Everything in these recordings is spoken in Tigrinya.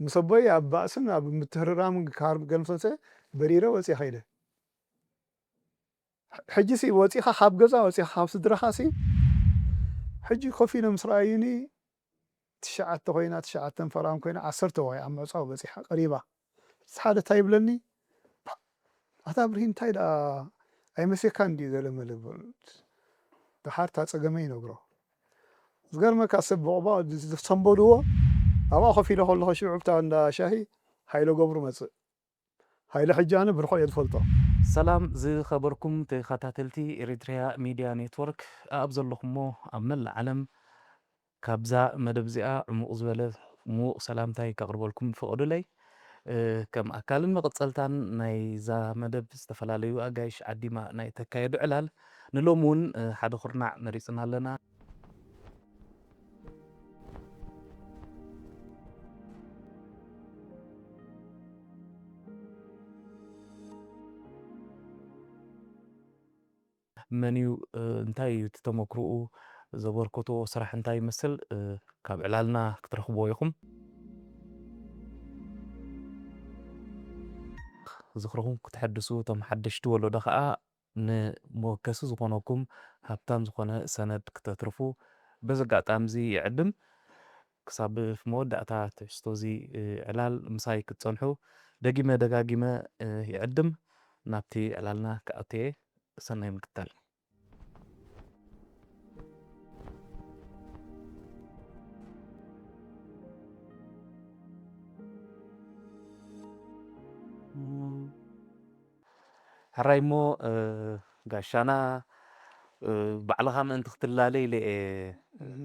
ምስ ኣቦይ ኣብ ባእስን ኣብ ምትህርራምን ክሃርብ ገለ ምስ መጸ በሪረ ወጺኣ ከይደ። ሕጂ ሲ ወጺኻ ካብ ገዛ ወጺኻ ካብ ስድራኻ ሲ ሕጂ ኮፍ ኢሎም ምስ ረኣዩኒ ትሽዓተ ኮይና ትሽዓተን ፈራም ኮይና ዓሰርተ ወይ ኣብ ምዕጻው በጺሓ ቀሪባ። እቲ ሓደ እንታይ ይብለኒ? ኣታ ብርሂን እንታይ ደኣ ኣይመስየካን ድዩ ዘለመለ? ደሓር እታ ጸገመይ ይነግሮ። ዝገርመካ ሰብ ብቑባ ዝሰንበድዎ ኣብኣ ኮፍ ኢለ ከለኹ ሽዑ ብታ እንዳ ሻሂ ሃይለ ገብሩ መጽእ። ሃይለ ሕጂ ኣነ ብርኾ እየ ዝፈልጦ። ሰላም ዝኸበርኩም ተኸታተልቲ ኤሪትሪያ ሚድያ ኔትወርክ፣ ኣብ ዘለኹሞ ኣብ መላእ ዓለም ካብዛ መደብ እዚኣ ዕሙቕ ዝበለ ምዉቕ ሰላምታይ ከቕርበልኩም ፍቐዱለይ። እ፣ ከም ኣካልን መቐጸልታን ናይዛ መደብ ዝተፈላለዩ ኣጋይሽ ዓዲማ ናይ ተካየዱ ዕላል ንሎሚ እውን፣ እ፣ ሓደ ኩርናዕ መሪጽና ኣለና። መን እዩ፣ እ፣ እንታይ እዩ እቲ ተመክሮኡ፣ ዘበርከቶ ስራሕ እንታይ ይመስል፣ እ፣ ካብ ዕላልና ክትረኽብዎ ኢኹም። ዝኽርኹም ክትሐድሱ፣ እቶም ሓደሽቲ ወለዶ ኸኣ ንመወከሲ ዝኾነኩም ሃብታም ዝኾነ ሰነድ ክተትርፉ በዚ ኣጋጣሚ እዚ ይዕድም። ክሳብ መወዳእታ ትሕዝቶ እዚ፣ እ፣ ዕላል ምሳይ ክትጸንሑ ደጊመ ደጋጊመ፣ እ፣ ይዕድም። ናብቲ ዕላልና ክኣቱ እየ። ሰናይ ምክትታል። ሕራይ እሞ፣ እ፣ ጋሻና፣ እ፣ ባዕልኻ ምእንቲ ክትላለ ኢለ እየ እህ።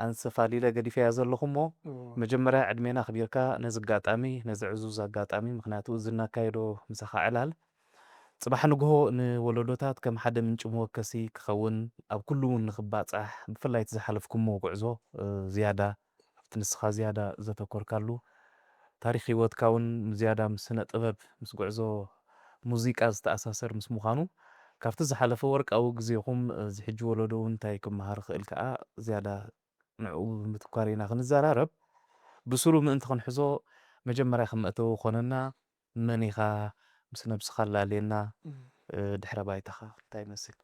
ኣንሰፋሊለ ገዲፈያ ዘለኹ እሞ፣ እዎ። መጀመርያ ዕድሜና ኣኽቢርካ ነዚ ኣጋጣሚ፣ ነዚ ዕዙዝ ኣጋጣሚ፣ ምኽንያቱ እዚ እናካየዶ ምሳኻ ዕላል፣ ጽባሕ ንግሆ ንወለዶታት ከም ሓደ ምንጪ መወከሲ ክኸውን፣ ኣብ ኩሉ እውን ንኽባጻሕ፣ ብፍላይ እቲ ዝሓለፍኩሞ ጉዕዞ፣ እ፣ ዝያዳ ኣብቲ ንስኻ ዝያዳ ዘተኮርካሉ፣ ታሪኽ ህይወትካ እውን ዝያዳ ምስ ስነ ጥበብ፣ ምስ ጉዕዞ ሙዚቃ ዝተኣሳሰር ምስ ምዃኑ፣ ካብቲ ዝሓለፈ ወርቃዊ ግዜኹም፣ እዚ ሕጂ ወለዶ እውን እንታይ ክመሃር ይኽእል ከኣ ዝያዳ ንዕኡ ብምትኳር ኢና ክንዘራረብ። ብስሩ ምእንቲ ክንሕዞ፣ መጀመርያ ከም መእተዊ ኮነና፣ መን ኢኻ? ምስ ነብስኻ ኣላልየና፣ እም። እ፣ ድሕረ ባይታኻ እንታይ ይመስል?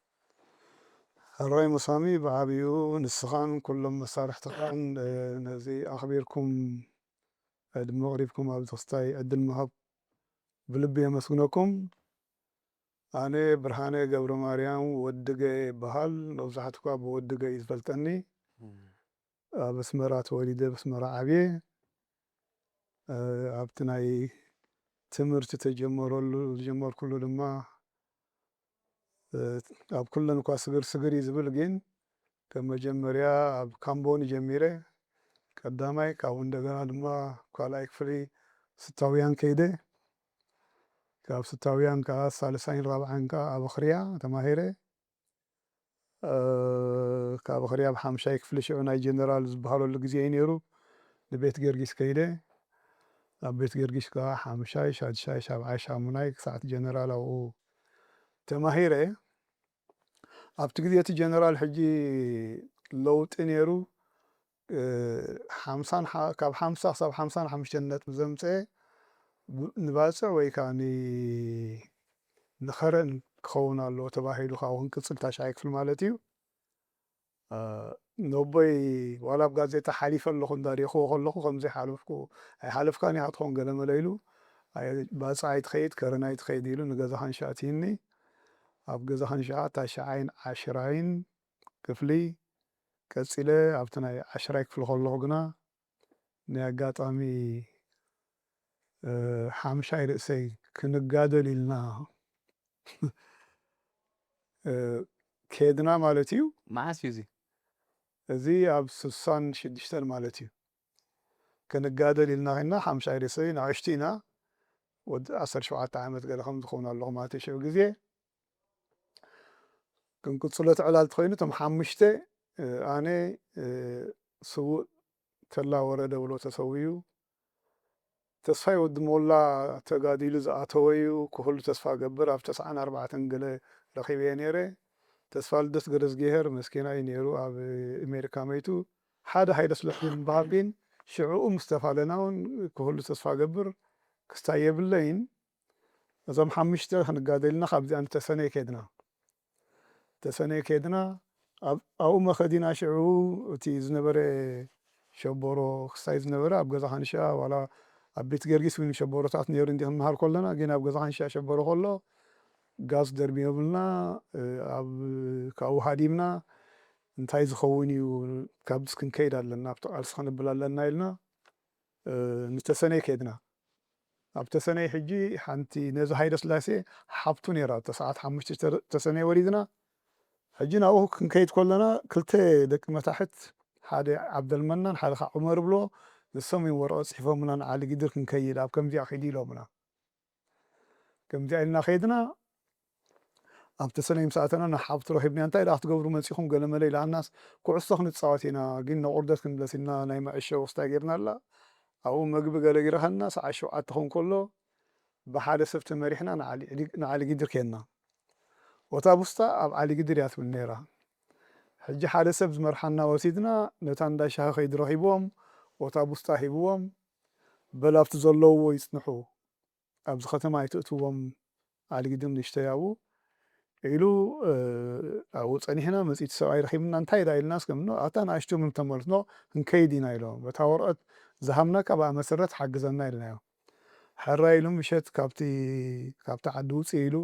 ሕራይ ሙሳሚ፣ ብዓቢኡ ንስኻን ኩሎም መሳርሕትኻን፣ እ፣ ነዚ ኣኽቢርኩም ዕድመ ኣቕሪብኩም ኣብዚ ክስታይ ዕድል ምሃብ ብልቢ የመስግነኩም። ኣነ ብርሃነ ገብረማርያም ወድገ ይበሃል። መብዛሕትኳ ብወድገ እዩ ዝፈልጠኒ። እም። ኣብ ኣስመራ ተወሊደ፣ ኣብ ኣስመራ ዓብየ። እ፣ ኣብቲ ናይ ትምህርቲ ተጀመረሉ፣ ዝጀመርኩሉ ድማ፣ እ፣ ኣብ ኩለን እኳ ስግር ስግር እዩ ዝብል፣ ግን ከም መጀመርያ ኣብ ካምቦኒ ጀሚረ፣ ቀዳማይ፣ ካብኡ እንደገና ድማ ካልኣይ ክፍሊ ስታውያን ከይደ። ካብ ስታውያን ከኣ ሳልሳይን ራብዓን ከኣ ኣብ ኣኽርያ ተማሂረ። እ፣ ካብ ኣኽርያ ኣብ ሓምሻይ ክፍሊ ሽዑ ናይ ጀነራል ዝበሃለሉ ግዜ እዩ ነይሩ። ንቤት ጊዮርጊስ ከይደ። ኣብ ቤት ጊዮርጊስ ከኣ ሓምሻይ፣ ሻድሻይ፣ ሻብዓይ፣ ሻሙናይ ክሳዕ እቲ ጀነራል ኣብኡ ተማሂረ። ኣብቲ ግዜ እቲ ጀነራል ሕጂ ለውጢ ነይሩ። እ፣ ሓምሳን ሓ-፣ ካብ ሓምሳ ክሳብ ሓምሳን ሓሙሽተን ነጥቢ ዘምጽአ ብ-፣ ንባጽዕ ወይ ከኣ ን-፣ ንኸረን ክኸውን ኣለዎ ተባሂሉ ካብኡ ክንቅጽል ታሽዓይ ክፍሊ ማለት እዩ። እ፣ ነቦይ ዋላ ኣብ ጋዜጣ ሓሊፈ ኣለኹ እንዳሪእኽዎ ከለኹ ከምዚ ሓለፍኩ፣ ኣይሓለፍካን ኢኻ ትኸውን ገለ መለ ኢሉ፣ ኣይ-፣ ባጽዕ ኣይትኸይድ፣ ከረን ኣይትኸይድ ኢሉ ንገዛ ኻንሻ ኣእትዩኒ። ኣብ ገዛ ኻንሻ ታሽዓይን ዓሽራይን ክፍሊ ቀጺለ ኣብቲ ናይ ዓሽራይ ክፍሊ ከለኹ ግና ናይ ኣጋጣሚ፣ እ፣ ሓምሻይ ርእሰይ ክንጋደል ኢልና፣ እ፣ ከድና ማለት እዩ። መዓስ እዩ እዚ? እዚ ኣብ ስሳን ሽዱሽተን ማለት እዩ። ክንጋደል ኢልና ኸይና፣ ሓምሻይ ርእሰይ ንኣሽቱ ኢና። ወዲ ዓሰርተ ሸውዓተ ዓመት ገለ ከም ዝኸውን ኣለኹ ማለት እዩ ሽዑ ግዜ። ክንቅጽሎ እቲ ዕላል ተኾይኑ፣ እቶም ሓሙሽተ፣ እ፣ ኣነ፣ እ፣ ስዉእ ተላ ወረደ ብሎ ተሰዊኡ። ተስፋይ ወዲ ሞላ ተጋዲሉ ዝኣተወ እዩ። ኩህሉ ተስፋ ገብር ኣብ ተስዓን ኣርባዕተን ገለ ረኺበዮ ነይረ። ተስፋ ልደት ገረዝግሄር መስኪና እዩ ነይሩ፣ ኣብ ኣሜሪካ መይቱ። ሓደ ሃይለ ስለስላሴ ዝበሃል ግን ሽዕኡ ምስ ተፋለና እውን ክህሉ ተስፋ ገብር ክስታይ የብለይን። እዞም ሓሙሽተ ክንጋደልና ካብዚኣ ንተሰነይ ከድና። ተሰነይ ከድና፣ ኣብ-፣ ኣብኡ መኸዲና ሽዑ እቲ ዝነበረ ሸቦሮ ክስታይ ዝነበረ ኣብ ገዛ ካንሻ ዋላ ኣብ ቤት ገርጊስ እውን ሸቦሮታት ነይሩ እንዲ ክንመሃር ከለና፣ ግን ኣብ ገዛ ካንሻ ሸቦሮ ከሎ ጋዝ ደርቢዮምልና፣ እ፣ ኣብ ካብኡ ሃዲምና፣ እንታይ ዝኸውን እዩ፣ ካብዚ ክንከይድ ኣለና፣ ኣብቲ ቃልሲ ክንብል ኣለና ኢልና፣ እ፣ ንተሰነይ ከድና። ኣብ ተሰነይ ሕጂ ሓንቲ ነዚ ሃይለ ስላሴ ሓብቱ ነይራ፣ እተ ሰዓት ሓሙሽተ ተ-፣ ተሰነይ ወሪድና። ሕጂ ናብኡ ክንከይድ ከለና ክልተ ደቂ መታሕት፣ ሓደ ዓብደልመናን ሓደ ከዓ ዑመር ብሎ፣ ንሶም እዮም ወረቐት ጽሒፎምና ንዓሊ ግድር ክንከይድ ኣብ ከምዚኣ ኪዲ ኢሎምና። ከምዚኣ ኢልና ከይድና ኣብ ተሰነይ ምስ ኣተና ንሓብቱ ረኺብና፣ እንታይ ደኣ ክትገብሩ መጺኹም ገለ መለ ኢላናስ፣ ኩዕሶ ክንጻወት ኢና ግን ንቑርደት ክንብለስ ኢልና ናይ መዕሾ ውስታ ጌርና ኣላ። ኣብኡ መግቢ ገለ ጌርካና ሰዓት ሸውዓተ ክኸውን ከሎ ብሓደ ሰብ ተመሪሕና ንዓሊ፣ ንዓሊ ግድር ኬድና። ወታ ቡስታ ኣብ ዓሊ ግድር እያ ትብል ነይራ። ሕጂ ሓደ ሰብ ዝመርሓና ወሲድና ነታ እንዳ ሻሂ ከይዱ ረኺብዎም፣ ወታ ቡስታ ሂብዎም፣ በል ኣብቲ ዘለውዎ ይጽንሑ፣ ኣብዚ ከተማ ኣይትእትዎም፣ ዓሊ ግድር ንእሽተይ ኣብኡ ኢሉ፣ እ፣ ኣብኡ ጸኒሕና፣ መጺእቲ ሰብኣይ ረኺብና፣ እንታይ ደኣ ኢልና እስከ ምኖ፣ ኣታ ንኣሽቱ ምን ተመልስኖ፣ ክንከይድ ኢና ኢሎም። በታ ወረቐት ዝሃብናካ ብኣ መሰረት ሓግዘና ኢልናዮ። ሕራይ ኢሉ ምሸት ካብቲ፣ ካብቲ ዓዲ ውጽእ ኢሉ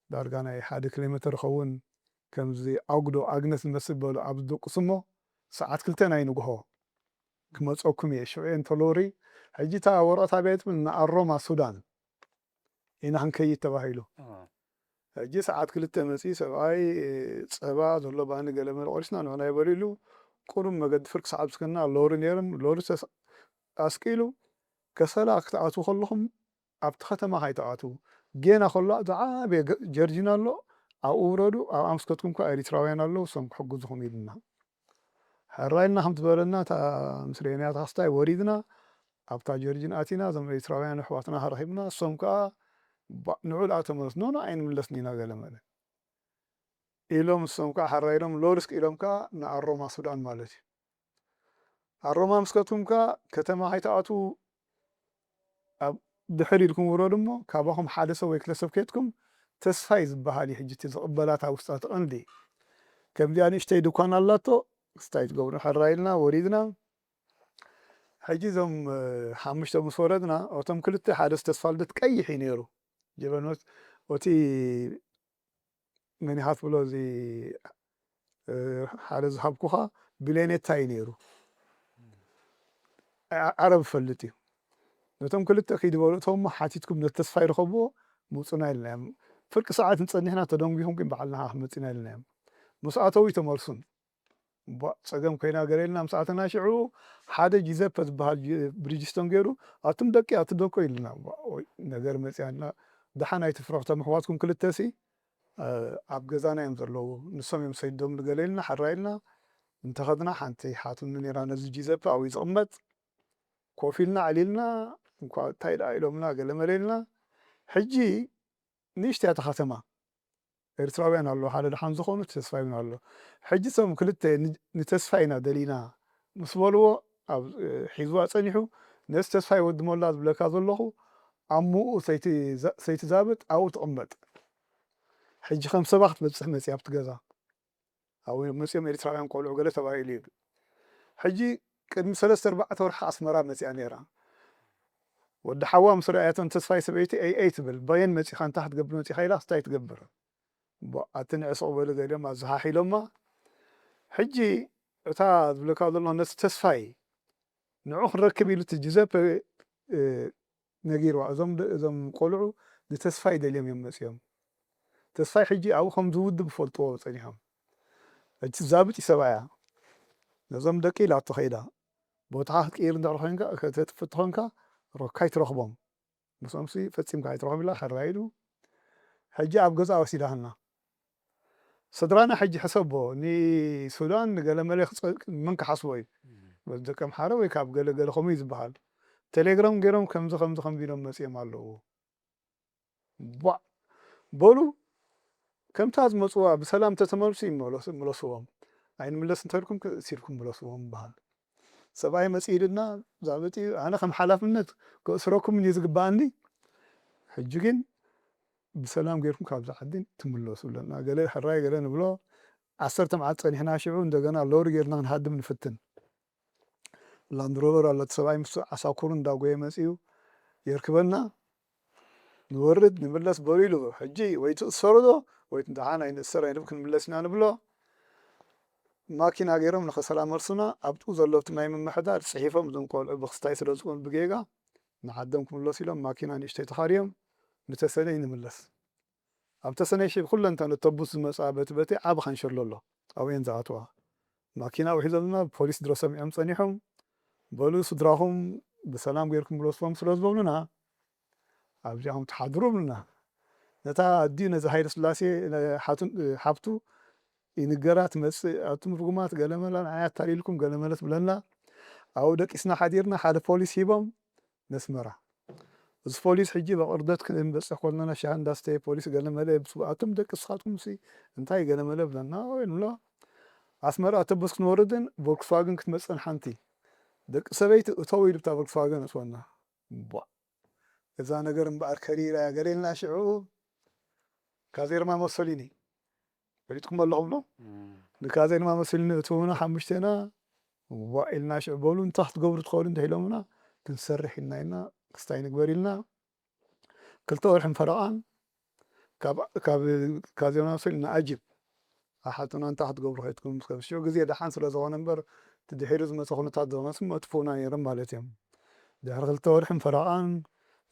ዳርጋ ናይ ሓደ ኪሎ ሜተር ይኸውን፣ ከምዚ ኣጉዶ ኣግነት ዝመስል በሉ ኣብ ዝደቅሱ እሞ ሰዓት ክልተ ናይ ንግሆ ክመጸኩም እየ። ሽዑ እየ እንተሎ ወሪ፣ ሕጂ እታ ወረቐት ኣበይ ትብል? ንኣሮማ ሱዳን ኢና ክንከይድ ተባሂሉ። እ። ሕጂ ሰዓት ክልተ መጺ ሰብኣይ ጸባ ዘሎ ባኒ ገለ መለ ቆሪስና ንሕና ይበሉ ኢሉ ቁሩብ መገዲ ፍርቂ ሰዓት ምስከና ሎሪ ነይሮም። ሎሪ ተስ-፣ ኣስቂሉ ከሰላ ክትኣትዉ ከለኹም ኣብቲ ከተማ ካይትኣትዉ። ጌና ከሎ ዝዓበየ ገ-፣ ጀርጂን ኣሎ፣ ኣብኡ ውረዱ፣ ኣብኣ ምስ ከድኩም ከኣ ኤሪትራውያን ኣለዉ፣ እሶም ክሕግዙኹም ኢሉና። ሕራይ ኢልና ከምቲ ዝበለና፣ እታ ምስ ርኤናያ እታ ክስታይ ወሪድና፣ ኣብታ ጀርጂን ኣቲና፣ እዞም ኤሪትራውያን ኣሕዋትና ረኺብና፣ እሶም ከኣ ባ-፣ ንዑ ደኣ ተመለሱ፣ ኖ፣ ኖ፣ ኣይንምለስን ኢና ገለ መለ ኢሎም፣ እሶም ከኣ ሕራይ ኢሎም፣ ሎሪ ስቅ ኢሎም ከኣ ንኣሮማ ሱዳን ማለት እዩ። ኣሮማ ምስ ከድኩም ከኣ ከተማ ካይትኣትዉ ኣብ ድሕር ኢልኩም ውረዱ እሞ፣ ካባኹም ሓደ ሰብ ወይ ክልተ ሰብ ኬድኩም፣ ተስፋይ ዝበሃል እዩ ሕጂ እቲ ዝቕበላ እታ ውስጣ እቲ ቀንዲ። ከምዚኣ ንእሽተይ ድኳን ኣላቶ፣ ክስታይ ትገብሩ። ሕራይ ኢልና ወሪድና። ሕጂ እዞም፣ እ፣ ሓሙሽተ ምስ ወረድና፣ እቶም ክልተ፣ ሓደ ተስፋ ልደት ቀይሕ እዩ ነይሩ። ጀበኖት፣ እቲ መን ኢኻ ትብሎ፣ እዚ፣ እ፣ ሓደ ዝሃብኩኻ ብሌኔታ እዩ ነይሩ። ዓ-፣ ዓረብ ይፈልጥ እዩ። ነቶም ክልተ ኪዱ በሉ፣ እቶም ሓቲትኩም ነቲ ተስፋይ ርኸብዎ፣ ምጹና ኢልናዮም። ፍርቂ ሰዓት ንጸኒሕና፣ ተደንጒኹም ግን በዓልና ክንመጽእ ኢና ኢልናዮም። ምስ ኣተዉ ይተመልሱን። ቧእ፣ ጸገም ኮይና ገለ ኢልና ምስ ኣተና፣ ሽዑ ሓደ ጂዘፐ ዝበሃል ጂ-፣ ብሪጅስቶን ገይሩ፣ "ኣቱም ደቂ፣ ኣቱ ደቆ" ኢሉና። ቧእ፣ ወይ ነገር መጽያና። ደሓን ኣይትፍርሑ፣ እቶም ኣሕዋትኩም ክልተሲ፣ እ፣ ኣብ ገዛና እዮም ዘለዉ፣ ንሶም እዮም ሰዲዶም ንገለ ኢልና፣ ሕራይ ኢልና እንተኸድና፣ ሓንቲ ሓትኑ ነይራ ነዚ ጂዘፐ ኣብኡ ዝቕመጥ። ኮፍ ኢልና፣ ዕሊልና፣ እንኳ እንታይ ደኣ ኢሎምና፣ ገለ መለ ኢልና። ሕጂ ንእሽተይ እያ እታ ከተማ። ኤርትራውያን ኣለዉ፣ ሓደ ደሓን ዝኾኑ ተስፋይ እውን ኣሎ። ሕጂ እቶም ክልተ ን-፣ ንተስፋይ ኢና ደሊና ምስ በልዎ፣ ኣብ፣ እ፣ ሒዝዋ ጸኒሑ፣ ነቲ ተስፋይ ወዲ ሞላ ዝብለካ ዘለኹ፣ ኣሙኡ ሰይቲ-፣ ሰይትዛብጥ ኣብኡ ትቕመጥ። ሕጂ ከም ሰባ ክትበጽሕ መጽያ ኣብቲ ገዛ። ኣብኡ መጽዮም ኤርትራውያን ቆልዑ ገለ ተባሂሉ እዩ። ሕጂ ቅድሚ ሰለስተ ኣርባዕተ ወርሒ ኣስመራ መጽያ ነይራ። ወዲ ሓዋ ምስ ረኣየቶ ንተስፋይ ሰበይቲ፣ "ኤይ፣ ኤይ" ትብል። "በየን መጺኻ? እንታይ ክትገብር መጺኻ?" ኢላ፣ "ክስታይ ትገብር?" እሞ፣ "ኣቲ ንዒ ስቕ በሉ" ገሊኦም ኣዘሓሒሎማ። ሕጂ እታ ዝብለካ ዘለኹ ነቲ ተስፋይ ንዑ ክንረክብ ኢሉ እቲ ጂዘፐ፣ እ፣ ነጊርዋ። እዞም ደ-፣ እዞም ቆልዑ ንተስፋይ ደልዮም እዮም መጺኦም። ተስፋይ ሕጂ ኣብኡ ከም ዝውድብ ይፈልጥዎ ጸኒሖም። እቲ ዛብጥ ይሰብኣያ። ነዞም ደቂ ኢላቶ ከይዳ። ቦታኻ ክትቅይር እንድሕር ኮይንካ፣ ከተጥፍእ ተኾንካ፣ ሮካይ ትረኽቦም። ምስኦምሲ ፈጺምካ ኣይትረኽቦም ኢላ፣ ሕራይ ኢሉ። ሕጂ ኣብ ገዛኣ ወሲዳትና። ስድራና ሕጂ ሕሰቦ፣ ንሱዳን ንገለ መለ ክጸ-፣ መን ክሓስቦ እዩ? በዚ ደቂ ኣምሓረ ወይ ካብ ገለ ገለ ከምኡ እዩ ዝበሃል። ቴሌግራም ገይሮም ከምዚ፣ ከምዚ፣ ከምዚ ኢሎም መጺኦም ኣለዉ። ቧዕ! በሉ፣ ከምታ ዝመጽዋ ብሰላም ተተመልሱ ይመለሱ፣ ምለስዎም። ኣይንምለስ እንተልኩም፣ ክእሲርኩም ምለስዎም ይበሃል። ሰብኣይ መጺኡ ኢሉና፣ ዛብጥ እዩ። ኣነ ከም ሓላፍነት ክእስረኩም እዩ ዝግባኣኒ። ሕጂ ግን ብሰላም ጌርኩም ካብዛ ዓዲ ትምለሱ ኣለና። ገለ ሕራይ ገለ ንብሎ። ዓሰርተ መዓልቲ ጸኒሕና ሽዑ እንደገና ሎሪ ጌርና ክንሃድም ንፍትን። ላንድ ሮቨር ኣሎ፣ እቲ ሰብኣይ ምስ ዓሳኩሩ እንዳጎየ መጺኡ የርክበና። ንወርድ ንምለስ በሉ ኢሉ። ሕጂ ወይ ትእሰሩ ዶ ወይ ደሓን ኣይንእሰር ኣይንብ ክንምለስ ኢና ንብሎ። ማኪና ገይሮም ንኸሰላ መልሱና። ኣብኡ ዘሎ እቲ ናይ ምምሕዳር ጽሒፎም እዞም ቆልዑ ብክስታይ ስለ ዝኾኑ ብጌጋ ንዓዶም ክምለሱ ኢሎም ማኪና ንእሽተይ ተኻርዮም ንተሰነይ ንምለስ። ኣብ ተሰነይ ሽብ ኩለንተን እተቡስ ዝመጻ በቲ በቲ ዓቢ ካንሸሎ ኣሎ። ኣብየን ዝኣትዋ ማኪና ውሒዞምና ፖሊስ ድሮ ሰሚዖም ጸኒሖም። በሉ ስድራኹም ብሰላም ጌርኩም ምለስዎም ስለ ዝበሉና ኣብዚኣኹም ትሓድሩ ብሉና። ነታ ኣዲኡ ነዚ ሃይለ ስላሴ ሓቱ- ሓብቱ ይንገራ ትመጽእ። ኣቱም ርጉማት ገለመለ ንዓይ ኣታሊልኩም ገለመለ ትብለና። ኣብኡ ደቂስና ሓዲርና ሓደ ፖሊስ ሂቦም ነስመራ። እዚ ፖሊስ ሕጂ በቕርደት ክንበጽሕ ኮለና ሻሂ እንዳስተየ ፖሊስ ገለመለ ብስቡ ኣቱም ደቂ ስኻትኩም ሲ እንታይ ገለመለ ብለና ወይ ንብሎ። ኣስመራ ኣተበስ ክንወርድን ቮልክስዋገን ክትመጽእን ሓንቲ ደቂ ሰበይቲ እተው ኢሉ ብታ ቮልክስዋገን እትወና። ቧ እዛ ነገር እምበኣር ከሪራ እያ ገለ ኢልና ሽዑ ካዜርማ መሶሊኒ ፈሊጥኩም ኣለኹም ዶ? ንካዜርማ መሶሊኒ እትውና ሓሙሽቴና ዋ ኢልና ሽዑ በሉ እንታይ ክትገብሩ ትኸእሉ እንተ ኢሎምና ክንሰርሕ ኢልና ኢልና ክስታይ ንግበር ኢልና ክልተ ወርሕን ፈረቓን ካብ ካብ ካዜርማ መሶሊኒ ንኣጅብ ኣሓቱና እንታይ ክትገብሩ ከይትኩም ምስ ሽዑ ግዜ ደሓን ስለ ዝኾነ እምበር እቲ ድሒሩ ዝመፀ ኩነታት ዝኾነስ መጥፍኡና ነይሮም ማለት እዮም። ድሕሪ ክልተ ወርሕን ፈረቓን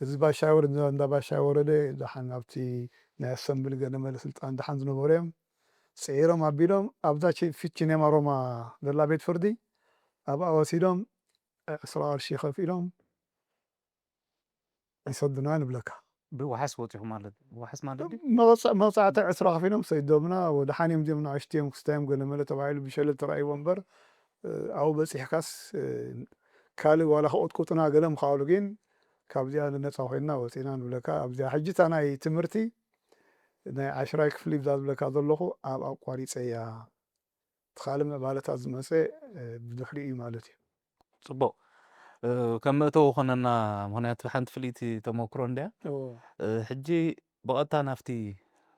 እዚ ባሻይ ወረደ እንዳ ባሻይ ወረደ ደሓን ኣብቲ ናይ ኣሰምብሊ ገለ መለ ስልጣን ደሓን ዝነበሩ እዮም። ፅዒሮም ኣቢሎም ኣብዛ ፊት ቺኔማ ሮማ ዘላ ቤት ፍርዲ ኣብኣ ወሲዶም ዕስራ ቅርሺ ከፊሎም ይሰዱና ንብለካ። ብዋሕስ ወፂኹ ማለት ዋሕስ ማለት ድዩ? መቕፃ- መቕፃዕቲ ዕስራ ከፊሎም ሰይዶምና ወደሓን እዮም ዚኦም ንኣሽቱ እዮም ክስታይ እዮም ገለ መለ ተባሂሉ ብሸለል ተራእይዎ እምበር ኣብኡ በፂሕካስ ካልእ ዋላ ክቕጥቁጡና ገለ ምኻኣሉ ግን ካብዚኣ ነፃ ኮይንና ወፂና ንብለካ ኣብዚኣ ሕጂ እታ ናይ ትምህርቲ ናይ ዓሽራይ ክፍሊ ብዛ ዝብለካ ዘለኹ ኣብ ኣቋሪፀያ እቲ ካልእ ምዕባለታት ዝመፀ ብድሕሪኡ እዩ ማለት እዩ። ፅቡቕ ከም መእተዊ ኮነና ምክንያቱ ሓንቲ ፍልይቲ ተመክሮ እንድያ ሕጂ ብቐጥታ ናብቲ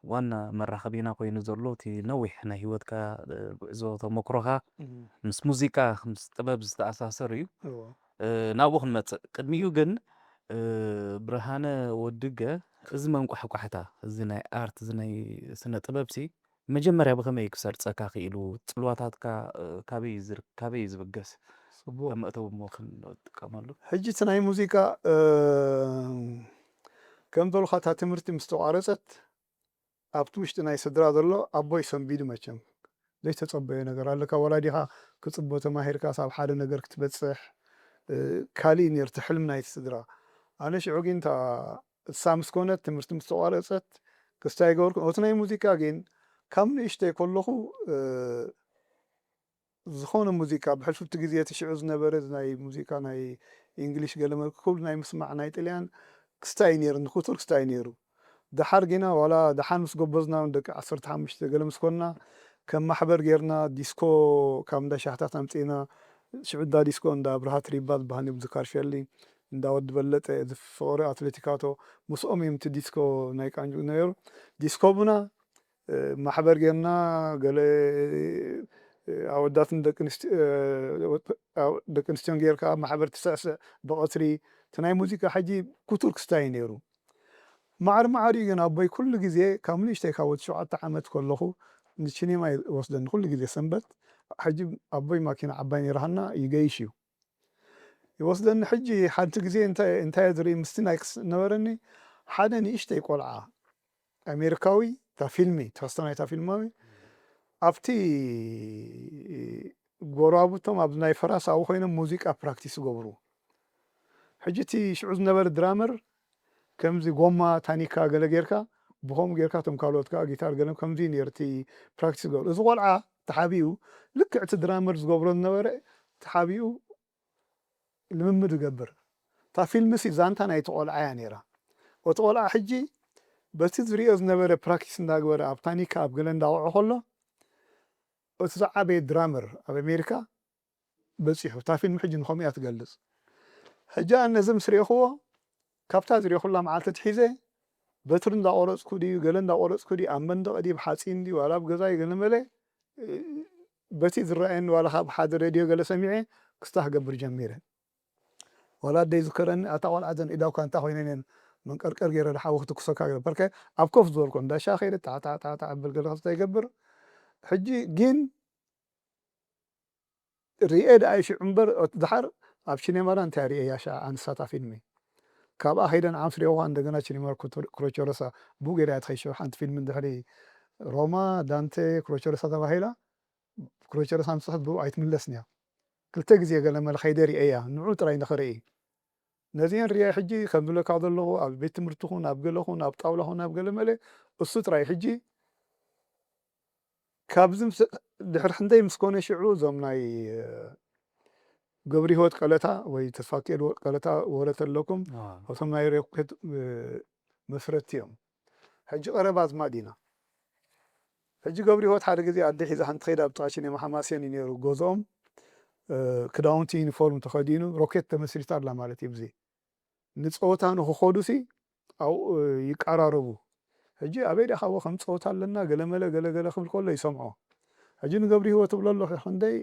ዋና መራኸቢና ኮይኑ ዘሎ እቲ ነዊሕ ናይ ህይወትካ ጉዕዞ ተመክሮኻ ምስ ሙዚቃ ምስ ጥበብ ዝተኣሳሰር እዩ ናብኡ ክንመፅእ ቅድሚኡ ግን ብርሃነ ወድገ እዚ መንቋሕቋሕታ እዚ ናይ ኣርት እዚ ናይ ስነ ጥበብ ሲ መጀመርያ ብኸመይ ክሰርፀካ ክኢሉ ፅልዋታትካ ካበይ ዝብገስ ከም መእተዊ እሞ ክንጥቀመሉ ሕጂ እቲ ናይ ሙዚቃ ከም በልኻ እታ ትምህርቲ ምስ ተቋረፀት ኣብቲ ውሽጢ ናይ ስድራ ዘሎ ኣቦይ ሰንቢዱ መቸም ዘይተፀበዮ ነገር ኣለካ ወላዲኻ ክፅቦ ተማሂርካ ሳብ ሓደ ነገር ክትበፅሕ ካሊእ ነርቲ ሕልም ናይቲ ስድራ ኣነ ሽዑ ግን እሳ ምስ ኮነት ትምህርቲ ምስ ተቋረፀት ክስታይ ገበርኩ እቲ ናይ ሙዚቃ ግን ካብ ንእሽተይ ከለኹ ዝኾነ ሙዚቃ ብሕልፍቲ ግዜ እቲ ሽዑ ዝነበረ ናይ ሙዚቃ ናይ እንግሊሽ ገለ መልክ ኩሉ ናይ ምስማዕ ናይ ጥልያን ክስታይ ነይሩ ንክቱር ክስታይ ነይሩ ደሓር ጌና ዋላ ደሓን ምስ ጎበዝና ደቂ ዓሰርተ ሓሙሽተ ገለ ምስ ኮንና ከም ማሕበር ጌርና ዲስኮ ካብ እንዳ ሻሕታት ኣምፂእና ሽዑ እንዳ ዲስኮ እንዳ ኣብርሃ ትሪባ ዝበሃል ነይሩ ዝካርሸሊ እንዳ ወዲ በለጠ እዚ ፍቕሪ ኣትሌቲካቶ ምስኦም እዮም እቲ ዲስኮ ናይ ቃንጁ ነይሩ ዲስኮ ቡና ማሕበር ጌርና ገለ ኣወዳትን ደቂ ኣንስትዮን ጌርካ ማሕበር ትስዕስዕ ብቐትሪ እቲ ናይ ሙዚቃ ሕጂ ኩቱር ክስታይ ነይሩ ማዕሪ ማዕሪ ግን ኣቦይ ኩሉ ግዜ ካብ ንእሽተይ ካብ ወዲ ሸውዓተ ዓመት ከለኹ ንቺኔማ ይወስደኒ ኩሉ ግዜ ሰንበት ሕጂ ኣቦይ ማኪና ዓባይ ነይራሃና ይገይሽ እዩ ይወስደኒ ሕጂ ሓንቲ ግዜ እንታይ ዝርኢ ምስቲ ናይ ክስ ነበረኒ ሓደ ንእሽተይ ቆልዓ ኣሜሪካዊ እታ ፊልሚ ተኸስተ ናይታ ፊልማዊ ኣብቲ ጎረባብቶም ኣብ ናይ ፈራስ ኣብኡ ኮይኖም ሙዚቃ ፕራክቲስ ይገብሩ ሕጂ እቲ ሽዑ ዝነበረ ድራመር ከምዚ ጎማ ታኒካ ገለ ጌርካ ብኸምኡ ጌርካ እቶም ካልኦት ከዓ ጊታር ገለ ከምዚ ነይሩ እቲ ፕራክቲስ ገብሩ እዚ ቆልዓ ተሓቢኡ ልክዕ እቲ ድራመር ዝገብሮ ዝነበረ ተሓቢኡ ልምምድ ይገብር እታ ፊልምሲ ዛንታ ናይቲ ቆልዓ እያ ነይራ እቲ ቆልዓ ሕጂ በቲ ዝሪኦ ዝነበረ ፕራክቲስ እንዳግበረ ኣብ ታኒካ ኣብ ገለ እንዳውዖ ከሎ እቲ ዝዓበየ ድራመር ኣብ ኣሜሪካ በጺሑ። እታ ፊልም ሕጂ ንኸምኡ እያ ትገልጽ። ሕጂ ኣነ ነዚ ምስ ርኤኽዎ፣ ካብታ ዝርኤኹላ መዓልቲ ኣትሒዘ በትሪ እንዳቆረጽኩ ድዩ፣ ገለ እንዳቆረጽኩ ድዩ፣ ኣብ መንደቕ ድዩ፣ ብሓጺን ድዩ፣ ዋላ ኣብ ገዛይ ገለ መለ፣ እ፣ በቲ ዝረኣየኒ ዋላ ካብ ሓደ ሬድዮ ገለ ሰሚዐ ክስታ ክገብር ጀሚረ። ዋላ ኣደይ ዝከረኒ፣ ኣታ ቆልዓ እዘን ኢዳውካ እንታይ ኮይነን እየን መንቀርቀር ገይረ ድሓዊ ክትኩሰካ ገለ። በርከ ኣብ ኮፍ ዝበልኩ እንዳ ሻሂ ከይደ ጣዕ ጣዕ ጣዕ ጣዕ እብል ገለ ክስታ ይገብር። ሕጂ ግን ርኤ ደኣ ሽዑ እምበር፣ እቲ ደሓር ኣብ ሲኔማና እንታይ ርኤያ ሻ-፣ ኣንሳታ ፊልሚ። ካብኣ ከይደ ንዓም ስሪኦኻ እንደገና ሲኔማ ክሮ-፣ ክሮቸረሳ ብኡ ገይራ እያ ትኸይድ። ሽዑ ሓንቲ ፊልም እንድሕሪ ሮማ፣ ዳንቴ፣ ክሮቸረሳ ተባሂላ፣ ክሮቸረሳ ምስ ጽሑፍ ብኡ ኣይትምለስን እያ። ክልተ ግዜ ገለ መለ ከይደ ርኤያ፣ ንዑ ጥራይ ንኽርኢ። ነዚአን ርኤ ሕጂ ከም ዝብለካ ዘለኹ ኣብ ቤት ትምህርቲ ኹን፣ ኣብ ገለ ኹን፣ ኣብ ጣውላ ኹን፣ ኣብ ገለ መለ፣ እሱ ጥራይ ሕጂ ካብዚ ምስ-፣ ድሕሪ ክንደይ ምስ ኮነ ሽዑ እዞም ናይ፣ እ፣ ገብረ ህይወት ቀለታ ወይ ተስፋኪኤል ወ-፣ ቀለታ ወረ ተለኩም፣ ኣዎ። እቶም ናይ ሮኬት፣ እ፣ መስረትቲ እዮም። ሕጂ ቀረባ ኣዝማድ ኢና። ሕጂ ገብረ ህይወት ሓደ ግዜ ኣደ ሒዛ ሓንቲ ከይዳ ኣብ ጥቓ ሲኔማ ሓማሴን እዩ ነይሩ ገዝኦም። እ፣ ክዳውንቲ ዩኒፎርም ተኸዲኑ ሮኬት ተመስሪታ ኣላ ማለት እዩ። ብዚ ንጸወታ ንኽኸዱሲ ኣብኡ ይቀራረቡ። ሕጂ ኣበይ ዲኻ እወ ከም ጸወታ ኣለና ገለመለ ገለገለ ክብል ከሎ ይሰምዖ። ሕጂ ንገብረ ህይወት እብሎ ኣለኹ፣ ክንደይ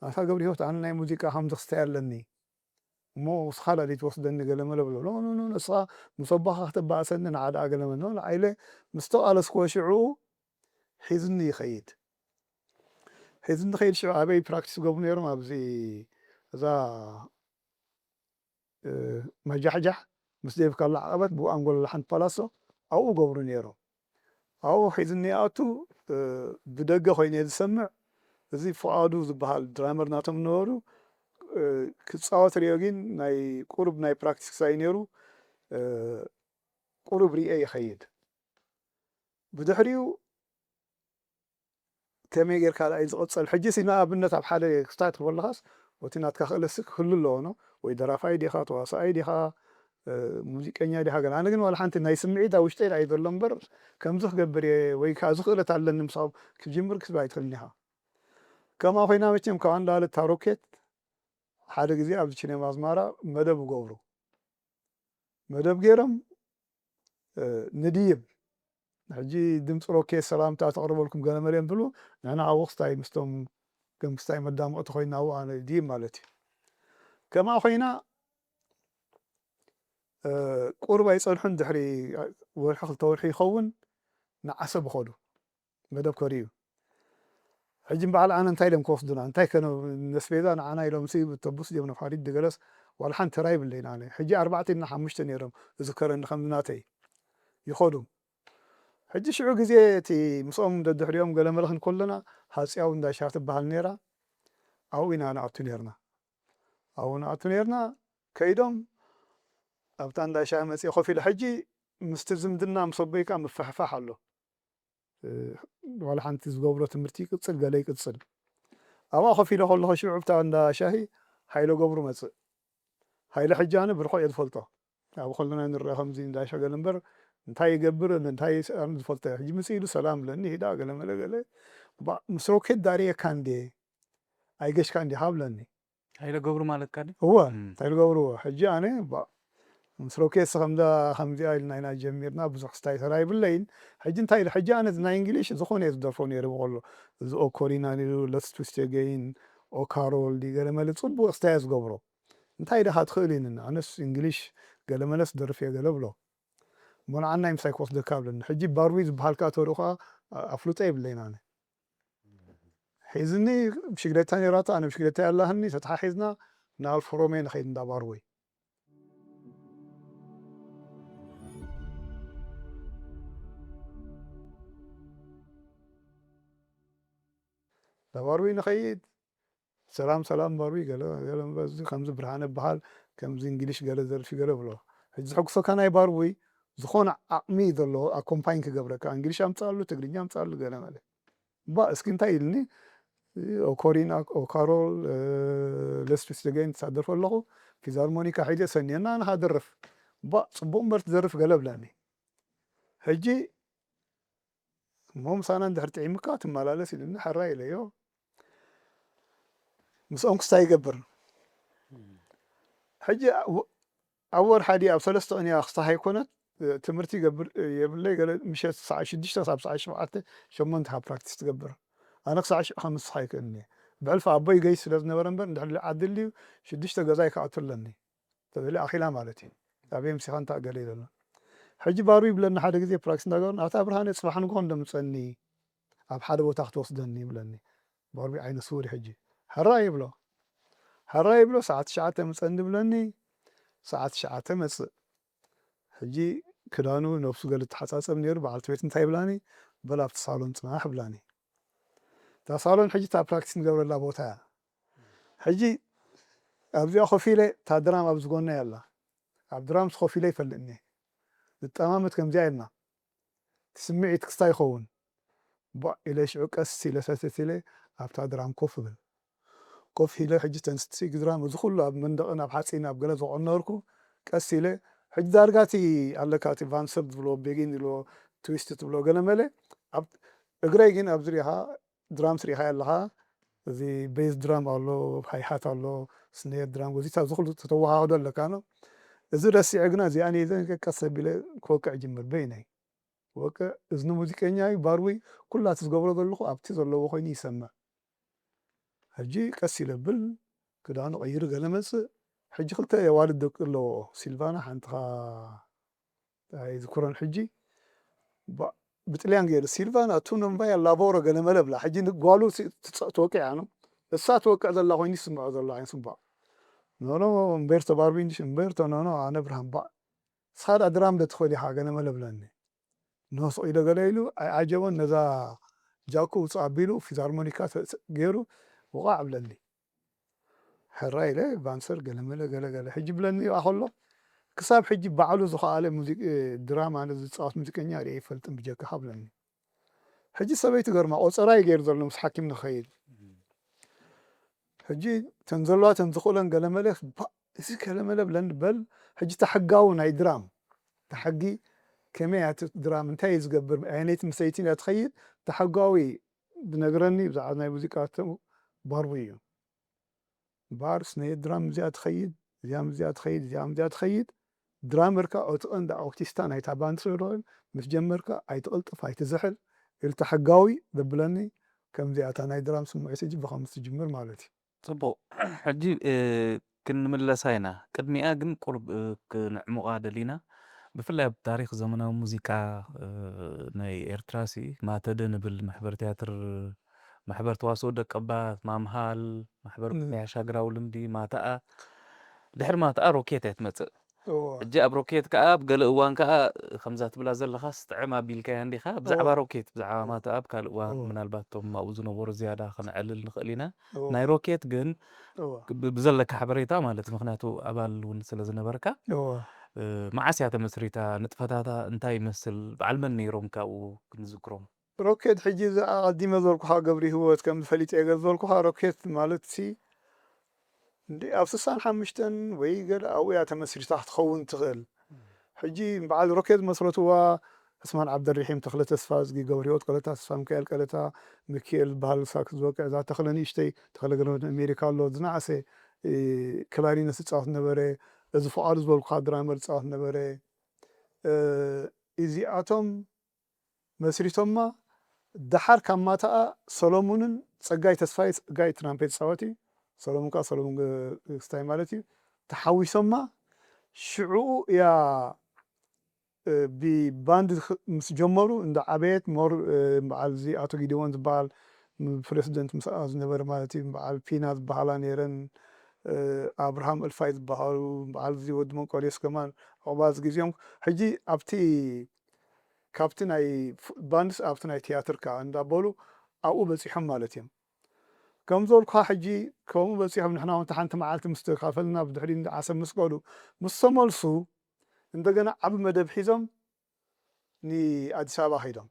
ኣታ ገብረ ህይወት ኣነ ናይ ሙዚቃ ከምዚ ክስታይ ኣለኒ እሞ ንስኻ ዳ ዘይትወስደኒ ገለመለ ብሎ። ኖ፣ ኖ፣ ኖ፣ ንስኻ ምስ ኣቦኻ ክተባእሰኒ ንዓ ደኣ ገለመለ። ኖ፣ ንዓ ኢለ ምስ ተቓለስክዎ ሽዑ ሒዝኒ ይኸይድ። ሒዝኒ ይኸይድ ሽዑ ኣበይ ፕራክቲስ ገብሩ ነይሮም ኣብዚ እዛ እ፣ መጃሕጃሕ ምስ ዴቭ ካላ ዓቐበት ብኡ ኣንጎለላ ሓንቲ ፓላሶ ኣብኡ ገብሩ ነይሮም። ኣብኡ ሒዝኒ ይኣቱ፣ እ፣ ብደገ ኮይነ ዝሰምዕ፣ እዚ ፍቓዱ ዝበሃል ድራመር ናቶም ነበሩ፣ እ፣ ክጻወት ሪኦ ግን ናይ ቁሩብ ናይ ፕራክቲስ ክሳይ ነይሩ፣ እ፣ ቁሩብ ሪኤ ይኸይድ። ብድሕሪኡ ከመይ ጌርካ ደኣ እዩ ዝቕጽል? ሕጂሲ ንኣብነት ኣብ ሓደ ክስታይ ክትህሉ ከለኻስ፣ እቲ ናትካ ክእለትሲ ክህሉ ኣለዎ፣ ኖ? ወይ ደራፋይ ዲኻ፣ ተዋሳኣይ ዲኻ፣ እ፣ ሙዚቀኛ ዲኻ? ገለ ኣነ ግን ዋላ ሓንቲ ናይ ስምዒት ኣብ ውሽጠይ ደኣ እዩ ዘሎ እምበር፣ ከምዚ ክገብር እየ ወይ ከኣ እዚ ክእለት ኣለኒ ምሳኹም ክጅምር ክትብል ኣይትኽእልን ኢኻ። ከምኣ ኮይና መቸም ካብ ኣንዳለት እታ ሮኬት ሓደ ግዜ ኣብዚ ሲኔማ ኣዝማራ መደብ ይገብሩ። መደብ ገይሮም፣ እ፣ ንድይብ። ሕጂ ድምፂ ሮኬት ሰላምታ ተቕርበልኩም ገለ መለ እንትብሉ፣ ንሕና ኣብኡ ክስታይ ምስቶም ከም ክስታይ መዳመቕቲ ኮይና ኣብኡ ኣነ ድይብ ማለት እዩ። ከምኣ ኮይና፣ እ፣ ቁሩብ ኣይጸንሑን፣ ድሕሪ ወርሒ ክልተ ወርሒ ይኸውን ንዓሰብ ይኸዱ። መደብ ከርእዩ። ሕጂ እምበዓል ኣነ እንታይ ኢሎም ክወስዱና? እንታይ ከነ ነስቤዛ ንዓና ኢሎምሲ ብተቡስ ድዮም ነፋሪት ድገለስ ዋላ ሓንቲ ተራ ይብለይን ኣነ። ሕጂ ኣርባዕተ እና ሓሙሽተ ነይሮም እዝከረኒ ከምዚ ናተይ ይኸዱ። ሕጂ ሽዑ ግዜ እቲ ምስኦም ደድሕሪኦም ገለ መለ ክንከለና ሃጽያው እንዳ ሻሂ ትበሃል ነይራ። ኣብኡ ኢና ንኣቱ ነይርና። ኣብኡ ንኣቱ ነይርና። ከይዶም ኣብታ እንዳ ሻሂ መጺኤ ኮፍ ኢለ ሕጂ ምስቲ ዝምድና ምስ ኣቦይ ከኣ ምፍሕፋሕ ኣሎ። እ፣ ዋላ ሓንቲ ዝገብሮ ትምህርቲ ይቅጽል፣ ገለ ይቅጽል። ኣብኣ ኮፍ ኢለ ከለኹ ሽዑ ኣብታ እንዳ ሻሂ ሃይለ ገብሩ መጽእ። ሃይለ ሕጂ ኣነ ብርሑቕ እየ ዝፈልጦ። ኣብ ከለና ንረአ ከምዚ እንዳ ሻሂ ገለ እምበር እንታይ ይገብር፣ እንታይ ይስኣን ዝፈልጦ እየ። ሕጂ ምጽእ ኢሉ ሰላም ብለኒ፣ ሂዳ ገለ መለ ገለ። ባ-፣ ምስ ሮኬት ዳርየካ እንዴ? ኣይገሽካ እንዲኻ ብለኒ። ሃይለ ገብሩ ማለትካ ድዩ? እወ፣ እም። እንታይ ዝገብርዎ? ሕጂ ኣነ፣ ባ-፣ ምስ ሮኬስ ከምዛ፣ ከምዚኣ ኢልና ኢና ጀሚርና፣ ብዙሕ ክስታይ ተራ ይብለይን። ሕጂ እንታይ ኢለ፣ ሕጂ ኣነ ናይ እንግሊሽ ዝኾነ እየ ዝደርፎ ነይረ ብቆሎ። እዚ ኦኮሪና ድዩ፣ ለትስ ትዊስት ኣገይን፣ ኦካሮል ድዩ፣ ገለ መለ ጽቡቕ ክስታይ እየ ዝገብሮ። እንታይ ኢኻ ትኽእል ኢሉኒ። ኣነስ እንግሊሽ ገለ መለስ ደርፍ እየ ገለ ብሎ። እሞ ንዓናይ ምሳይ ክወስደካ ብለኒ። ሕጂ ባርዊ ዝበሃል ከኣ ተሪኡ ከኣ ኣፍልጦ የብለይን ኣነ። ሒዝኒ ብሽግለታ ነይራቶ፣ ኣነ ብሽግለታ ኣላህኒ፣ ተተሓሒዝና ናብ ኣልፋ ሮሜዮ ንኸይድ እንዳ ባርወይ። እንዳ ባርወይ ንኸይድ፣ ሰላም ሰላም ባርወይ፣ ገለ፣ ገለ በዚ ከምዚ ብርሃነ በሃል፣ ከምዚ እንግሊሽ ገለ ዘርፊ ገለ ብሎ። ሕጂ ዘሐጉሰካ ናይ ባርወይ ዝኾነ ዓቕሚ ዘለዎ ኣኮምፓኝ ክገብረካ፣ እንግሊሽ ኣምጻሉ፣ ትግርኛ ኣምጻሉ፣ ገለ መለ። ባ፣ እስኪ እንታይ ኢልኒ? ኦኮሪና፣ ኦካሮል፣ እ፣ ለትስ ትዊስት ኣገይን ትሳደርፎ ኣለኹ፣ ፊዛርሞኒካ ሒዘ ሰንየና ንኻ ደርፍ። ባ፣ ጽቡቕ እምበር ትደርፍ ገለ ብለኒ። ሕጂ፣ እሞ ምሳና እንድሕር ጥዒምካ ትመላለስ ኢሉኒ፣ ሕራይ ኢለዮ። ምስኦም ክስታይ ይገብር። ሕጂ ኣብ ወርሓ ድዩ ኣብ ሰለስተ ቅንያ ክስታይ ኣይኮነት፣ ትምህርቲ ይገብር የብለይ፣ ገለ ምሸት ሰዓት ሽዱሽተ ክሳብ ሰዓት ሸውዓተ ሸሞንተ ካብ ፕራክቲስ ትገብር። ኣነ ክሳዕ ሽዑ ከምስኻ ኣይክእልን እየ። ብሕልፊ ኣቦይ ገይሽ ስለ ዝነበረ እምበር፣ እንድሕር ዓዲ ልዩ ሽዱሽተ ገዛይ ክኣቱ ኣለኒ ተበለ ኣኺላ ማለት እዩ። ኣብ ኤምሲኻ እንታ ገለ ይብለና። ሕጂ ባሩ ይብለኒ ሓደ ግዜ ፕራክቲስ እንዳገበርና፣ "ኣታ ብርሃነ፣ ጽባሕ ንግሆ እንደምጸኒ ኣብ ሓደ ቦታ ክትወስደኒ" ይብለኒ። ባሩ ዓይነ ስውር እዩ ሕጂ። "ሕራይ" ይብሎ። "ሕራይ" ይብሎ፣ "ሰዓት ትሽዓተ ምጸኒ" ይብለኒ። ሰዓት ትሽዓተ መጽእ። ሕጂ ክዳኑ ነብሱ ገለ ተሓጻጸብ ነይሩ፣ በዓልቲ ቤት እንታይ ይብላኒ? "በል ኣብቲ ሳሎን ጽናሕ" ይብላኒ። እታ ሳሎን ሕጂ እታ ፕራክቲስ ንገብረላ ቦታ እያ። ሕጂ ኣብዚኣ ኮፍ ኢለ፣ እታ ድራም ኣብዚ ጎነይ ኣላ። ኣብ ድራምስ ኮፍ ኢለ ይፈልጥኒ። ዝጠማመት ከምዚኣ ኢልና። እቲ ስምዒት ክስታይ ይኸውን። ባእ ኢለ ሽዑ ቀስ ኢለ ሰተት ኢለ ኣብታ ድራም ኮፍ እብል። ኮፍ ኢለ ሕጂ ተንስቲ ድራም እዚ ኩሉ ኣብ መንደቕን ኣብ ሓጺን ኣብ ገለ ዘቐነርኩ ቀስ ኢለ ሕጂ ዳርጋ እቲ ኣለካ እቲ ቫንሰር ዝብሎ ቤጊን ዝብሎ ትዊስት ትብሎ ገለ መለ ኣብ እግረይ ግን ኣብዚ ሪኢኻ ድራም ስሪኻ ኣለኻ። እዚ ቤዝ ድራም ኣሎ፣ ሃይሃት ኣሎ፣ ስኔር ድራም፣ ወዚታ እዚ ኩሉ ተተወሃሃዶ ኣለካ ነው። እዚ ረሲዐ ግና እዚኣ ነይዘ ቀስ ኣቢለ ክወቅዕ ጅምር በይነይ። ወቅዕ፣ እዝኒ ሙዚቀኛ እዩ፣ ባርዊ ኩላቲ ዝገብሮ ዘለኹ ኣብቲ ዘለዎ ኮይኑ ይሰምዕ። ሕጂ ቀስ ኢለ ብል፣ ክዳኑ ቀይሩ ገለ መጽእ። ሕጂ ክልተ የዋልድ ደቂ ኣለዎ፣ ሲልቫና ሓንትኻ ኣይዝክሮን ሕጂ። ባ-፣ ብጥልያን ገይሩ፣ "ሲልቫና፣ ቱ ኖን ቫያ ላቮሮ" ገለ መለ ብላ። ሕጂ ንጓሉ ሲ-፣ ትጸ-፣ ትወቅዕ እያ ነው። እሳ ትወቅዕ ዘላ ኮይኑ ይስምዖ ዘሎ፣ ኣይንስምዖ። "ኖ፣ ኖ፣ እምቤርቶ ባርቢ እንዲሽ፣ እምቤርቶ፣ ኖ፣ ኖ፣ ኣነ ብርሃን፣ ባ-፣ ንስኻ ደኣ ድራም ዶ ትኽእል ኢኻ?" ገለ መለ ብለኒ። ንስቕ ኢለ ገለ ኢሉ ኣይዓጀቦን፣ ነዛ ጃኩ ውፅእ ኣቢሉ ፊዛርሞኒካ ተ-፣ ተ-፣ ገይሩ ውቓዕ ኣብለኒ። ሕራ ኢለ ቫንሰር ገለመለ ገለገለ። ሕጂ ብለኒ ይብኣ ከሎ፣ ክሳብ ሕጂ ባዕሉ ዝኸኣለ ሙዚቅ-፣ ድራማ ዝፃወት ሙዚቀኛ ርእየ ኣይፈልጥን ብጀካኻ ብለኒ። ሕጂ ሰበይቲ ገርማ ቆፀራ እዩ ገይሩ ዘሎ ምስ ሓኪም ንኸይድ። ሕጂ ተን ዘለዋ ተን ዝኽእለን ገለመለ፣ ባ-፣ እዚ ገለመለ ብለኒ በል፣ ሕጂ እታ ሕጋዊ ናይ ድራም፣ እታ ሕጊ ከመይ እያ እቲ ድራም፣ እንታይ እዩ ዝገብር፣ ኣየነይቲ ምሰይቲ እያ ትኸይድ፣ እታ ሕጋዊ ዝነግረኒ ብዛዕባ ናይ ሙዚቃ ተ-፣ ባርቡ እዩ። እምበኣር ስነ ድራም እዚኣ ትኸይድ፣ እዚኣ እዚኣ ትኸይድ፣ እዚኣ እዚኣ ትኸይድ፣ ድራመርካ እቲ ቀንዲ ኣውቲስታ ናይታ ባንድ ስለ ዝኾነ፣ ምስ ጀመርካ ኣይትቕልጥፍ፣ ኣይትዝሕል፣ ኢሉ እታ ሕጋዊ ዘብለኒ፣ ከምዚኣ እታ ናይ ድራም ስምዒት ሕጂ ብኸምዚ ትጅምር ማለት እዩ። ጽቡቕ። ሕጂ፣ እ፣ ክንምለሳ ኢና። ቅድሚኣ ግን ቁሩብ፣ እ፣ ክንዕሙቓ ደሊና። ብፍላይ ኣብ ታሪኽ ዘመናዊ ሙዚቃ፣ እ፣ ናይ ኤርትራሲ ማተደ ንብል ማሕበር ትያትር፣ ማሕበር ተዋስኦ ደቀባት፣ ማምሃል፣ ማሕበር እም። ናይ ኣሻግራዊ ልምዲ፣ ማታኣ፣ ድሕሪ ማታኣ ሮኬት እያ ትመጽእ። እወ። ሕጂ ኣብ ሮኬት ከኣ ኣብ ገለ እዋን ከኣ ከምዛ ትብላ ዘለኻስ ጥዕም ኣቢልካያ እንዲኻ፣ ብዛዕባ እወ። ሮኬት፣ ብዛዕባ እወ። ማታኣ ኣብ ካልእ እዋን እወ። ምናልባት እቶም ኣብኡ ዝነበሩ ዝያዳ ከነዕልል ንኽእል ኢና። እወ። ናይ ሮኬት ግን እወ። ብ-፣ ብዘለካ ሓበሬታ ማለት፣ ምኽንያቱ ኣባል እውን ስለ ዝነበርካ፣ እወ። እ፣ መዓስ እያ ተመስሪታ? ንጥፈታታ እንታይ ይመስል? በዓል መን ነይሮም ካብኡ ክንዝክሮም? ሮኬት ሕጂ እዛ ኣቐዲመ ዘልኩኻ ገብሪ ህይወት ከም ዝፈሊጠ እየ ገለ ዘልኩኻ ሮኬት ማለት ሲ እንዲ ኣብ ስሳን ሓሙሽተን ወይ ገለ ኣብኡ እያ ተመስሪታ ክትኸውን ትኽእል። ሕጂ በዓል ሮኬት መስረትዋ ዕስማን ዓብደልርሒም ተኽለ ተስፋ እዝጊ፣ ገብረ ህይወት ቀለታ፣ ተስፋ ሚካኤል ቀለታ፣ ሚካኤል ዝበሃል ሳክስ ዝወቅዕ፣ እዛ ተኽለ ንእሽተይ፣ ተኽለ ገብረ ኣሜሪካ ኣሎ፣ ዝነኣሰ፣ እ፣ ክላሪነት ዝጻወት ነበረ፣ እዚ ፍቓዱ ዝበልኩኻ ድራመር ዝጻወት ነበረ። እ፣ እዚኣቶም መስሪቶማ። ደሓር ካብ ማታኣ ሰሎሙንን ጸጋይ ተስፋይ፣ ጸጋይ ትራምፔት ጻወቲ፣ ሰሎሙን ከኣ ሰሎሙን ግ-፣ ግስታይ ማለት እዩ፣ ተሓዊሶማ። ሽዑኡ እያ፣ እ፣ ብባንድ ኽ-፣ ምስ ጀመሩ እንዳ ዓበየት ሞር፣ እ፣ በዓል እዚ ኣቶ ጊደዎን ዝበሃል ም-፣ ፕሬሲደንት ምስኣ ዝነበረ ማለት እዩ፣ በዓል ፒና ዝበሃላ ነይረን፣ እ፣ ኣብርሃም እልፋይ ዝበሃሉ፣ በዓል እዚ ወዲ መንቆልዮስ ከማን ዕቑባ እዚ ግዜኦም። ሕጂ ኣብቲ ካብቲ ናይ ፍ-፣ ባንድስ ኣብቲ ናይ ትያትር ከኣ እንዳበሉ ኣብኡ በጺሖም ማለት እዮም። ከም ዝበልኩኻ ሕጂ ከምኡ በጺሖም፣ ንሕና እውን ሓንቲ መዓልቲ ምስ ተካፈልና ብድሕሪ እንዳ ዓሰብ ምስ በሉ፣ ምስ ተመልሱ እንደገና ዓቢ መደብ ሒዞም ንኣዲስ ኣበባ ከይዶም።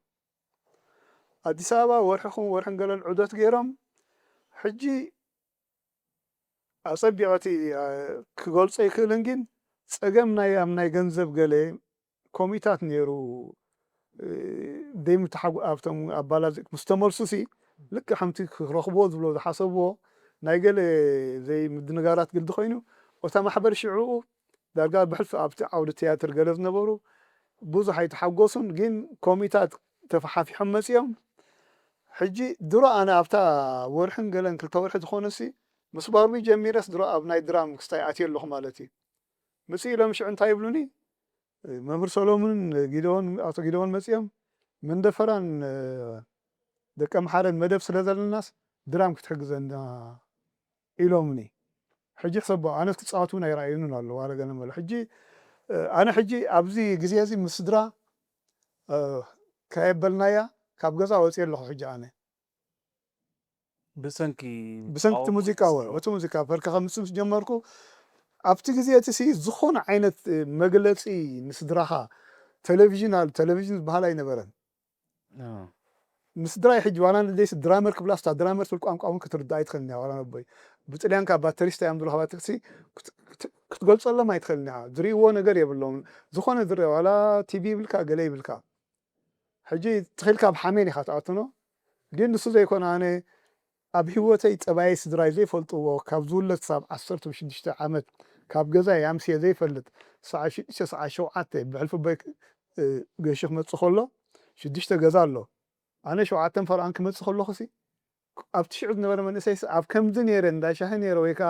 ኣዲስ ኣበባ ወርሒ ኹን ወርሕን ገለን ዑደት ገይሮም። ሕጂ ኣጸቢቐ እቲ፣ ኣ፣ ክገልጾ ኣይክእልን፣ ግን ጸገም ናይ፣ ኣብ ናይ ገንዘብ ገለ ኮሚታት ነይሩ፣ እ፣ ዘይምትሓጉ-፣ ኣብቶም ኣባላት ምስ ተመልሱሲ፣ ልክዕ ከምቲ ክረኽብዎ ዝብሎ ዝሓሰብዎ፣ ናይ ገለ ዘይምድንጋራት ግዲ ኮይኑ፣ እታ ማሕበር ሽዕኡ ዳርጋ ብሕልፊ ኣብቲ ዓውዲ ትያትር ገለ ዝነበሩ ብዙሕ ኣይተሓጎሱን፣ ግን ኮሚታት ተፈሓፊሖም መጺኦም። ሕጂ ድሮ ኣነ ኣብታ ወርሕን ገለን ክልተ ወርሒ ዝኾነሲ ምስ ባርቢ ጀሚረስ ድሮ ኣብ ናይ ድራም ክስታይ ኣትየ ኣለኹ ማለት እዩ። ምጽእ ኢሎም ሽዑ እንታይ ይብሉኒ? መምህር ሰሎሙንን ጊደዎን፣ ኣቶ ጊደዎን መጺኦም መንደፈራን ደቀ ምሓረን መደብ ስለ ዘለናስ ድራም ክትሕግዘና ኢሎምኒ። ሕጂ ሕሰቦ፣ ኣነስ ክጻወት እውን ኣይረኣዩንን ኣለዉ፣ ዋላ ገለ መለ። ሕጂ ኣነ ሕጂ ኣብዚ ግዜ እዚ ምስ ስድራ ከየበልናያ ካብ ገዛ ወጺኤ ኣለኹ። ሕጂ ኣነ ብሰንኪ ብሰንኪ እቲ ሙዚቃ ወ እቲ ሙዚቃ ፈርካ ከምጽእ ምስ ጀመርኩ፣ ኣብቲ ግዜ እቲ ሲ ዝኾነ ዓይነት መግለጺ ንስድራኻ፣ ቴሌቪዥን ኣል ቴሌቪዥን ዝበሃል ኣይነበረን። ንስድራይ ሕጂ ዋላ ንደይስ ድራመር ክብላ ስታ ድራመር ትብል ቋንቋ እውን ክትርዳ ኣይትኽእልን እያ። ዋላ ነቦይ ብጥልያን ካብ ባተሪስታ እዮም ዝብልካ ባተሪስቲ ክትገልጸሎም ኣይትኽእልን እያ። ዝርእይዎ ነገር የብሎም። ዝኾነ ዝርአ ዋላ ቲቪ ይብልካ ገለ ይብልካ። ሕጂ ትኽኢልካ ኣብ ሓሜን ኢኻ ትኣትኖ። ግን ንሱ ዘይኮነ ኣነ ኣብ ህይወተይ ጠባይ ስድራይ ዘይፈልጥዎ ካብ ዝውለድ ክሳብ ዓሰርተ ሽዱሽተ ዓመት ካብ ገዛይ ኣምስየ ዘይፈልጥ ሰዓ ሽዱሽተ ሰዓ ሸውዓተ ብሕልፊ ቦይ ገሺ ክመጽእ ከሎ ሽዱሽተ ገዛ ኣሎ። ኣነ ሸውዓተን ፈርቓን ክመጽእ ከለኹሲ ኣብቲ ሽዑ ዝነበረ መንእሰይሲ ኣብ ከምዚ ነይረ እንዳ ሻሂ ነይረ ወይ ከዓ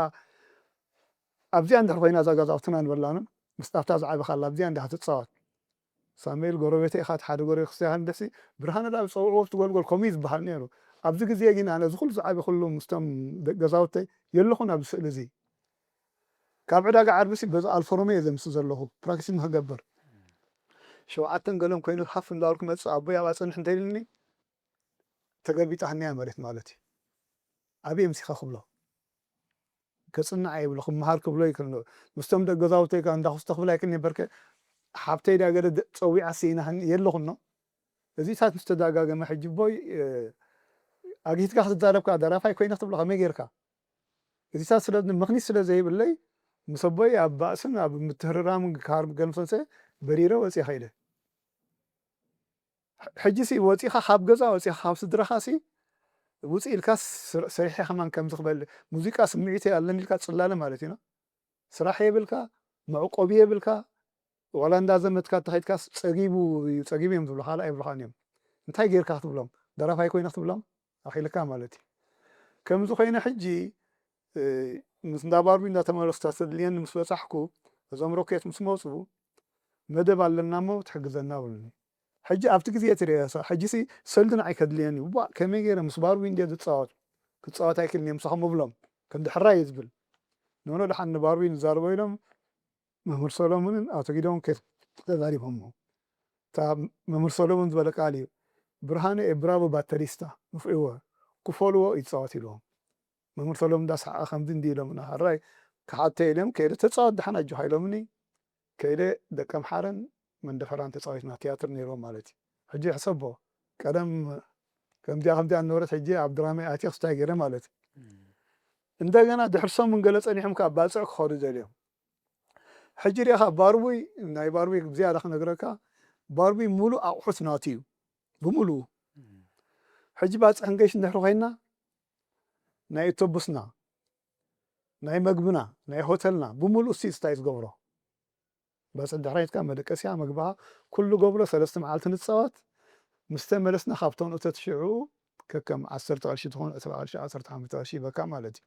ኣብዚኣ እንድሕር ኮይና እዛ ገዛውትና ንበላና ምስ ኣብታ ዝዓበኻላ ኣብዚኣ እንዳ ክትፃወት ሳሙኤል ጎረቤተ ኢኻ እቲ ሓደ ጎረቤት ክስቲ ኢኻ እንደሲ ብርሃነ ዳ ዝፀውዕዎ ኣብቲ ጎልጎል ከምኡ እዩ ዝበሃል ነይሩ። ኣብዚ ግዜ ግን ኣነ እዚ ኩሉ ዝዓበኹሉ ምስቶም ገዛውተይ የለኹን ኣብዚ ስእሊ እዚ። ካብ ዕዳጋ ዓርቢ ሲ በዚ ኣልፎሮሜ እየ ዘምስ ዘለኹ ፕራክቲስ ንክገብር ሸውዓተን ገለን ኮይኑ ሃፍ እንዳበልኩ መፅእ ኣቦይ ኣብኣ ፅንሕ እንተኢልኒ ተገልቢጣ እያ መሬት ማለት እዩ። ኣበይ ኣምሲኻ ክብሎ ከፅንዕ ኣይብሎ ክመሃር ክብሎ ይክእል ምስቶም ደቂ ገዛውተይ ከዓ እንዳኹስተ ክብል ኣይክእል ነበርከ ሓብተይ ዳ ገለ ፀዊዓ ስኢናህኒ የለኹኖ እዚታት ምስ ተዳጋገመ ሕጂ ቦይ ኣግሂትካ ክትዛረብካ ደራፋይ ኮይነ ክትብሎ ከመይ ጌርካ እዚታት ስለ ምኽኒት ስለ ዘይብለይ ምስ ኣቦይ ኣብ ባእስን ኣብ ምትህርራምን ክሃር ገንፈንሰ በሪረ ወፅየ ከይደ ሕጂ ሲ ወፂኻ ካብ ገዛ ወፂኻ ካብ ስድራኻ ሲ ውፅእ ኢልካ ሰሪሐ ከማን ከምዚ ክበል ሙዚቃ ስምዒተይ ኣለኒ ኢልካ ፅላለ ማለት እዩ ስራሕ የብልካ መዕቆቢ የብልካ ዋላ እንዳዘመትካ ተኸድካ ፀጊቡ እዩ ፀጊቡ እዮም ዝብሉ ካልኣ ይብሉኻን እዮም እንታይ ጌርካ ክትብሎም ደራፋይ ኮይነ ክትብሎም ኣኺልካ ማለት እዩ ከምዚ ኮይነ ሕጂ ምስ እንዳባርቢ እንዳተመለስካ ተድልየኒ ምስ በፃሕኩ እዞም ሮኬት ምስ መፁ መደብ ኣለና እሞ ትሕግዘና ብሉኒ ሕጂ ኣብቲ ግዜ ትሪኦ ሕጂ ሲ ሰልዲ ንዓይ ከድልየኒ ዋ ከመይ ገይረ ምስ ባርቢ እንድየ ዝፃወት ክፃወት ኣይክልን እዮም ምሳኹም እብሎም ከም ድሕራይ እዩ ዝብል ኖኖ ደሓን ንባርቢ ንዛረቦ ኢሎም መምህር ሰሎሞንን ኣቶ ጊደውን ተዛሪቦሞ እታ መምህር ሰሎሞን ዝበለ ቃል እዩ ብርሃነ ኤ ብራቮ ባተሪስታ ንፍዕዎ ክፈልዎ ይፃወት ኢልዎም መምህር ሰሎም እንዳሰሓቐ ከምዚ እንዲ ኢሎምና ሕራይ ክሓተ ኢሎም ከይደ ተፃወት ደሓን ኣጆኻ ኢሎምኒ ከይደ ደቀምሓረን መንደፈራን ተፃዊትና ትያትር ነይርዎም ማለት እዩ ሕጂ ሕሰቦ ቀደም ከምዚኣ ከምዚኣ ነበረት ሕጂ ኣብ ድራማ ኣትየ ክስታይ ገይረ ማለት እዩ እንደገና ድሕርሶም እንገለ ፀኒሖም ከዓ ባፅዕ ክኸዱ ደልዮም ሕጂ ሪኢኻ ባርቡይ ናይ ባርቡይ ዝያዳ ክነግረካ ባርቡይ ሙሉእ ኣቑሑት ናቱ እዩ ብምሉኡ ሕጂ ባፅዕ ክንገይሽ እንድሕር ኮይና ናይ ኣውቶቡስና ናይ መግብና ናይ ሆተልና ብምሉእ እሱ እዩ ዝታይ ዝገብሮ ባፅዕ ድሕራይትካ መደቀስያ መግብኻ ኩሉ ገብሮ ሰለስተ መዓልቲ ንፃወት ምስ ተመለስና ካብቶም እቶት ሽዑ ከከም ዓሰርተ ቅርሺ ትኾን ዕስራ ቅርሺ ዓሰርተ ሓሙሽተ ቅርሺ ይበካ ማለት እዩ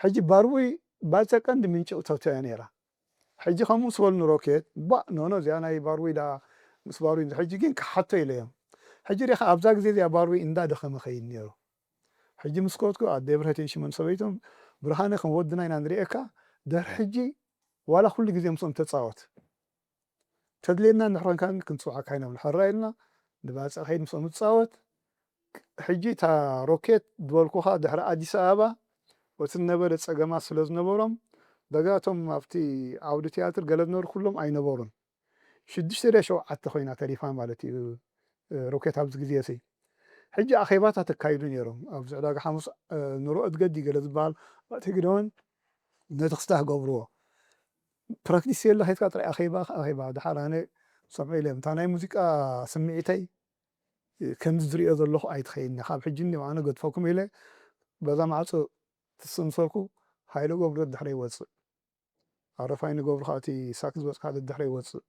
ሕጂ ባርቡይ ባፀ ቀንዲ ምንጪ እቶት እያ ነይራ ሕጂ ከምኡ ምስ በሉኒ ሮኬት ባ ኖኖ እዚኣ ናይ ባርቡይ ዳ ምስ ባርቡይ ሕጂ ግን ክሓቶ ኢለ እዮም ሕጂ ሪኻ ኣብዛ ግዜ እዚኣ ባርቡይ እንዳደኸመ ኸይድ ነይሩ ሕጂ ምስ ከወትኩ ኣደ ብርሀት ሽመን ሰበይቶም ብርሃነ ከም ወድና ኢና ንሪኤካ ደር ሕጂ ዋላ ኩሉ ግዜ ምስኦም ተፃወት ተድልየና እንድሕር ኮይንካ ክንፅውዓካ ኢና ንብል ሕራይ ኢልና ንባፅዕ ከይድ ምስኦም ንፃወት ሕጂ እታ ሮኬት ዝበልኩኻ ድሕሪ ኣዲስ ኣበባ እቲ ነበረ ፀገማት ስለ ዝነበሮም በጋቶም ኣብቲ ዓውዲ ትያትር ገለ ዝነበሩ ኩሎም ኣይነበሩን ሽዱሽተ ደ ሸውዓተ ኮይና ተሪፋ ማለት እዩ ሮኬት ኣብዚ ግዜ ሲ ሕጂ ኣኼባታት ተካይዱ ነይሮም ኣብዚ ዕዳጋ ሓሙስ ንሮ እድገዲ ገለ ዝበሃል ተግደውን ነቲ ክስታ ክገብርዎ ፕራክቲስ የለ ከይትካ ጥራይ ኣኼባ ኣኼባ ድሓር ኣነ ሰምዑ ኢለ እታ ናይ ሙዚቃ ስምዒተይ ከምዚ ዝሪኦ ዘለኹ ኣይትኸይድኒ ካብ ሕጂ እኒኦ ኣነ ገድፈኩም ኢለ በዛ ማዕፆ ትስምሰልኩ፣ ሃይለ ገብሩ ደድሕረ ይወፅእ። ኣረፋይ ንገብሩ ከዓ እቲ ሳክስ ዝበፅካ ደድሕረ ይወፅእ።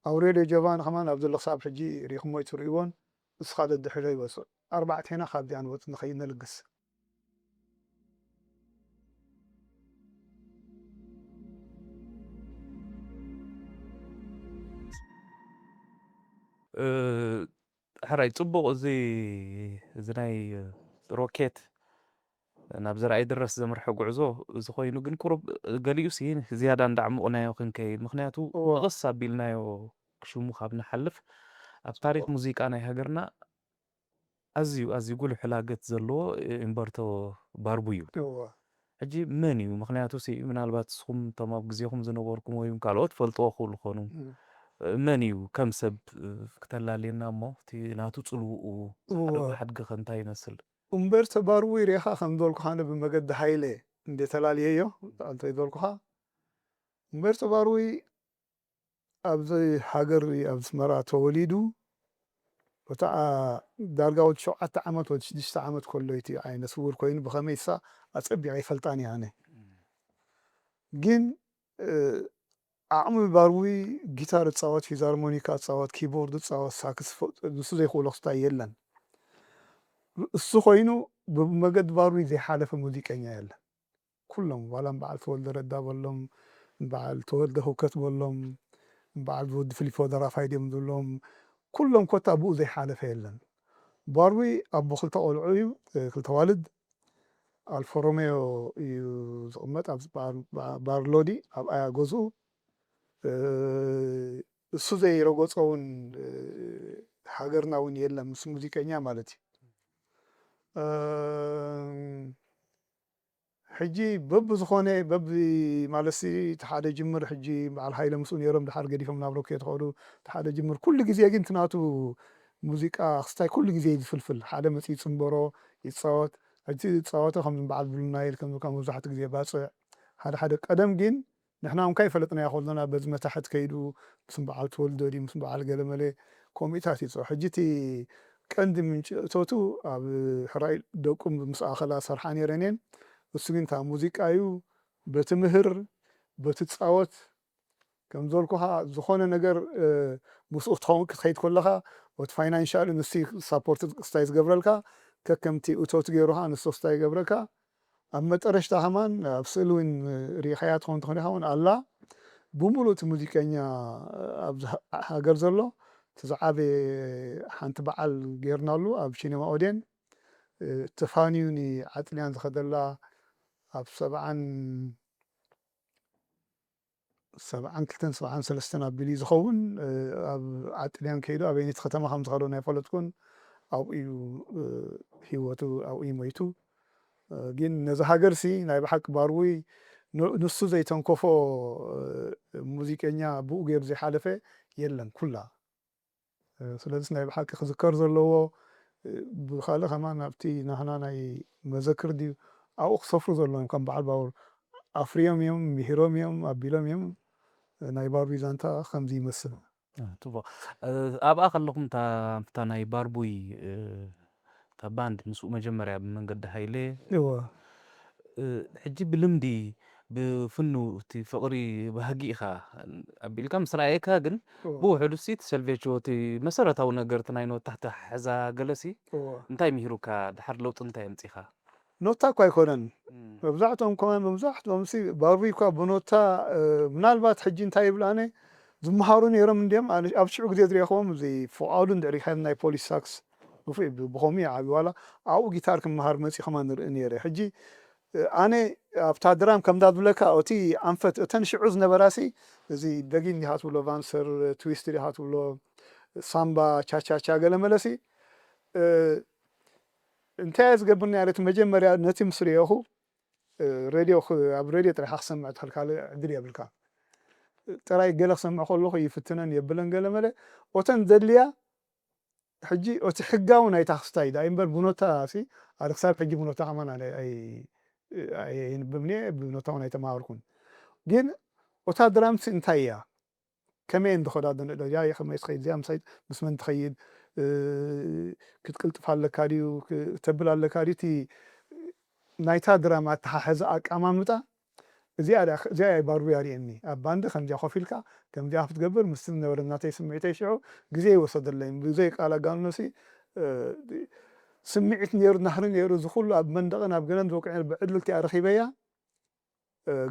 ኣብ ሬድዮ ጀባን ከማን ኣብ ዘሎ ክሳብ ሕጂ ሪኢኹሞ ኣይትርእይዎን፣ ንስኻ ደድሕረ ይወፅእ። ኣርባዕቴና ካብዚኣ ንወፅእ ንኸይድ ነልግስ። እ፣ ሕራይ ጽቡቕ። እዚ፣ እዚ ናይ ሮኬት ናብ ዘርኣይ ድረስ ዘምርሐ ጉዕዞ እዚ ኮይኑ፣ ግን ቁሩብ ገሊኡሲ ዝያዳ እንዳዕሙቕናዮ ክንከይድ፣ ምኽንያቱ እዎ። ንቕስ ኣቢልናዮ ሽሙ ካብ ንሓልፍ፣ ኣብ ታሪኽ ሙዚቃ ናይ ሃገርና ኣዝዩ፣ ኣዝዩ ጉሉሕ ላገት ዘለዎ እምበርቶ ባርቡ እዩ። እዎ። ሕጂ መን እዩ? ምኽንያቱ ሲ ምናልባት ንስኹም እቶም ኣብ ግዜኹም ዝነበርኩም ወይ እውን ካልኦት ፈልጥዎ ክኽእሉ ይኾኑ። እም። መን እዩ ከም ሰብ ክተላልየና እሞ እቲ ናቱ ጽልውኡ ሓደ እዎ። ሓድጊ ከ እንታይ ይመስል? እምበርቶ ባርቡ ይርኤኻ ከም ዝበልኩኻ ኣነ ብመገዲ ሃይለ እንደ ተላልየዮ፣ እንተ ዝበልኩኻ እምበርቶ ባርዊ ኣብዚ ሃገር ኣብ ኣስመራ ተወሊዱ ወታ ዳርጋ ወዲ ሸውዓተ ዓመት ወዲ ሽዱሽተ ዓመት ከሎ እቲ ዓይነ ስውር ኮይኑ ብኸመይ እሳ ኣጸቢቐ ይፈልጣን እየ ኣነ። ግን እ፣ ዓቕሚ ባርዊ ጊታር እጻወት፣ ፊዛርሞኒካ እጻወት፣ ኪቦርድ እጻወት፣ ሳክስፎ ንሱ ዘይክእሎ ክስታይ የለን። እሱ ኮይኑ ብመገዲ ባርዊ ዘይሓለፈ ሙዚቀኛ የለን። ኩሎም ዋላ በዓል ተወልደ ረዳ በሎም፣ በዓል ተወልደ ህውከት በሎም፣ በዓል ወዲ ፊሊፖ ደራፋይ ድዮም ዝብሎም ኩሎም ኮታ ብኡ ዘይሓለፈ የለን። ባርዊ ኣቦ ክልተ ቆልዑ እዩ፣ ክልተ ዋልድ ኣልፎ ሮሜዮ እዩ ዝቕመጥ ኣብ ባር- ባር ሎዲ ኣብ ኣያ ገዝኡ እ፣ እሱ ዘይረገጾ እውን እ፣ ሃገርና እውን የለን ምስ ሙዚቀኛ ማለት እዩ። እ፣ ሕጂ በብዝኾነ በብ ማለትሲ እቲ ሓደ ጅምር ሕጂ በዓል ሃይለ ምስኡ ነይሮም ድሓር ገዲፎም ናብ ሮኬት ከዱ እቲ ሓደ ጅምር ኩሉ ግዜ ግን እቲ ናቱ ሙዚቃ ክስታይ ኩሉ ግዜ እዩ ዝፍልፍል ሓደ መፂ ይፅንበሮ ይፃወት ሕጂ ዝፃወቶ ከም በዓል ብሉናይል ከም ካብ መብዛሕትኡ ግዜ ባፅዕ ሓደ ሓደ ቀደም ግን ንሕና እንኳ ይፈለጥናዮ ከሎና በዚ መታሕት ከይዱ ምስ በዓል ተወልዶ ድዩ ምስ በዓል ገለመለ ከምኡታት ይፅኦ ሕጂ እቲ ቀንዲ ምንጪ እቶቱ ኣብ ሕራይ ደቁ ምስ ኣኸላ ሰርሓ ነይረን እየን እሱ ግን እታ ሙዚቃ እዩ በቲ ምህር በቲ ፃወት ከም ዘልኩኻ ዝኾነ ነገር ምስኡ ክትኸውን ክትኸይድ ከለኻ እቲ ፋይናንሻል ንሱ ሳፖርት ክስታይ ዝገብረልካ ከከምቲ እቶት ገይሩኻ ንሱ ክስታይ ይገብረካ ኣብ መጠረሽታ ከማን ኣብ ስእሊ እውን ሪኢኻያ ትኸውን ትኾን ኢኻ እውን ኣላ ብምሉእ እቲ ሙዚቀኛ ኣብዚ ሃገር ዘሎ እቲ ዝዓበየ ሓንቲ በዓል ገይርናሉ ኣብ ሲኔማ ኦዴን ተፋንዩ ንዓጥልያን ዝኸደላ ኣብ ሰብዓን ሰብዓን ክልተን ሰብዓን ሰለስተን ኣቢሉ እዩ ዝኸውን ኣብ ዓጥልያን ከይዱ ኣበይነቲ ከተማ ከም ዝኸዶ ናይ ፈለጥኩን ኣብኡ እዩ ህይወቱ ኣብኡ እዩ ሞይቱ ግን ነዚ ሃገር ሲ ናይ ብሓቂ ባርዊ ንሱ ዘይተንከፎ ሙዚቀኛ ብኡ ገይሩ ዘይሓለፈ የለን ኩላ ስለዚ ናይ ብሓቂ ክዝከር ዘለዎ ብካልእ ከማን ኣብቲ ናህና ናይ መዘክር ድዩ ኣብኡ ክሰፍሩ ዘለዎም ከም በዓል ባቡር ኣፍርዮም እዮም ምሂሮም እዮም ኣቢሎም እዮም ናይ ባርዊ ዛንታ ከምዚ ይመስል ትቦ ኣብኣ ከለኹም እታ ናይ ባርቡይ እታ ባንድ ምስኡ መጀመርያ ብመንገዲ ሃይለ እወ ሕጂ ብልምዲ ብፍኑ እቲ ፍቕሪ ባህጊ ኢኻ ኣቢልካ ምስ ረኣየካ ግን ብውሕዱ ሲ እቲ ሰልቬቾ እቲ መሰረታዊ ነገር እቲ ናይ ኖታ ተሓሕዛ ገለሲ እንታይ ምሂሩካ ድሓር ለውጢ እንታይ ኣምፂኻ ኖታ እኳ ኣይኮነን መብዛሕትኦም ከማን መብዛሕትኦም ሲ ባርቢ እኳ ብኖታ ምናልባት ሕጂ እንታይ ይብል ኣነ ዝመሃሩ ነይሮም እንዲም ኣብ ሽዑ ግዜ ዝሪእኽዎም እዚ ፍቓዱ እንድዕሪኻዮም ናይ ፖሊስ ሳክስ ክፉእ እዩ ብኸምኡ ይዓብዩ ዋላ ኣብኡ ጊታር ክመሃር መፂ ከማን ንርኢ ነይረ ሕጂ ኣነ ኣብታ ድራም ከምዳ ዝብለካ እቲ ኣንፈት እተን ሽዑ ዝነበራሲ እዚ ደጊም ዲኻ ትብሎ ቫንሰር ትዊስት ዲኻ ትብሎ ሳምባ ቻቻቻ ገለ መለሲ እንታይ እየ ዝገብር ነይረ እቲ መጀመርያ ነቲ ምስ ርኤኹ ሬድዮ ኣብ ሬድዮ ጥራሕ ክሰምዕ ትኽእል ካልእ ዕድል የብልካ ጥራይ ገለ ክሰምዕ ከለኹ ይፍትነን የብለን ገለ መለ ኦተን ዘድልያ ሕጂ እቲ ሕጋዊ ናይታ ክስታይ ዳኣ እምበር ብኖታ ሲ ኣነ ክሳብ ሕጂ ብኖታ ከማን ኣነ ኣይ- ኣይ- ኣይንብብን እየ ብኖታ እውን ኣይተማሃርኩን ግን ኦታ ድራምሲ እንታይ እያ ከመይ እንድኸዳ ደንዕዶ ያ ከመይ ትኸይድ እዚኣ ምሳይ ምስ መን ትኸይድ ክትቅልጥፍ ኣለካ ድዩ ተብል ኣለካ ድዩ እቲ ናይታ ድራማ ኣተሓሕዛ ኣቀማምጣ እዚኣ ድኣ እዚኣ እያ ባርዊ ኣርእየኒ። ኣብ ባንዲ ከምዚኣ ኮፍ ኢልካ ከምዚኣ ክትገብር ምስቲ ዝነበረ ናተይ ስምዒተይ ሽዑ ግዜ ይወሰደለይ። ብዘይ ቃል ኣጋንኖሲ ስምዒት ነይሩ ናህሪ ነይሩ እዚ ኩሉ ኣብ መንደቕን ኣብ ገለን ዝወቅዐ ብዕድልቲ ኣረኺበያ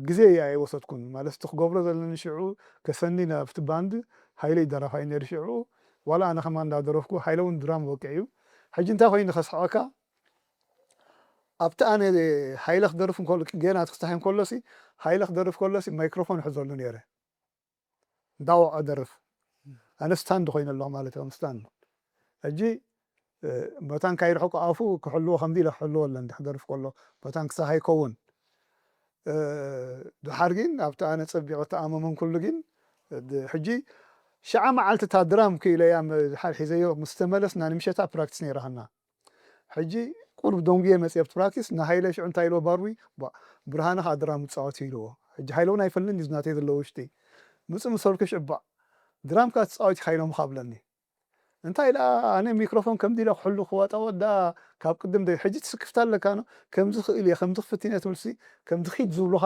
ግዜ ኣይወሰድኩን ማለት እቲ ክገብሮ ዘለኒ ሽዑ ከሰኒ ናብቲ ባንድ ሃይለ ይደረፋይ ነይሩ ሽዑ ዋላ ኣነ ከማ እንዳደረፍኩ ሃይለ እውን ድራም ወቅዕ እዩ ሕጂ እንታይ ኮይኑ ከስሕቐካ ኣብቲ ኣነ ሃይለ ክደርፍ እንከሎ ጌና ትክስታሕ እንከሎሲ ሃይለ ክደርፍ ከሎሲ ማይክሮፎን ሕዘሉ ነይረ እንዳወዖ ደርፍ ኣነ ስታንድ ኮይነ ኣለኹ ማለት እዮም ስታንድ ሕጂ መታን ካይርሕቁ ኣፉ ክሕልዎ ከምዚ ኢለ ክሕልዎ ኣለኒ ክደርፍ ከሎ መታን ክሳህ ኣይከውን ድሓር ግን ኣብቲ ኣነ ጸቢቐ ተኣመመን ኩሉ ግን ሕጂ ሸዓ መዓልቲ እታ ድራም ክኢለያ ድሓር ሒዘዮ ምስ ተመለስና ንምሸታ ፕራክቲስ ነይራሃና ሕጂ ቁሩብ ደንጉየ መፅየ ኣብቲ ፕራክቲስ ንሃይለ ሽዑ እንታይ ኢልዎ ባርዊ ብርሃነ ከዓ ድራም ይፃወት ኢልዎ ሕጂ ሃይለ እውን ኣይፈልጥን እዩ ናተይ ዘለዎ ውሽጢ ምፅእ ምሰልኩ ሽዑ ባእ ድራም ከዓ ትፃወት ኢኻ ኢሎም ካብ ብለኒ እንታይ ኢላ ኣነ ሚክሮፎን ከምዚ ኢለ ክሕሉ ክዋጣወጥ ደኣ ካብ ቅድም ደ ሕጂ ትስክፍታ ኣለካ ኖ ከምዚ ክእል እየ ከምዚ ክፍትን እየ ትብልሲ ከምዚ ኪድ ዝብሉኻ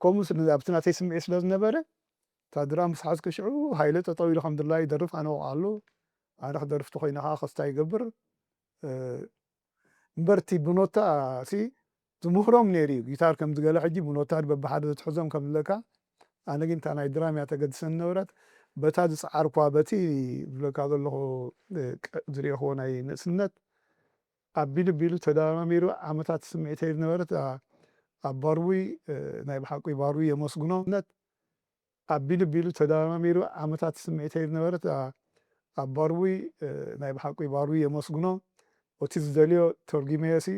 ከምኡ ስለ ኣብቲ ናተይ ስምዒት ስለ ዝነበረ እታ ድራም ምስ ሓዝኩ ሽዑ ሃይለ ጠጠው ኢሉ ከም ድላዩ ይደርፍ ኣነ ወቕዓሉ ኣነ ክደርፍ ተኮይነ ከዓ ከስታ ይገብር እምበር እቲ ብኖታ ሲ ዝምህሮም ነይሩ እዩ ጊታር ከም ዝገለ ሕጂ ብኖታ በብሓደ ዝትሕዞም ከም ዝለካ ኣነ ግን እታ ናይ ድራም እያ ተገድሰኒ ነበረት በታ ዝፀዓርኳ በቲ ዝብለካ ዘለኹ ዝሪእኽዎ ናይ ንእስነት ኣቢሉ ቢሉ ተደማሚሩ ዓመታት ስምዒተይ ዝነበረት ኣብ ባርዊ ናይ ብሓቂ ባርዊ የመስግኖ ኣቢሉ ቢሉ ተደማሚሩ ዓመታት ስምዒተይ ዝነበረት ኣብ ባርዊ ናይ ብሓቂ ባርዊ የመስግኖ እቲ ዝደልዮ ተርጉመዮ ሲ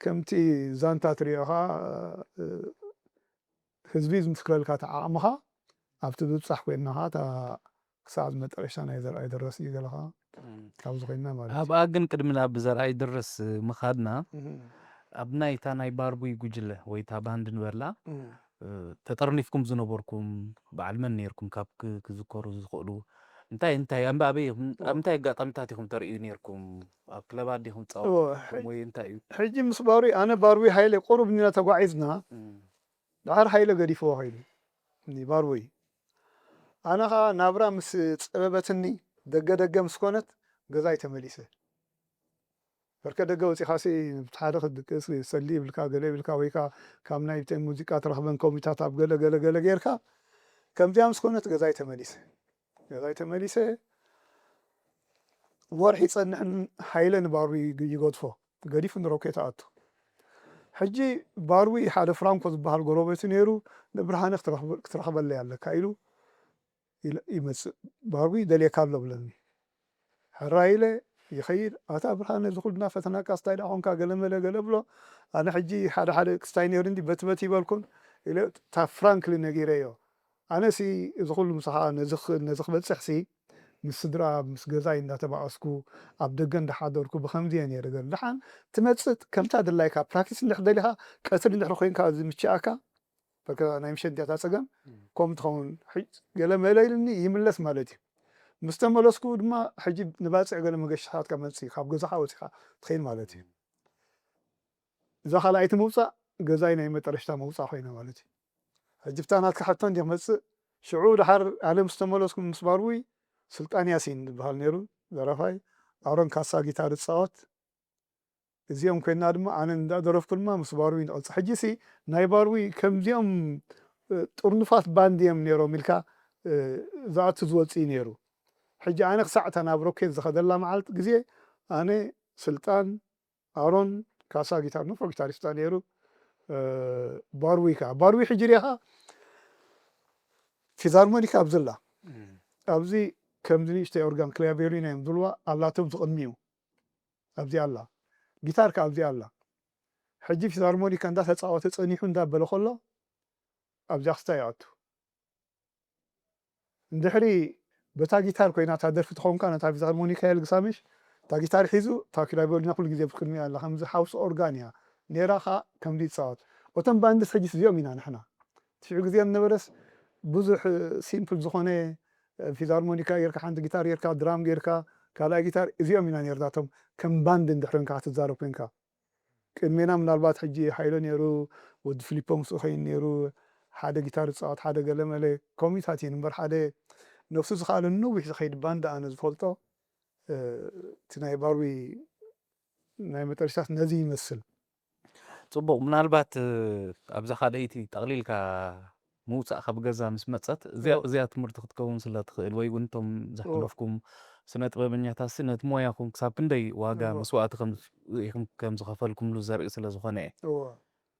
ከምቲ ዛንታ ትሪኦ ከዓ ህዝቢ ዝምስክረልካ እቲ ዓቕምኻ ኣብቲ ዝብፃሕ ኮይንና ከዓ እታ ክሳብ መጠረሽታ ናይ ዘርኣይ ደረስ እዩ ዘለኻ ካብዚ ኮይንና ማለት እዩ ኣብኣ ግን ቅድሚ ናብ ዘርኣይ ድረስ ምኻድና ኣብ ናይ እታ ናይ ባርቡይ ጉጅለ ወይ እታ ባንድ ንበላ ተጠርኒፍኩም ዝነበርኩም በዓል መን ነይርኩም ካብ ክዝከሩ ዝኽእሉ እንታይ እንታይ ኣበይ እንታይ ኣጋጣሚታት ኢኹም ተርእዩ ነይርኩም ኣብ ክለባት ዲኹም ፃወኩም ወይ እንታይ እዩ ሕጂ ምስ ባሩይ ኣነ ባሩይ ሃይለ ቁሩብ ኒና ተጓዒዝና ድሓር ሃይለ ገዲፍዎ ከይዱ ባሩይ ኣነ ኸዓ ናብራ ምስ ፀበበትኒ ደገ ደገ ምስ ኮነት ገዛይ ተመሊሰ በርከ ደገ ወፂኻሲ ብቲ ሓደ ክትድቅስ ሰሊ ይብልካ ገለ ይብልካ ወይካ ካብ ናይ ብተን ሙዚቃ ትረኽበን ኮሚታት ኣብ ገለ ገለ ገለ ጌርካ ከምዚኣ ምስ ኮነት ገዛይ ተመሊሰ ገዛይ ተመሊሰ ወርሒ ይፀንሕን ሃይለ ንባሩ ይገድፎ ገዲፉ ንሮኬት ኣቱ ሕጂ ባርዊ ሓደ ፍራንኮ ዝበሃል ጎረቤቱ ነይሩ ንብርሃነ ክትረኽበለይ ኣለካ ኢሉ ይመፅእ ባርዊ ደልየካ ኣሎ ብለኒ ሕራይ ኢለ ይኸይድ ኣታ ብርሃነ እዚ ኩልና ፈተናካ ስታይ ደኣ ኮንካ ገለ መለ ገለ ብሎ ኣነ ሕጂ ሓደ ሓደ ክስታይ ነይሩ እንዲ በቲ በቲ ይበልኩን ኢለ እታ ፍራንክሊ ነጊረዮ ኣነሲ እዚ ኩሉ ምሳኻ ነዚ ክበፅሕ ሲ ምስ ስድራ ምስ ገዛይ እንዳተባኣስኩ ኣብ ደገ እንዳሓደርኩ ብከምዚ እየ ነይረ ገለ ደሓን ትመፅእ ከምታ ድላይካ ፕራክቲስ እንድሕር ደሊኻ ቀትሪ እንድሕር ኮይንካ ዝምችኣካ በቃ ናይ ምሸት እንዲያ እታ ፀገም ከምኡ ትኸውን ገለ መለ ኢልኒ ይምለስ ማለት እዩ ምስ ተመለስኩ ድማ ሕጂ ንባፅዕ ገለ መገሻታትካ መፅእ ካብ ገዛኻ ወፂኻ ትኸይድ ማለት እዩ እዛ ካልኣይቲ ምውፃእ ገዛይ ናይ መጠረሽታ መውፃእ ኮይና ማለት እዩ ሕጂ ብታ ናትካ ሕቶ እንዲ ክመፅእ ሽዑ ድሓር ኣነ ምስ ተመለስኩ ምስ ባርዊ ስልጣን ያሲን ዝበሃል ነይሩ ደራፋይ ኣሮን ካሳ ጊታር ዝፃወት እዚኦም ኮይና ድማ ኣነ እንዳደረፍኩ ድማ ምስ ባርዊ ንቐፅል ሕጂ ሲ ናይ ባርዊ ከምዚኦም ጥርኑፋት ባንድ እዮም ነይሮም ኢልካ ዝኣቱ ዝወፅእ እዩ ነይሩ ሕጂ ኣነ ክሳዕ እታ ናብ ሮኬት ዝኸደላ መዓልቲ ግዜ ኣነ ስልጣን ኣሮን ካሳ ጊታር ንፉዕ ጊታሪስታ ነይሩ ባርዊ ከዓ ባርዊ ሕጂ ሪኻ ፊዛርሞኒካ ኣብዝላ ኣብዚ ከምዚ ንእሽተይ ኦርጋን ክላቬሪና እዮም ዝብልዋ ኣላቶም ዝቕድሚኡ ኣብዚ ኣላ ጊታር ከዓ ኣብዚ ኣላ ሕጂ ፊዛርሞኒካ እንዳተፃወተ ፀኒሑ እንዳበለ ከሎ ኣብዚኣ ክስታ ይኣቱ እንድሕሪ በታ ጊታር ኮይና እታ ደርፊ ትኸውንካ ነታ ፊዛርሞኒካ የልግሳ ምሽ እታ ጊታር ሒዙ እታ ክላቬሪና ኩሉ ግዜ ብቅድሚኡ ኣላ ከምዚ ሓውሲ ኦርጋን እያ ነይራ ከዓ ከምዚ ይፃወት እቶም ባንድስ ሕጂስ እዚኦም ኢና ንሕና ትሽዑ ግዜ ዝነበረስ ብዙሕ ሲምፕል ዝኾነ ፊዛርሞኒካ ጌርካ ሓንቲ ጊታር ጌርካ ድራም ጌርካ ካልኣይ ጊታር እዚኦም ኢና ነርናቶም ከም ባንድ እንድሕር ንካ ክትዛረብ ኮንካ ቅድሜና ምናልባት ሕጂ ሓይሎ ነይሩ፣ ወዲ ፊሊፖ ምስኡ ኸይኑ ነይሩ፣ ሓደ ጊታር ዝፃወት፣ ሓደ ገለመለ ኮሚታት እየን እምበር፣ ሓደ ነብሱ ዝኸኣለ ነዊሕ ዝኸይድ ባንዳ ኣነ ዝፈልጦ፣ እ፣ እቲ ናይ ባርዊ ናይ መጠረሽታት ነዚ ይመስል። ጽቡቕ። ምናልባት፣ እ፣ ኣብዛ ካልኣይቲ ጠቕሊልካ ምውጻእ ካብ ገዛ ምስ መጸት፣ እዚኣ፣ እዎ። እዚኣ ትምህርቲ ክትከውን ስለ ትኽእል፣ ወይ እውን እቶም እዎ። ዘሕለፍኩም ስነ ጥበበኛታትሲ ነቲ ሞያኹም ክሳብ ክንደይ ዋጋ እዎ። መስዋእቲ ከም፣ ኢኹም ከም ዝኸፈልኩምሉ ዘርኢ ስለ ዝኾነ እየ። እዎ።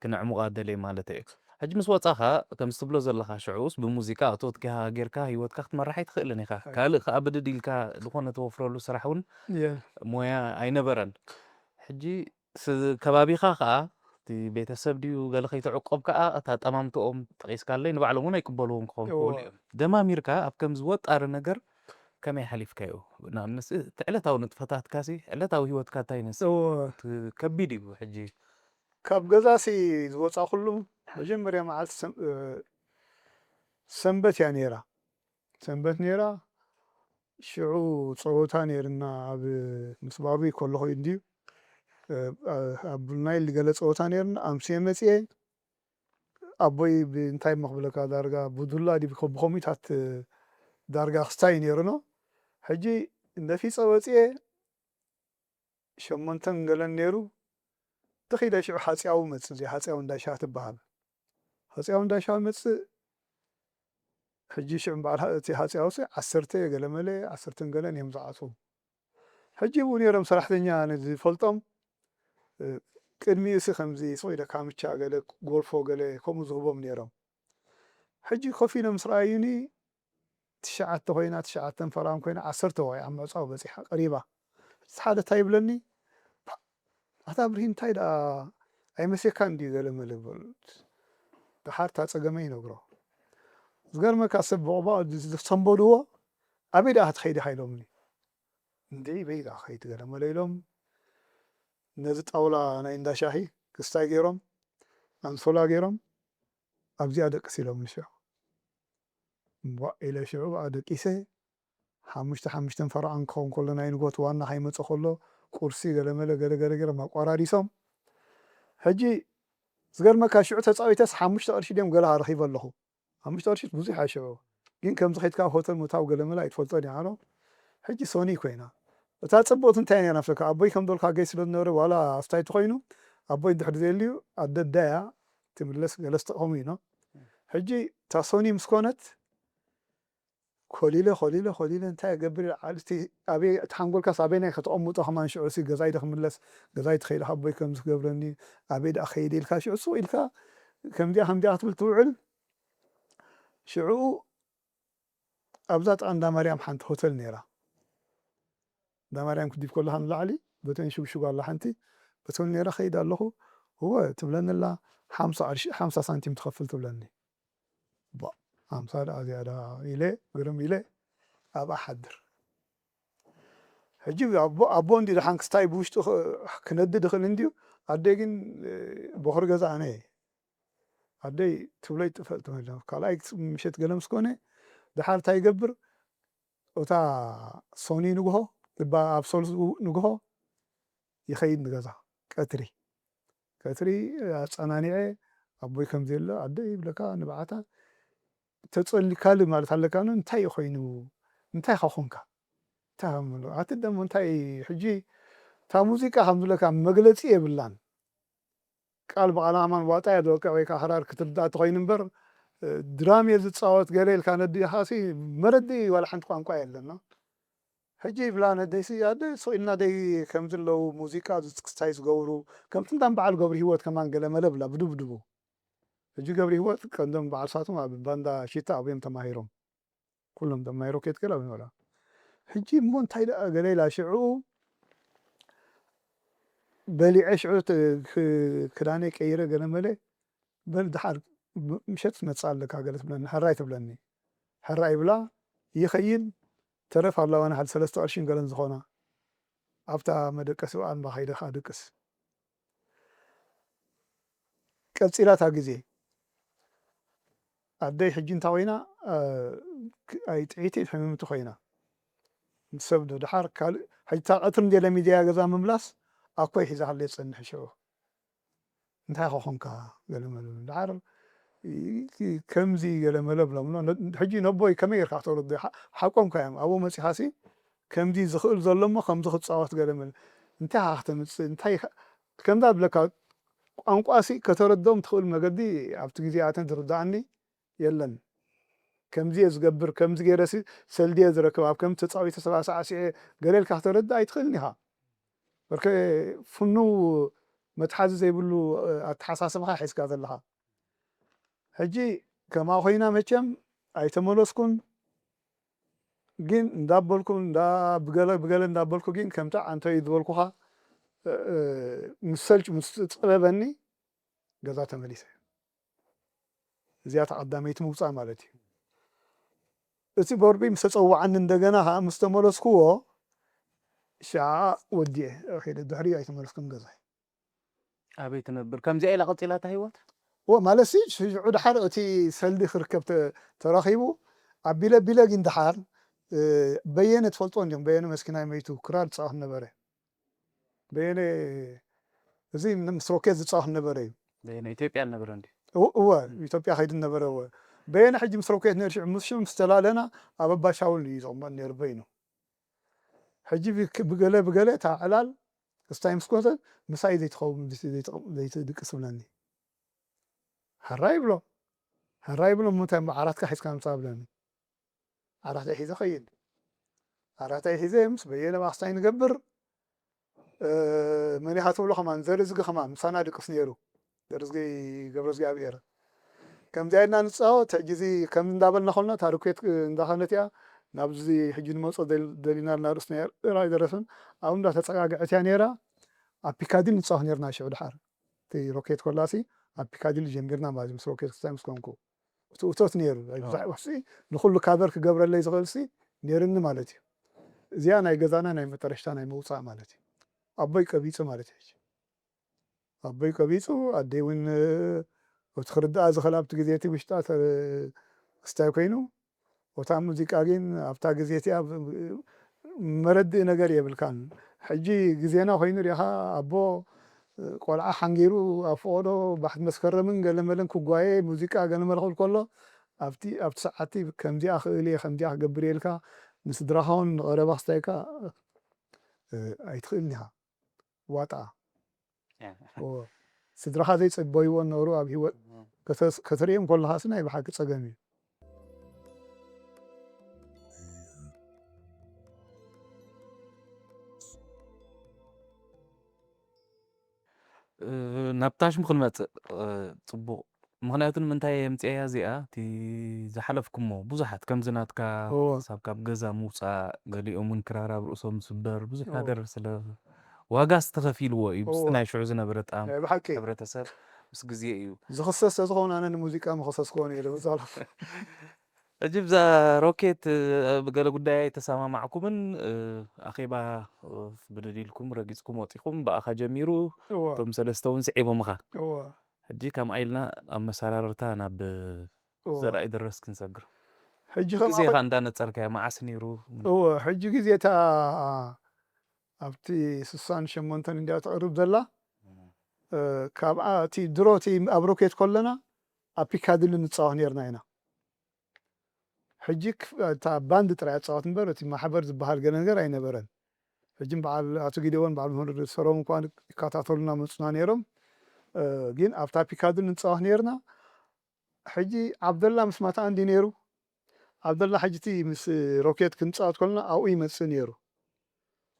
ክነዕሙቓ ደልየ ማለት እየ። ሕጂ ምስ ወጻኻ፣ ከም ትብሎ ዘለኻ፣ ሽዑስ ብሙዚቃ እቶትካ ጌርካ ህይወትካ ክትመራሕ ኣይትኽእልን ኢኻ። ኣይ። ካልእ ከኣ ብድድ ኢልካ ዝኾነ ተወፍረሉ ስራሕ እውን እየ። ሞያ ኣይነበረን። ሕጂ ስ-፣ ከባቢኻ ከኣ፣ እቲ ቤተሰብ ድዩ ገለ ከይተዕቆብ ከኣ፣ እታ ጠማምትኦም ጠቒስካለይ፣ ንባዕሎም እውን ኣይቅበልዎም ክኸውን እዎ። ክኽእሉ እዮም። ደማሚርካ ኣብ ከምዚ ወጣሪ ነገር ከመይ ሓሊፍካዮ? ንኣብነት፣ እቲ ዕለታዊ ንጥፈታትካሲ፣ ዕለታዊ ህይወትካ እንታይ ይመስል? እዎ። እቲ ከቢድ እዩ ሕጂ። ካብ ገዛሲ ዝወጻኹሉ መጀመርያ መዓልቲ ሰም-፣ እ፣ ሰንበት እያ ነይራ። ሰንበት ነይራ። ሽዑ ጸወታ ነይርና ኣብ ምስ ባርዊ ከለኹ እንድዩ። እ፣ ኣብ ቡልናይል ገለ ጸወታ ነይርና። ኣምስየ መጽየ ኣቦይ ብ-፣ እንታይ እሞ ክብለካ ዳርጋ ብዱላ ድዩ ብኮ-፣ ብኮሚታት ዳርጋ ክስታይ ነይሩ ነው። ሕጂ ነፊጸ ወጽየ ሸሞንተን ገለን ነይሩ። ተኺለ ሽዑ ሃጽያዊ መጽእ፣ እዚ ሃጽያዊ እንዳሻ ትበሃል። ሃጽያዊ እንዳሻ መጽእ፣ ሕጂ ሽዑ በዓል ሃ-፣ እቲ ሃጽያዊ ሲ ዓሰርተ ገለመለ፣ ዓሰርተን ገለን እዮም ዝኣትዉ። ሕጂ ብኡ ነይሮም ሰራሕተኛ ኣነ ዝፈልጦም፣ እ፣ ቅድሚኡ ሲ ከምዚ ስቕ ኢለ ካምቻ ገለ፣ ጎልፎ ገለ ከምኡ ዝህቦም ነይሮም። ሕጂ ኮፍ ኢሎም ምስ ረኣዩኒ፣ ትሽዓተ ኮይና፣ ትሽዓተን ፈረቓን ኮይና፣ ዓሰርተ ወይ ኣብ ምዕጻው በጺሓ ቀሪባ። እቲ ሓደ እንታይ ይብለኒ፣ "ፓ፣ ኣታ ብርሂን እንታይ ደኣ ኣይመስየካን ድዩ?" ገለ መለ በሉ። ደሓር እታ ጸገመይ ይነግሮ። ዝገርመካ ሰብ ብቑባቑ ዝ-፣ ዝሰንበድዎ፣ "ኣበይ ደኣ ክትኸይድ ኢኻ?" ኢሎምኒ። "እንዴ በይ ደኣ ኸይድ?" ገለ መለ ኢሎም፣ ነዚ ጣውላ ናይ እንዳ ሻሂ ክስታይ ገይሮም፣ ኣንሶላ ገይሮም፣ "ኣብዚኣ ደቅስ" ኢሎምኒ ሽዑ። እምቧእ ኢለ ሽዑ ብኣ ደቂሰ፣ ሓሙሽተ፣ ሓሙሽተን ፈረቓን ክኸውን ከሎ፣ ናይ ንጎት ዋና ከይመጸ ከሎ፣ ቁርሲ ገለመለ፣ ገለ ገለ ገይሮም ኣቋራሪሶም። ሕጂ ዝገርመካ፣ ሽዑ ተጻዊተስ ሓሙሽተ ቅርሺ ድዮም ገለ ረኺበ ኣለኹ። ሓሙሽተ ቅርሺ ብዙሕ እያ ሽዑ። ግን ከምዚ ከይድካ ኣብ ሆተል ምእታው ገለመለ ኣይትፈልጦን ኢኻ፣ ኣሎ። ሕጂ ሶኒ ኮይና። እታ ጽብቕቲ እንታይ ነይራ መስለካ? ኣቦይ ከም በልካ ገይ ስለ ዝነበረ፣ ዋላ ኣስታይ ተኾይኑ፣ ኣቦይ እንድሕር ዘየልዩ፣ ኣደ ኣደ እያ ትምለስ፣ ገለ ስተቕኸሙ እዩ፣ ኖ? ሕጂ እታ ሶኒ ምስ ኮነት፣ ኮሊለ፣ ኮሊለ፣ ኮሊለ፣ እንታይ እገብር ኢለ፣ ዓል-፣ እቲ ኣበይ፣ እቲ ሓንጎልካስ ኣበይናይ ከተቐምጦ ከማን ሽዑ ሲ ገዛይ ዶ ክምለስ፣ ገዛይ ተኸይደ ኣቦይ ከምዚ ክገብረኒ፣ ኣበይ ደኣ ከይደ ኢልካ ሽዑ ሱቕ ኢልካ ከምዚኣ ከምዚኣ ክትብል ትውዕል። ሽዑ ኣብዛ ጥቓ እንዳ ማርያም ሓንቲ ሆተል ነይራ። እንዳ ማርያም ክዲብ ከለኻ ንላዕሊ በተን ሽጉሽጉ ኣላ ሓንቲ፣ በተን ነይራ ከይድ ኣለኹ። እወ ትብለኒ ኣላ፣ ሓምሳ ቅርሺ፣ ሓምሳ ሳንቲም ትኸፍል ትብለኒ። ባ፣ ሓምሳ ደኣ ዝያዳ ኢለ፣ ግርም ኢለ ኣብኣ ሓድር። ሕጂ ኣቦ፣ ኣቦ እንዲ ደሓን ክስታይ ብውሽጡ ክ-፣ ክነድድ ይኽእል እንድዩ። ኣደይ ግን፣ እ፣ ቦኽሪ ገዛ ኣነ እየ። ኣደይ ትብሎ ይጥፈእ ትብል። ካልኣይ ምሸት ገለ ምስ ኮነ፣ ደሓር እንታይ ይገብር? እታ ሶኒ ንግሆ፣ እባ ኣብ ሰሉስ ንግሆ ይኸይድ ንገዛ። ቀትሪ፣ ቀትሪ ኣጸናኒዐ፣ ኣቦይ ከምዚ ኣሎ፣ ኣደይ ይብለካ ንብዓታ፣ ተጸሊካሉ ማለት ኣለካ፣ ኖ፣ እንታይ እዩ ኮይኑ? እንታይ ኢኻ ኮንካ? እንታይ ከም ኣሎ? ኣቲ ደሞ እንታይ ሕጂ፣ እታ ሙዚቃ ከም ዝብለካ መግለጺ የብላን። ቃል ብቓል ኣማን ዋጣ እያ ዝወቅዕ ወይ ከዓ ክራር ክትርዳእ ተኾይኑ እምበር፣ እ፣ ድራም እየ ዝጻወት ገለ ኢልካ ነዲእኻሲ መረድኢ ዋላ ሓንቲ ቋንቋ የለና። ሕጂ ይብላ ነደይሲ፣ ኣደ ስቕ ኢልና ደይ ከምዚ ኣለዉ ሙዚቃ ዝስክስታይ ዝገብሩ፣ ከምቲ እንዳም በዓል ገብሪ ህይወት ከማን ገለ መለ ብላ ብድብድቡ። ሕጂ ገብሪ ህይወት ቀንዶም በዓል ሳቶም ኣብ ባንዳ ሽታ ኣብዮም ተማሂሮም። ኩሎም ደማ ሮኬት ገለ ኣብዮም ኣላ። ሕጂ እሞ እንታይ ደኣ ገለ ኢላ ሽዑ በሊዐ ሽዑ ት-፣ ክ-፣ ክዳነይ ቀይረ ገለ መለ፣ በል ደሓር ም-፣ ምሸት ትመጽእ ኣለካ ገለ ትብለኒ፣ ሕራይ ትብለኒ። ሕራይ ብላ ይኸይድ፣ ተረፍ ኣለዋና ሓደ ሰለስተ ቅርሽን ገለን ዝኾና። ኣብታ መደቀሲ ኣንባ ከይደ ከኣ ድቅስ። ቀጺላ እታ ግዜ። ኣደይ ሕጂ እንታይ ኮይና? እ፣ ክ-፣ ኣይ ጥዒቲ ሕምምቲ ኮይና። ምስ ሰብ ዶ ደሓር ካልእ፣ ሕጂ እታ ቀትሪ እንድየ ለሚደያ ገዛ ምምላስ፣ ኣኮይ ሒዛትለይ ትጸንሕ ሽዑ። እንታይ ኮኾንካ ገለ መለ ደሓር ከምዚ ገለ መለ ብሎምሎ። ሕጂ ነቦይ ከመይ ጌርካ ክተረዶ? ሓቆምካ እዮም። ኣብኡ መፂኻሲ ከምዚ ዝኽእል ዘሎ እሞ ከምዚ ክፃወት ገለ መለ እንታይ ኢኻ ክተምፅእ እንታይ ከምዛ ብለካ ቋንቋሲ ከተረዶም ትኽእል መገዲ ኣብቲ ግዜኣተን ዝርዳኣኒ የለን። ከምዚ እየ ዝገብር ከምዚ ገይረሲ ሰልዲ እየ ዝረክብ ኣብ ከምዚ ተፃዊተ ሰብዓ ሳዕሲዐ ገለ ኢልካ ክተረድእ ኣይትኽእልን ኢኻ። በርከ ፍኑው መትሓዚ ዘይብሉ ኣተሓሳስብኻ ሒዝካ ዘለኻ። ሕጂ ከምኣ ኮይና መቸም ኣይተመለስኩን። ግን እንዳበልኩ እንዳ ብገለ ብገለ እንዳበልኩ ግን ከምቲ ኣንተ እዩ ዝበልኩኻ ምስ ሰልች ምስ ፀበበኒ ገዛ ተመሊሰ። እዚኣ ተቐዳመይቲ ምውፃእ ማለት እዩ። እቲ ቦርቢ ምስ ተፀዋዓኒ እንደገና ከዓ ምስ ተመለስኩዎ ሻዓ ወዲኤ ኸይደ ድሕሪኡ ኣይተመለስኩን ገዛ። ኣበይ ትነብር? ከምዚኣ ኢላ ቀፂላታ ህይወት? እወ ማለት ሲ ሽዑ ድሓር እቲ ሰልዲ ክርከብ ተረኺቡ ኣቢለ ቢለ ግን ድሓር በየነ ትፈልጦ እንዲኹም በየነ መስኪናይ መይቱ ክራር ዝፃወት ነበረ። በየነ እዚ ምስ ሮኬት ዝፃወት ነበረ እዩ። በየነ ኢትዮጵያ ነበረ እንዲ እወ ኢትዮጵያ ከይድ ነበረ እወ በየነ ሕጂ ምስ ሮኬት ነር ሽዑ ምስ ሽዑ ምስ ተላለና ኣብ ኣባሻውል እዩ ዘቕመጥ ነሩ በይኑ። ሕጂ ብገለ ብገለ እታ ዕላል ክስታይ ምስ ኮተ ምሳይ ዘይትኸውን ዘይትድቅስ ብለኒ። ሕራይ ይብሎ ሕራይ ይብሎ ምንታይ ዓራትካ ሒዝካ ምፃ ብለኒ። ዓራተይ ሒዘ ኸይድ። ዓራተይ ሒዘ ምስ በየነ ባኽስታይ ንገብር። መን ኢኻ ትብሎ ከማን ዘርእዝጊ ከማን ምሳና ድቅስ ነይሩ። ዘርእዝጊ ገብረዝጊኣብሄር። ከምዚኣ ኢልና ንፃወት ሕጂ እዚ ከምዚ እንዳበልና ከልና እታ ርኬት እንዳኸነት እያ ናብዚ ሕጂ ንመፆ ደሊና ልና ርእስና ራ ኣይደረስን ኣብኡ እንዳተፀጋግዐት እያ ነይራ። ኣብ ፒካዲል ንፃወት ነርና ሽዑ ድሓር እቲ ሮኬት ኮላሲ ኣብ ፒካዲል ጀሚርና ማለት ምስ ሮኬት ክስታይ ምስ ኮንኩ እቲ እቶት ነይሩ። ብዙሕ ውሕሲ ንኹሉ ካቨር ክገብረለይ ዝኽእል ሲ ነይርኒ ማለት እዩ። እዚኣ ናይ ገዛና ናይ መጠረሽታ ናይ ምውፃእ ማለት እዩ። ኣቦይ ቀቢፁ ማለት እዩ። ኣቦይ ቀቢፁ ኣደይ እውን እቲ ክርድኣ ዝኽእል ኣብቲ ግዜ እቲ ውሽጣ ክስታይ ኮይኑ እታ ሙዚቃ ግን ኣብታ ግዜ እቲኣ መረድእ ነገር የብልካን። ሕጂ ግዜና ኮይኑ ሪኢኻ ኣቦ ቆልዓ ሓንጊሩ ኣብ ፈቐዶ ባሕቲ መስከረምን ገለመለን ክጓየ ሙዚቃ ገለመለ ክብል ከሎ ኣብቲ ኣብቲ ሰዓቲ ከምዚኣ ክእል እየ ከምዚኣ ክገብር እየ ኢልካ ንስድራኻ እውን ንቐረባ ክስታይካ ኣይትኽእልን ኢኻ። ዋጣ ስድራኻ ዘይፅበይዎ ነበሩ ኣብ ሂወት ከተርእዮም ከለኻስ ናይ ብሓቂ ፀገም እዩ። ናብ ታሽሙ ክንመፅእ ፅቡቕ። ምኽንያቱ ንምንታይ የምፅያ እዚኣ እቲ ዝሓለፍኩሞ ብዙሓት ከምዚ ናትካ ሳብ ካብ ገዛ ምውፃእ ገሊኦም እውን ክራር ኣብ ርእሶም ስበር ብዙሕ ነገር ስለ ዋጋ ዝተኸፊልዎ እዩ ምስ ናይ ሽዑ ዝነበረ ጣም ሕብረተሰብ ምስ ግዜ እዩ ዝኽሰስ ተዝኸውን ኣነ ንሙዚቃ ምኸሰስክዎ ነይረ ብዛዕባ ሕጂ ብዛ ሮኬት ብገለ ጉዳይ ኣይተሰማማዕኩምን ኣኼባ ብድድ ኢልኩም ረጊፅኩም ወፂኹም ብኣኻ ጀሚሩ እቶም ሰለስተ እውን ስዒቦምኻ ሕጂ ከምኣ ኢልና ኣብ መሰራርታ ናብ ዘርኣይ ድረስ ክንሰግር ሕጂ ግዜኻ እንዳነፀርካዮ መዓስ ነይሩ እወ ሕጂ ግዜ እታ ኣብቲ ስሳን ሸሞንተን እንዲያ ትቕርብ ዘላ ካብኣ እቲ ድሮ እቲ ኣብ ሮኬት ከለና ኣብ ፒካድሊ ንፃወት ነርና ኢና ሕጂ እታ ባንድ ጥራይ ኣፃወት እምበር እቲ ማሕበር ዝበሃል ገለ ነገር ኣይነበረን ሕጂ በዓል ኣቶ ጊደዎን በዓል ምህር ሰሮም እኳ ይከታተሉና መፁና ነይሮም ግን ኣብታ ፒካድሊ ንፃወት ነርና ሕጂ ዓብደላ ምስ ማታ እንዲ ነይሩ ዓብደላ ሕጂ እቲ ምስ ሮኬት ክንፃወት ከለና ኣብኡ ይመፅእ ነይሩ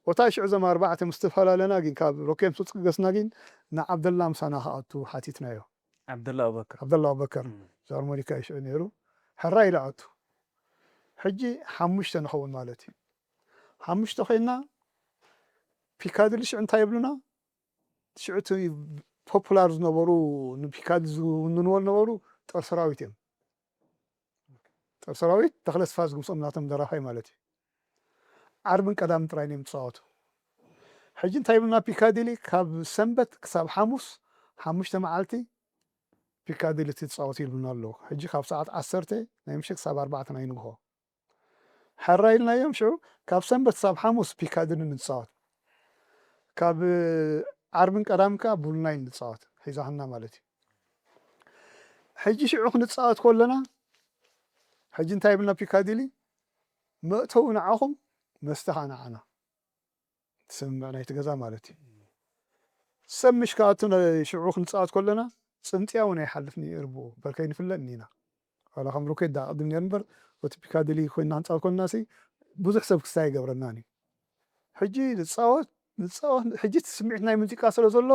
ወታ ሽዑ ዘም ኣርባዕተ ምስ ተፈላለና ግን ካብ ሮኬት ምስ ተፅገስና ግን ንዓብደላ ምሳና ክኣቱ ሓቲትናዮ ዓብደላ ኣቡበከር ዓብደላ ኣቡበከር ዛርሞኒካ ይሽዑ ነይሩ ሕራይ ኢሉ ኣቱ ሕጂ ሓሙሽተ ንኸውን ማለት እዩ ሓሙሽተ ኮይና ፒካድሊ ሽዑ እንታይ ይብሉና ሽዑ እቲ ፖፑላር ዝነበሩ ንፒካድሊ ዝውንንዎ ዝነበሩ ጦር ሰራዊት እዮም ጦር ሰራዊት ተኽለ ስፋ ዝግምሶም ናቶም ደራፋይ ማለት እዩ ዓርብን ቀዳምን ጥራይ እዮም ዝፃወቱ ሕጂ እንታይ ይብሉና ፒካዲሊ ካብ ሰንበት ክሳብ ሓሙስ ሓሙሽተ መዓልቲ ፒካዲሊ ትፃወቱ ይብሉና ኣለዉ ሕጂ ካብ ሰዓት ዓሰርተ ናይ ምሸት ክሳብ ኣርባዕተ ናይ ንግሆ ሕራይ ኢልናዮም ሽዑ ካብ ሰንበት ክሳብ ሓሙስ ፒካዲሊ ንፃወት ካብ ዓርብን ቀዳምን ከዓ ቡልናይ ንፃወት ሒዛትና ማለት እዩ። ሕጂ ሽዑ ክንፃወት ከለና ሕጂ እንታይ ይብልና ፒካዲሊ፣ መእተዊ ንዓኹም፣ መስተ ኸዓ ንዓና። ስምምዕ ናይቲ ገዛ ማለት እዩ። ሰብ ምሽ ክኣቱ ነ-፣ ሽዑ ክንፃወት ከለና ፅምፅያ እውን ኣይሓልፍን እዩ እርብኡ፣ በል ከይንፍለጥ ኢና። ዋላ ከም ሮኬት ዳ ቅድም ነይሩ እምበር፣ እቲ ፒካዲሊ ኮይንና ክንፃወት ከለና ሲ ብዙሕ ሰብ ክስታይ ኣይገብረናን እዩ። ሕጂ ንፃወት፣ ንፃወት፣ ሕጂ እቲ ስምዒት ናይ ሙዚቃ ስለ ዘሎ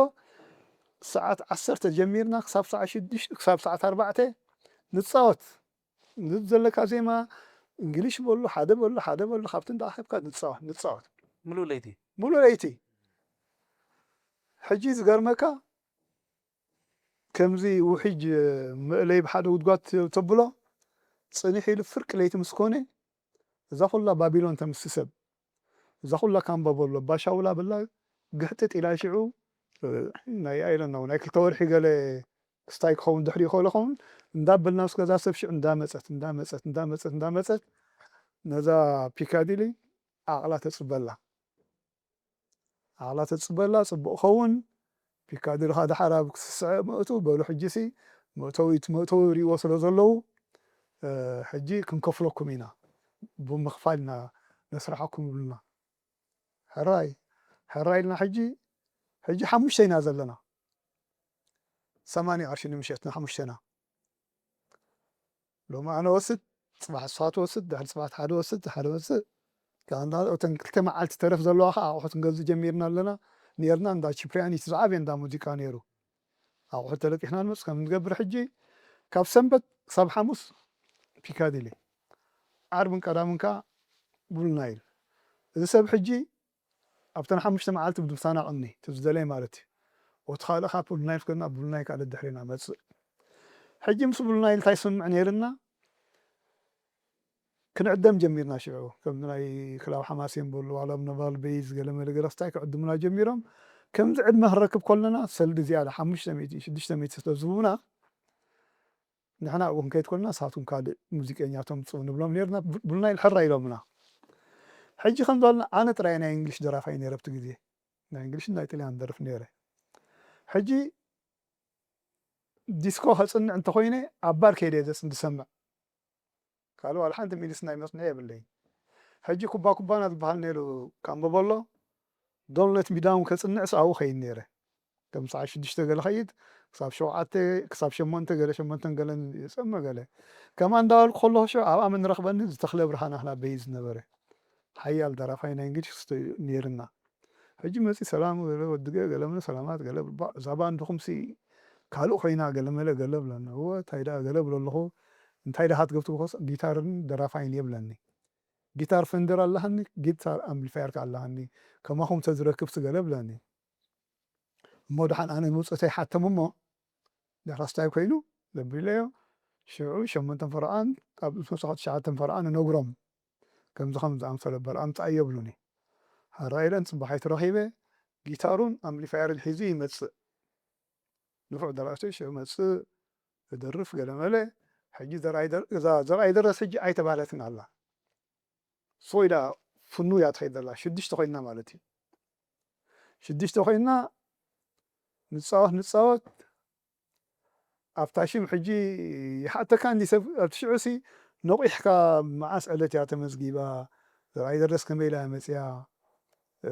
ሰዓት ዓሰርተ ጀሚርና ክሳብ ሰዓት ሽዱሽተ፣ ክሳብ ሰዓት ኣርባዕተ ንፃወት። ንዘለካ ዜማ እንግሊሽ በሎ፣ ሓደ በሎ፣ ሓደ በሎ፣ ካብቲ እንዳኣኸብካ ንፃወት፣ ንፃወት። ምሉእ ለይቲ? ምሉእ ለይቲ። ሕጂ ዝገርመካ ከምዚ ውሕጅ መእለይ ብሓደ ጉድጓድ ተብሎ ጽንሕ ኢሉ ፍርቂ ለይቲ ምስ ኮነ እዛ ኩላ ባቢሎን ተምሲ ሰብ፣ እዛ ኩላ ካምባ በሎ፣ ባሻውላ በላ ግሕጥጥ ኢላ ሽዑ፣ እ፣ ናይ ኣይለና ናይ ክልተ ወርሒ ገለ ክስታይ ክኸውን ድሕሪ ይኸእሎ ኸውን እንዳበልና ምስ ገዛ ሰብ ሽዑ እንዳመጸት፣ እንዳመጸት፣ እንዳመጸት፣ እንዳመጸት ነዛ ፒካዲሊ ዓቕላ ተጽበላ። ዓቕላ ተጽበላ፣ ጽቡቕ ኸውን። ፒካዲሊ ኸኣ ደሓር ኣብ ክስስዐ ምእቱ፣ በሉ ሕጂሲ መእተዊ፣ እቲ መእተዊ ይሪእዎ ስለ ዘለዉ፣ እ፣ ሕጂ ክንከፍለኩም ኢና፣ ብምኽፋል ኢና ነስርሓኩም ይብሉና። ሕራይ፣ ሕራይ ኢልና ሕጂ፣ ሕጂ ሓሙሽተ ኢና ዘለና። ሰማንያ ቅርሺ ንምሸት ንሓሙሽተና። ሎሚ ኣነ ወስድ፣ ጽባሕ ንስኻ ትወስድ፣ ድሕሪ ጽባሕ ሓደ ወስድ፣ ሓደ ወስድ። ከኣ እንዳ-፣ እተን ክልተ መዓልቲ ተረፍ ዘለዋ ኸኣ ኣቑሑት ክንገዝእ ጀሚርና ኣለና፣ ኔርና። እንዳ ቺፕርያኒት ዝዓበየ እንዳ ሙዚቃ ነይሩ። ኣቑሑት ተለቂሕና ንመጽእ ከም ንገብር ሕጂ፣ ካብ ሰንበት ክሳብ ሓሙስ ፒካዲሊ፣ ዓርብን ቀዳምን ከኣ ብሉ ናይል። እዚ ሰብ ሕጂ ኣብተን ሓሙሽተ መዓልቲ ብድብታና ቅኒ፣ እቲ ዝደለየ ማለት እዩ። ወቲ ካልእ ካብ ብሉ ናይል ኮይንና፣ ብሉ ናይል ካልእ ድሕሪና መጽእ። ሕጂ ምስ ብሉ ናይል እንታይ ስምምዕ ነይርና? ክንዕደም ጀሚርና ሽዑ። ከም ናይ ክላብ ሓማሴን በሉ፣ ዋላ ኣብ ነቫል ቤይዝ ገለ መለ ገለ ክስታይ ክዕድሙና ጀሚሮም። ከምዚ ዕድመ ክንረክብ ከለና፣ ሰልዲ ዝያዳ ሓሙሽተ ሚእቲ፣ ሽዱሽተ ሚእቲ ስለ ዝህቡና፣ ንሕና ኣብኡ ክንከይድ ከለና ንሳቶም ካልእ ሙዚቀኛ ተምጽኡ ንብሎም ነይርና። ቡ-፣ ቡና ኢል ሕራይ ኢሎምና። ሕጂ ከም ዝበልና ኣነ ጥራይ ናይ እንግሊሽ ደራፋይ ነይረ ኣብቲ ግዜ። ናይ እንግሊሽን ናይ ጥልያን ደርፍ ነይረ። ሕጂ ዲስኮ ከጽንዕ እንተኾይነ ኣብ ባር ከይደ ዘጽ-፣ ዝሰምዕ። ካልእ ዋላ ሓንቲ ሚሊስ ናይ መጽንዒ የብለይን። ሕጂ ኩባ ኩባና ዝበሃል ነይሩ ካምቦ በሎ፣ ዶንት ለት ሚ ዳውን ከጽንዕስ ኣብኡ ኸይድ ነይረ። ከም ሰዓት ሽዱሽተ ገለ ኸይድ፣ ክሳብ ሸውዓተ፣ ክሳብ ሸሞንተ ገለ፣ ሸሞንተን ገለን ይጸምዕ ገለ። ከምኣ እንዳበልኩ ከለኹ ሽዑ ኣብኣ መን ረኽበኒ? ዝተኽለ ብርሃነ ኣኽላ በይዝ ነበረ። ሓያል ደራፋይ ናይ እንግሊሽ ክስተ ነይርና። ሕጂ መጺ ሰላም ገለ ወዲ ገ-፣ ገለ ምነ ሰላማት ገለ ብባ-፣ እዛ ባንድኹምሲ ካልእ ኮይና ገለ መለ ገለ ብለኒ። እወ፣ እንታይ ደኣ ገለ ብሎ ኣለኹ። እንታይ ደኣ ሃት ገብትዎ ከስ ጊታርን ደራፋይን እየ ብለኒ። ጊታር ፈንደር ኣለሃኒ፣ ጊታር ኣምፕሊፋየር ከኣ ኣለሃኒ። ከማኹም ተዝረክብሲ ገለ ብለኒ። እሞ ደሓን ኣነ ምውጽእተይ ሓቶም እሞ፣ ዳሕራስ እንታይ ኮይኑ ዘቢለዮ፣ ሽዑ ሸሞንተን ፈረቓን፣ ካብ ምስ መጻኹ ትሽዓተን ፈረቓን እነግሮም። ከምዚ ከምዚ ዝኣምሰለ በል ኣምጽኣዮ ይብሉኒ። ሕራይ ኢለን ጽባሒት ረኺበ፣ ጊታሩን ኣምፕሊፋየርን ሒዙ ይመጽእ። ንፉዕ ደራሲ ሽዑ መጽእ፣ እደርፍ ገለ መለ። ሕጂ ዘርኣይ ደር-፣ እዛ ዘርኣይ ደረስ ሕጂ ኣይተባህለትን ኣላ። ሶ ኢላ ፍኑ እያ ትኸይድ ዘላ። ሽዱሽተ ኮይንና ማለት እዩ። ሽዱሽተ ኮይንና ንጻወት፣ ንጻወት። ኣብታ ሽም ሕጂ ይሓተካ እንዲ ሰብ ኣብቲ ሽዑሲ ነቑሕካ፣ መዓስ ዕለት እያ ተመዝጊባ? ዘርኣይ ደረስ ከመይ ኢላ እያ መጽያ? እ፣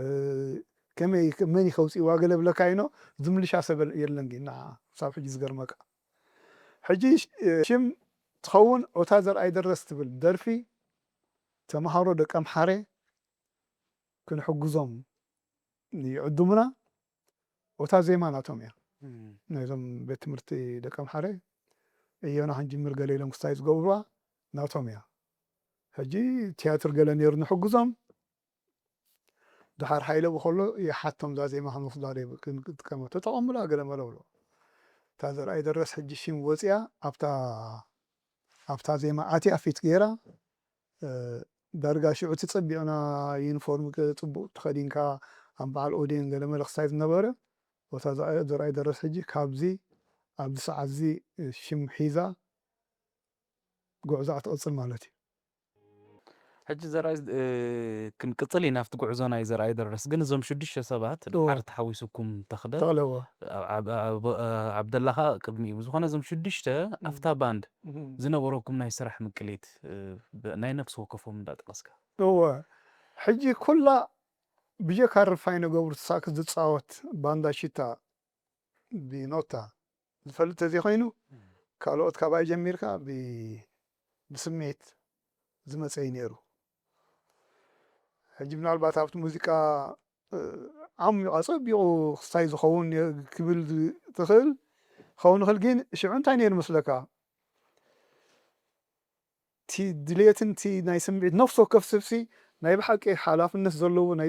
ከመይ፣ መን እዩ ከውጽእዋ? ገለ ብለካ ኢኖ ዝምልሻ ሰብ የለን ግን ንዓ ክሳብ ሕጂ ዝገርመካ። ሕጂ ሽ-፣ ሽም ትኸውን ኦታ ዘርኣይ ደረስ ትብል ደርፊ ተምሃሮ ደቀ ኣምሓረ ክንሕግዞም ይዕድሙና። ኦታ ዜማ ናቶም እያ። እም። ናይዞም ቤት ትምህርቲ ደቀ ኣምሓረ እዮና ክንጅምር ገለ ኢሎም ክስታይ ዝገብርዋ ናቶም እያ። ሕጂ ትያትር ገለ ነይሩ ንሕግዞም። ደሓር ሃይለ ብኸሎ ይሓቶም እዛ ዜማ ክንወስዳ ዶ ይብል፣ ክን-፣ ክንጥቀመ፣ ተጠቐሙላ ገለ መለ ብሎ። እታ ዘርኣይ ደረስ ሕጂ ሽም ወፂኣ ኣብታ፣ ኣብታ ዜማ ኣትያ ፊት ገይራ፣ እ፣ ዳርጋ ሽዑ እቲ ጸቢቕና ዩኒፎርም ከ-፣ ጽቡቕ ተኸዲንካ ኣብ በዓል ኦዴን ገለ መለ ክስታይ ዝነበረ፣ እታ ዘ-፣ ዘርኣይ ደረስ ሕጂ ካብዚ ኣብዚ ሰዓት እዚ ሽም ሒዛ ጉዕዞኣ ትቕጽል ማለት እዩ። ሕጂ ዘርኣይ ክንቅጽል ኢና ኣብቲ ጉዕዞ ናይ ዘርኣይ ደረስ፣ ግን እዞም ሽዱሽተ ሰባት ድሓር ተሓዊስኩም ተኽለ፣ ተኽለዎ። ዓብደላ ኸኣ ቅድሚኡ። ብዝኾነ እዞም ሽዱሽተ ኣብታ ባንድ ዝነበረኩም ናይ ስራሕ ምቅሊት ናይ ነፍሲ ወከፎም እንዳጠቀስካ። እወ፣ ሕጂ ኩላ ብጀካ ርፋይ ነገሩ ትሳክስ ዝጻወት ባንዳ ሽታ ብኖታ ዝፈልጥ ተዘይኮይኑ፣ ካልኦት ካባይ ጀሚርካ ብ-፣ ብስሜት ዝመጸ እዩ ነይሩ። ሕጂ ምናልባት ኣብቲ ሙዚቃ፣ እ፣ ዓሚቑ ኣጸቢቑ ክስታይ ዝኸውን የ-፣ ክብል ዝ-፣ ትኽእል፣ ክኸውን ይኽእል፣ ግን ሽዑ እንታይ ነይሩ መስለካ? እቲ ድሌትን እቲ ናይ ስምዒት ነፍሲ ወከፍ ሰብሲ ናይ ብሓቂ ሓላፍነት ዘለዎ ናይ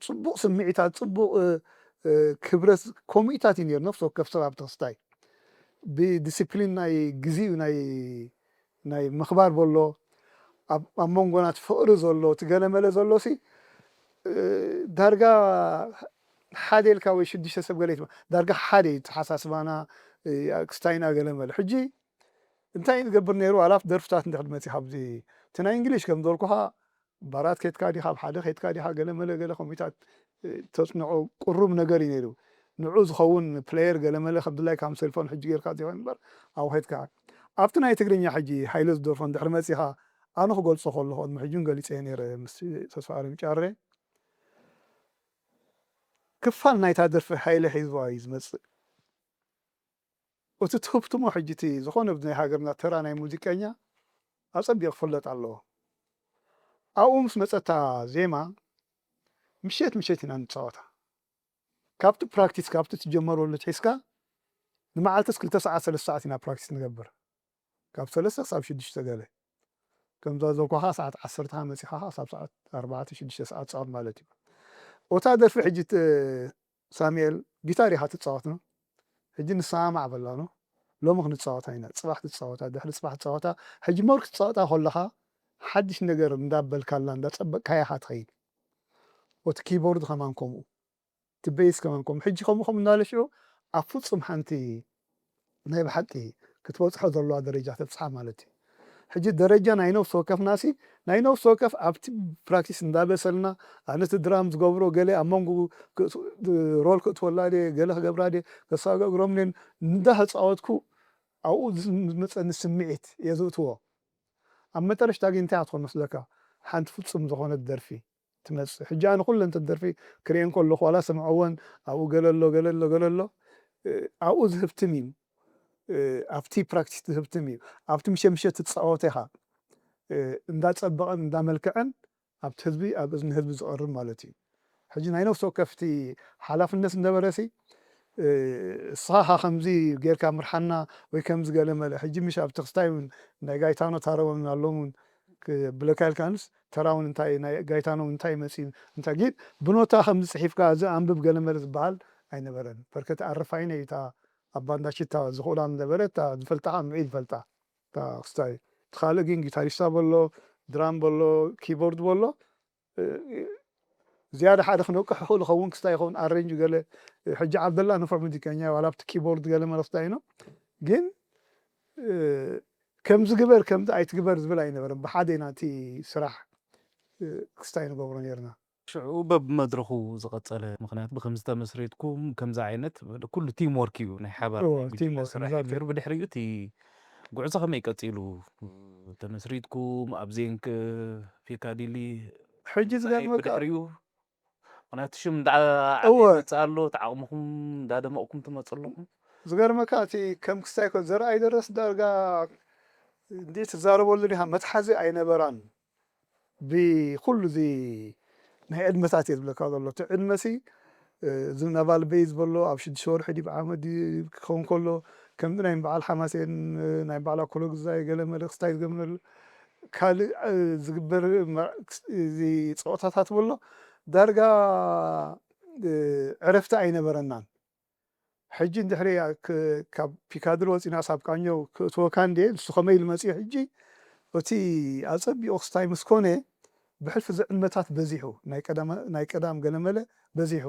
ጽቡቕ ስምዒታት፣ ጽቡቕ፣ እ፣ እ፣ ክብረት ኮሚታት እዩ ነይሩ ነፍሲ ወከፍ ሰብ ኣብቲ ክስታይ። ብዲሲፕሊን ናይ ግዜኡ ናይ፣ ናይ ምኽባር በሎ፣ ኣብ፣ ኣብ መንጎና እቲ ፍቕሪ ዘሎ፣ እቲ ገለመለ ዘሎ ሲ፣ እ፣ ዳርጋ ሓደ ኢልካ ወይ ሽዱሽተ ሰብ ገለ ይትማ-፣ ዳርጋ ሓደ እዩ ኣተሓሳስባና፣ እ፣ ክስታይና ገለመለ። ሕጂ እንታይ እዩ ዝገብር ነይሩ? ዋላ ኣብቲ ደርፍታት እንድሕር መጺኻ ኣብዚ፣ እቲ ናይ እንግሊሽ ከም ዝበልኩኻ፣ ባራት ኬድካ ዲኻ፣ ኣብ ሓደ ኬድካ ዲኻ፣ ገለ መለ ገለ ኮሚታት፣ እ፣ ተጽንዖ ቁሩብ ነገር እዩ ነይሩ። ንዑ ዝኸውን ፕሌየር ገለ መለ ከብድላይ ካብ ሴልፎን ሕጂ ጌርካ ዘይኮን እምበር፣ ኣብኡ ኬድካ። ኣብቲ ናይ ትግርኛ ሕጂ ሃይለ ዝደርፎ እንድሕር መጺኻ፣ ኣነ ክገልጾ ከለኹ፣ ቅድሚ ሕጂ እውን ገሊጸዮ ነይረ ምስ ተስፋኣለም ጫሬ። ክፋል ናይታ ደርፊ ሃይለ ሒዝዋ እዩ ዝመጽእ። እቲ ትህብትሞ ሕጂ እቲ ዝኾነ ናይ ሃገርና ተራ ናይ ሙዚቀኛ ኣጸቢቑ ክፍለጥ ኣለዎ። ኣብኡ ምስ መጸታ ዜማ ምሸት ምሸት ኢና ንጻወታ። ካብቲ ፕራክቲስ፣ ካብቲ ትጀመረሉ ትሒዝካ ንመዓልትስ ክልተ ሰዓት ሰለስተ ሰዓት ኢና ፕራክቲስ ንገብር። ካብ ሰለስተ ክሳብ ሽዱሽተ ገለ። ከምዛ ዘልኳኻ ሰዓት ዓሰርተ መጺኻ ክሳብ ሰዓት ኣርባዕተ ሽዱሽተ ሰዓት ጻወት ማለት እዩ። ኦታ ደርፊ ሕጂ ት-፣ ሳሙኤል ጊታር ኢኻ ትጻወት ነው። ሕጂ ንሰማማዕ በላ ነው። ሎሚ ክንጻወታ ኢና፣ ጽባሕ ትጻወታ፣ ድሕሪ ጽባሕ ትጻወታ። ሕጂ ሞር ክትጻወታ ከለኻ ሓድሽ ነገር እንዳበልካላ፣ እንዳጸበቅካያ ኢኻ ትኸይድ። ኦቲ ኪቦርድ ከማን ከምኡ፣ እቲ ቤዝ ከማን ከምኡ። ሕጂ ከምኡ ከምኡ እናበለ ሽዑ ኣብ ፍጹም ሓንቲ ናይ ብሓቂ ክትበጽሖ ዘለዋ ደረጃ ተብጽሓ ማለት እዩ። ሕጂ ደረጃ ናይ ነፍሲ ወከፍናሲ፣ ናይ ነፍሲ ወከፍ ኣብቲ ፕራክቲስ እንዳበሰልና፣ ኣነ እቲ ድራም ዝገብሮ ገለ ኣብ መንጎ ክ-፣ ሮል ክእትወላ ድየ፣ ገለ ክገብራ ድየ፣ ከሳገግሮም ድየን እንዳተጻወትኩ ኣብኡ ዝመጸኒ ስምዒት እየ ዝእትዎ። ኣብ መጠረሽታ ግን እንታይ እያ ትኾን መስለካ? ሓንቲ ፍጹም ዝኾነት ደርፊ ትመጽእ። ሕጂ ኣነ ኩለን እተን ደርፊ ክርእየን ከለኹ ዋላ ሰምዐወን፣ ኣብኡ ገለ ኣሎ፣ ገለ ኣሎ፣ ገለ ኣሎ፣ እ፣ ኣብኡ ዝህብትም እዩ። እ፣ ኣብቲ ፕራክቲስ ዝህብትም እዩ። ኣብቲ ምሸት ምሸት ትጻወት ኢኻ፣ እ፣ እንዳጸበቐን እንዳመልክዐን ኣብቲ ህዝቢ፣ ኣብ እዝኒ ህዝቢ ዝቐርብ ማለት እዩ። ሕጂ ናይ ነፍሲ ወከፍቲ ሓላፍነት ዝነበረሲ፣ እ፣ ንስኻ ከምዚ ጌርካ ምርሓና ወይ ከምዚ ገለ መለ። ሕጂ ምሽ ኣብቲ ክስታይ እውን ናይ ጋይታኖ ታረወን ኣለውን ክ-፣ ብለካ ኢልካንስ ተራ እውን እንታይ ናይ ጋይታኖ እውን እንታይ መጺኡ እንታይ ግን ብኖታ ከምዚ ጽሒፍካ እዚ ኣንብብ ገለ መለ ዝበሃል ኣይነበረን። በርከት ኣረፋይነ እዩ እታ ኣብ ባንዳ ሽታ ዝኽእላ ዝነበረ እታ ዝፈልጣ ምዒ ዝፈልጣ እታ ክስታይ። እቲ ካልእ ግን ጊታሪስታ በሎ፣ ድራም በሎ፣ ኪቦርድ በሎ፣ እ፣ ዝያዳ ሓደ ክነቅሕ ይኽእል ይኸውን፣ ክስታይ ይኸውን፣ ኣሬንጅ ገለ። ሕጂ ዓብደላ ንፉዕ ሙዚቀኛ እዩ፣ ዋላ ኣብቲ ኪቦርድ ገለ መለ ክስታይ ነው። ግን፣ እ፣ ከምዚ ግበር፣ ከምዚ ኣይትግበር ዝብል ኣይነበረን። ብሓደ ኢና እቲ ስራሕ፣ እ፣ ክስታይ ንገብሮ ነይርና። ሽዑ በብመድረኹ ዝቐጸለ፣ ምኽንያቱ ብከምዚ ተመስሪትኩም፣ ከምዚ ዓይነት ኩሉ ቲም ወርክ እዩ፣ ናይ ሓባር እዎ፣ ናይ ቲም ቢዝነስ ወርክ፣ ስራሕ እዩ ኤግዛክትሊ። ነይሩ። ብድሕሪኡ እቲ ጉዕዞ ከመይ ቀጺሉ? ተመስሪትኩም፣ ኣብ ዜንክ፣ ፒካዲሊ፣ ሕጂ እንታይ ዝገርመካ ብድሕሪኡ? ምኽንያቱ ሽም እንዳ እወ። ዓበየ ይመጽእ ኣሎ፣ እቲ ዓቕምኹም እንዳደመቕኩም ትመጹ ኣለኹም። ዝገርመካ እቲ ከም ክስታይ ኮ ዘርኣይ ደረስ ዳርጋ እንዴ ትዛረበሉ ዲኻ መትሓዚ ኣይነበራን። ብኩሉ እዚ ናይ ዕድመታት እየ ዝብለካ ዘሎ። እቲ ዕድመሲ፣ እ፣ እዚ ናቫል ቤይ ዝበሎ ኣብ ሽዱሽተ ወርሒ ድዩ ብዓመት ድዩ ክኸውን ከሎ፣ ከምዚ ናይ በዓል ሓማሴን፣ እ፣ ናይ በዓል ኣኮሎ ግዛይ ገለ መለ ክስታይ ዝገብረሉ፣ ካልእ፣ እ፣ ዝግበር መ-፣ እዚ ጸወታታት በሎ ዳርጋ፣ እ፣ ዕረፍቲ ኣይነበረናን። ሕጂ እንድሕሪ ክ-፣ ካብ ፒካድሮ ወጺና ሳብ ቃኘው ክእትወካ እንድየ፣ ንሱ ከመይ ኢሉ መጺኡ ሕጂ፣ እቲ ኣጸቢቑ ክስታይ ምስ ኮነ፣ ብሕልፊ እዚ ዕድመታት በዚሑ፣ ናይ ቀዳመ-፣ ናይ ቀዳም ገለመለ በዚሑ።